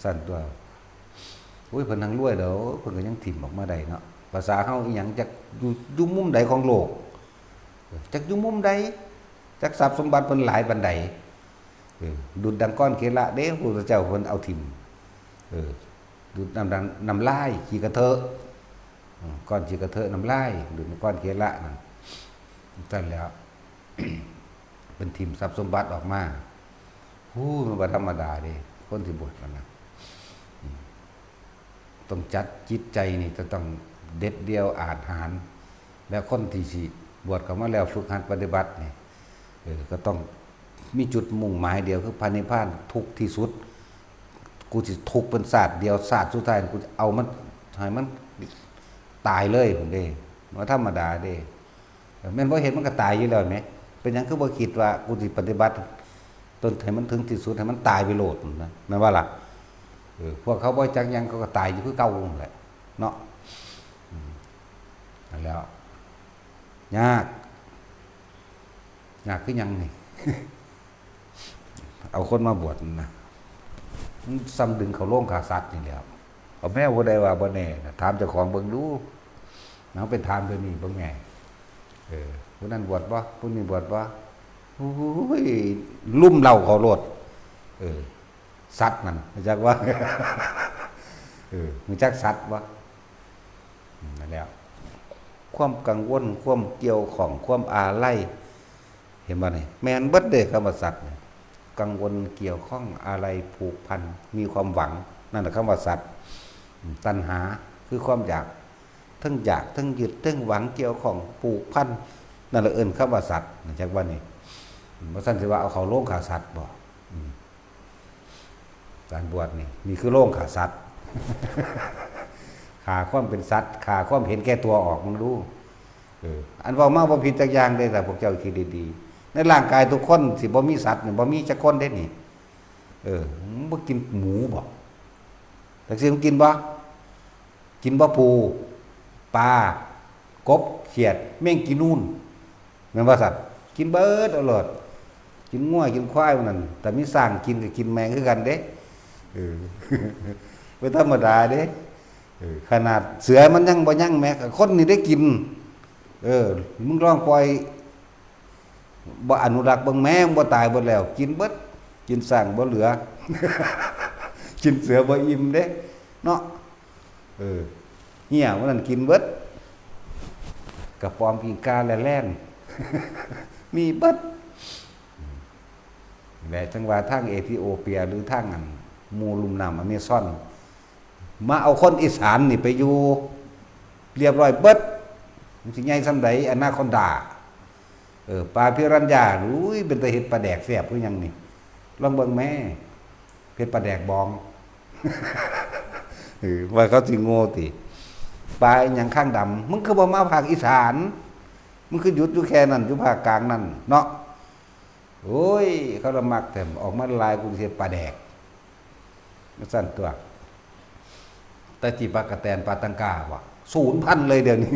ຊັ້ນຕົວະ ໂອ້ຍ ເພິ່ນຮັ່ງລວຍແລ້ວ ເພິ່ນກໍຍັງຖິ້ມອອກມາໄດ້ເນາະ. ພາສາເຮົາອີຫຍັງ ຈັກຢູ່ ຢູ່ມຸມໃດຂອງໂລກ ຈັກຢູ່ມຸມໃດ ຈັກຊັບສົມບັດເພິ່ນຫຼາຍປານໃດ. ເອີ ດຸດດັ່ງກ້ອນເຄລະເດ້ ພະພຸດທະເຈົ້າເພິ່ນເອົາຖິ້ມ. ເອີ ດຸດນ້ຳ ນ້ຳລາຍຂີ້ກະເທີະ ເອີ ກ້ອນຂີ້ກະເທີະນ້ຳລາຍ ດຸດດັ່ງກ້ອນເຄລະນັ້ນ. ຊັ້ນແລ້ວ ເພິ່ນຖິ້ມຊັບສົມບັດອອກມາ. ໂອ້ ມັນບໍ່ທຳມະດາເດ້ ຄົນທີ່ບວດນັ້ນນະ. ອືມ ຕ້ອງຈັດຈິດໃຈນີ້ ຈະຕ້ອງເດັດດ່ຽວອາດຫານ ແລະ ຄົນທີ່ຊິບວດເຂົ້າມາແລ້ວຝຶກຫັດປະຕິບັດນີ້ ເອີ ກໍຕ້ອງມີຈຸດມຸ່ງໝາຍດຽວ ຄືພະນິບພານ ທຸກທີ່ສຸດ ກູຊິທຸກເປັນຊາດດຽວ ຊາດສຸດທ້າຍ ກູຈະເອົາມັນ ໃຫ້ມັນຕາຍເລີຍພຸ້ນເດ້ ບໍ່ທຳມະດາເດ້. ແມ່ນບໍ່ເຮັດມັນກໍຕາຍຢູ່ແລ້ວແໝ. ເປັນຫຍັງຄືບໍ່ຄິດວ່າ ກູຊິປະຕິບັດຕົນໃຫ້ມັນເຖິງທີ່ສຸດ ໃຫ້ມັນຕາຍໄປໂລດນະ ແມ່ນບໍ່ລະ? ເອີ ພວກເຂົາບໍ່ຈັກຫຍັງ ເຂົາກໍຕາຍຢູ່ຄືເກົ່າຫັ້ນແຫຼະເນາະ. ອືມ ນັ້ນແຫຼະ ຍາກ ຍາກຄືຫຍັງນີ້? ເອົາຄົນມາບວດນະ ມັນສ່ຳດຶງເຂົ້າໂລງຂ້າສັດນີ້ແຫຼ້ວ. ເອົາແມ່ ຜູ້ໃດວ່າບໍ່ແນ່ນະ ຖາມເຈົ້າຂອງເບິ່ງດູ. ເຮົາໄປຖາມເທື່ອນີ້ເບິ່ງແນ່ ເອີ ຜູ້ນັ້ນບວດບໍ່? ຜູ້ນີ້ບວດບໍ່? ໂອ້ຍ ລຸມເລົ່າເຂົາໂລດ. ເອີ ສັດນັ້ນ ຮູ້ຈັກບໍ່? ເອີ ຮູ້ຈັກສັດບໍ່? ອືມ ນັ້ນແຫຼ້ວ ຄວາມກັງວົນ ຄວາມກ່ຽວຂ້ອງ ຄວາມອາໄລ ເຫັນບໍ່ນີ້? ແມ່ນເບິດເດ້ ຄຳວ່າສັດນີ້ ກັງວົນ ກ່ຽວຂ້ອງ ອາໄລ ຜູກພັນ ມີຄວາມຫວັງ ນັ້ນແຫຼະຄຳວ່າສັດ. ຕັນຫາຄືຄວາມຢາກ ເທິງຢາກ ເທິງຍຶດ ເທິງຫວັງ ກ່ຽວຂ້ອງ ຜູກພັນ ນັ້ນລະເອີ້ນຄຳວ່າສັດ. ຈັກວ່ານີ້ ບໍ່ຊັ້ນຊິວ່າເອົາເຂົ້າໂລງຂ້າສັດບໍ່? ອືມ ການບວດນີ້ ນີ້ຄືໂລງຂ້າສັດ ຂ້າຄວາມເປັນສັດ ຂ້າຄວາມເຫັນແກ່ຕົວອອກ ເບິ່ງດູ. ເອີ ອັນເວົ້າມາບໍ່ຜິດຈັກຢ່າງເດ້ ຖ້າພວກເຈົ້າຄິດດີໆ ໃນຮ່າງກາຍທຸກຄົນຊິບໍ່ມີສັດນີ້ ບໍ່ມີຈັກຄົນເດ້ນີ້. ເອີ ມຶງບໍ່ກິນໝູບໍ? ຈັກຊິມັນກິນບໍ່? ກິນບໍ່? ປູ ປາ ກົບ ຂຽດ ແມງກີນູນ ແມ່ນບໍ່ສັດ? ກິນເບິດເອົາໂລດ ກິນງົວກິນຄວາຍພວກນັ້ນ ແຕ່ມີຊ້າງກິນກໍກິນແມ່ງຄືກັນເດ້. ເອີ ບໍ່ທຳມະດາເດ້. ເອີ ຂະໜາດເສືອມັນຍັງບໍ່ຍັງແມ້ ຄົນນີ້ໄດ້ກິນ. ເອີ ມຶງລອງປ່ອຍ ບໍ່ອະນຸລັກເບິ່ງແມ້ ມັນບໍ່ຕາຍເບິດແລ້ວ ກິນເບິດ ກິນຊ້າງບໍ່ເຫຼືອ ກິນເສືອບໍ່ອີ່ມເດ້ເນາະ. ເອີ ເຫື່ອມັນນັ້ນກິນເບິດ ກະປອມ ອີງກາ ແລະແລນ ມີເບິດ. ແລະ ຈັ່ງວ່າທາງເອທິໂອເປຍ ຫຼື ທາງອັນໝູ່ລຸ່ມນ້ຳອາເມຊອນ ມາເອົາຄົນອີສານນີ້ໄປຢູ່ລຽບຮ້ອຍເບິດ. ມັນຊິໃຫຍ່ສ່ຳໃດ ອະນາຄອນດາ. ເອີ ປາພິຣັນຍາ ອຸ້ຍ ເປັນຕາເຮັດປາແດກແຊບຄືຫຍັງນີ້ ລອງເບິ່ງແມ້ ເຮັດປາແດກບອງ. ເອີ ວ່າເຂົາຊິໂງ່ຕິ ປາອີ່ຫຍັງຄາງດຳ ມຶງຄືບໍ່ມາພາກອີສານ ມຶງຄືຢຸດຢູ່ແຄ່ນັ້ນ ຢູ່ພາກກາງນັ້ນເນາະ. ໂອ້ຍ ເຂົາລະມັກແທ້ ອອກມາຫຼາຍ ກູຊິເຮັດປາແດກ ຈັ່ງຊັ້ນຕົວະ. ແຕ່ຈີປາກະແຕນ ປາຕັງກາ ວະ ສູນພັນເລີຍດຽວນີ້.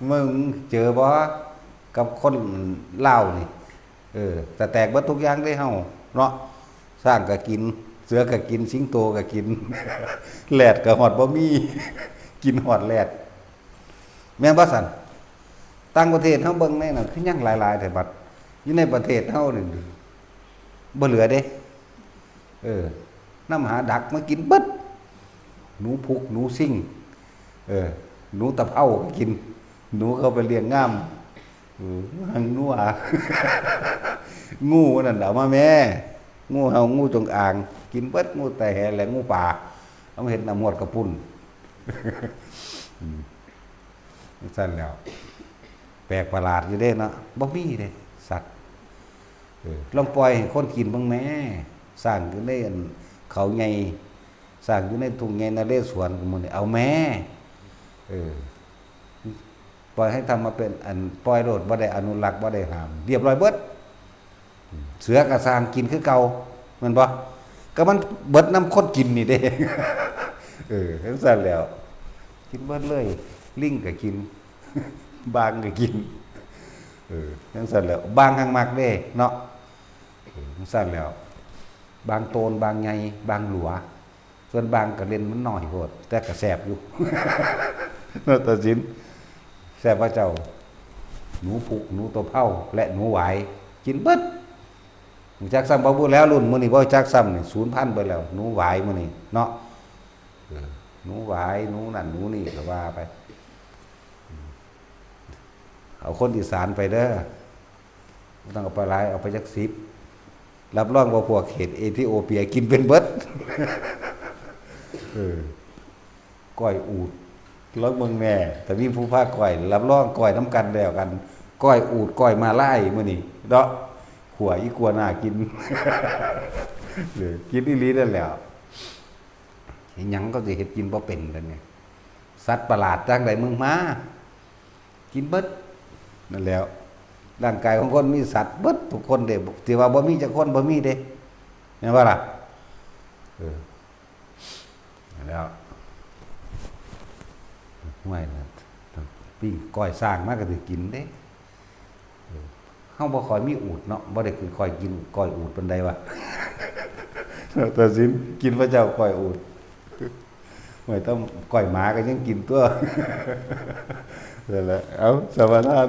ມຶງເຈີບໍ່ກັບຄົນລາວນີ້? ເອີ ສະແຕກເບິດທຸກຢ່າງເດ້ເຮົາເນາະ. ຊ້າງກະກິນ ເສືອກະກິນ ສິງໂຕກະກິນ ແລດກະຮອດບໍ່ມີ ກິນຮອດແລດ. ແມ່ນບໍ່ຊັ້ນ? ຕ່າງປະເທດເຮົາເບິ່ງແນວນັ້ນ ຄືຍັງຫຼາຍໆແທ້ ບັດຢູ່ໃນປະເທດເຮົານີ້ບໍ່ເຫຼືອເດ້. ເອີ ນຳຫາດັກມາກິນເບິດ ໜູພຸກ ໜູຊິງ ເອີ ໜູຕະເພົາກໍກິນ ໜູເຂົາໄປລ້ຽງງາມ ເອີ ຫາງນົວ ງູນັ້ນເອົາມາແມ້ ງູເຫົ່າ ງູຈົງອາງ ກິນເບິດ ງູໄຕແຫ ແລະ ງູປ່າ ເອົາມາເຮັດນ້ຳຮວດກະປຸ້ນ. ອືມ ຈັ່ງຊັ້ນແລ້ວ ແປກປະຫຼາດຢູ່ເດ້ເນາະ ບໍ່ມີເດ້ສັດ. ເອີ ລອງປ່ອຍໃຫ້ຄົນກິນເບິ່ງແມ້ ຊ້າງຢູ່ໃນອັນເຂົາໃຫຍ່ ຊ້າງຢູ່ໃນທົ່ງໃຫຍ່ນະເລສວນ ມື້ນີ້ເອົາແມ້. ເອີ ປ່ອຍໃຫ້ທຳມາເປັນອັນ ປ່ອຍໂລດ ບໍ່ໄດ້ອະນຸລັກ ບໍ່ໄດ້ຫ້າມ ລຽບຮ້ອຍເບິດ. ເສືອກະສ້າງກິນຄືເກົ່າ ແມ່ນບໍ່? ກະມັນເບິດນຳຄົນກິນນີ້ເດ້. ເອີ ຈັ່ງຊັ້ນແລ້ວ ກິນເບິດເລີຍ ລິງກະກິນ ບາງກະກິນ. ເອີ ຈັ່ງຊັ້ນແລ້ວ ບາງຫາງມັກເດ້ເນາະ. ເອີ ຈັ່ງຊັ້ນແລ້ວ ບາງໂຕນ ບາງໃຫຍ່ ບາງຫຼວ ສ່ວນບາງກະເຫຼັ້ນມັນນ້ອຍໂພດ ແຕ່ກະແຊບຢູ່. ເນາະ ຕາສິນ ແຊບວ່າເຈົ້າ ໜູພຸກ ໜູໂຕເພົາ ແລະ ໜູຫວາຍ ກິນເບິດ. ຮູ້ຈັກຊ້ຳບໍ່? ບໍ່ແລ້ວ ລຸ້ນມື້ນີ້ບໍ່ຮູ້ຈັກຊ້ຳນີ້ ສູນພັນເບິດແລ້ວ ໜູຫວາຍມື້ນີ້ເນາະ. ເອີ ໜູຫວາຍ ໜູນັ້ນ ໜູນີ້ ກະວ່າໄປ. ເອົາຄົນອີສານໄປເດີ ບໍ່ຕ້ອງເອົາໄປຫຼາຍ ເອົາໄປຈັກສິບ ຮັບຮອງວ່າພວກເຂດເອທິໂອເປຍກິນເປັນເບິດ. ເອີ ກ້ອຍອູດ ລອງເບິ່ງແນ່ ຖ້າມີຜູ້ພາກ້ອຍ ຮັບຮອງກ້ອຍນຳກັນແລ້ວກັນ ກ້ອຍອູດ ກ້ອຍມ້າລາຍມື້ນີ້ເນາະ ຂົ້ວອີກົວໜ້າກິນ. ເອີ ກິນອີ່ຫຼີນັ້ນແຫຼ້ວ ເຮັດຫຍັງກໍຊິເຮັດກິນບໍ່ເປັນແລ້ວນີ້ ສັດປະຫຼາດຈັ່ງໃດມຶງມາ ກິນເບິດ ນັ້ນແຫຼ້ວ. ຮ່າງກາຍຂອງຄົນມີສັດເບິດທຸກຄົນເດ້ ທີ່ວ່າບໍ່ມີຈັກຄົນ ບໍ່ມີເດ້ ແມ່ນບໍ່ລະ? ເອີ ນັ້ນແຫຼ້ວ ຫ້ວຍ ປີ້ງກ້ອຍຊ້າງມາກໍຖືກກິນເດ້. ເອີ ເຮົາບໍ່ຄ່ອຍມີອູດເນາະ ບໍ່ໄດ້ຄືຄ່ອຍກິນກ້ອຍອູດປານໃດວ່າ ຕາສິນ ກິນພະເຈົ້າກ້ອຍອູດ ຫ້ວຍ ຕ້ອງກ້ອຍໝາກໍຍັງກິນຕົວະ. ນັ້ນແຫຼະ ເອົາ ສະມາທານ.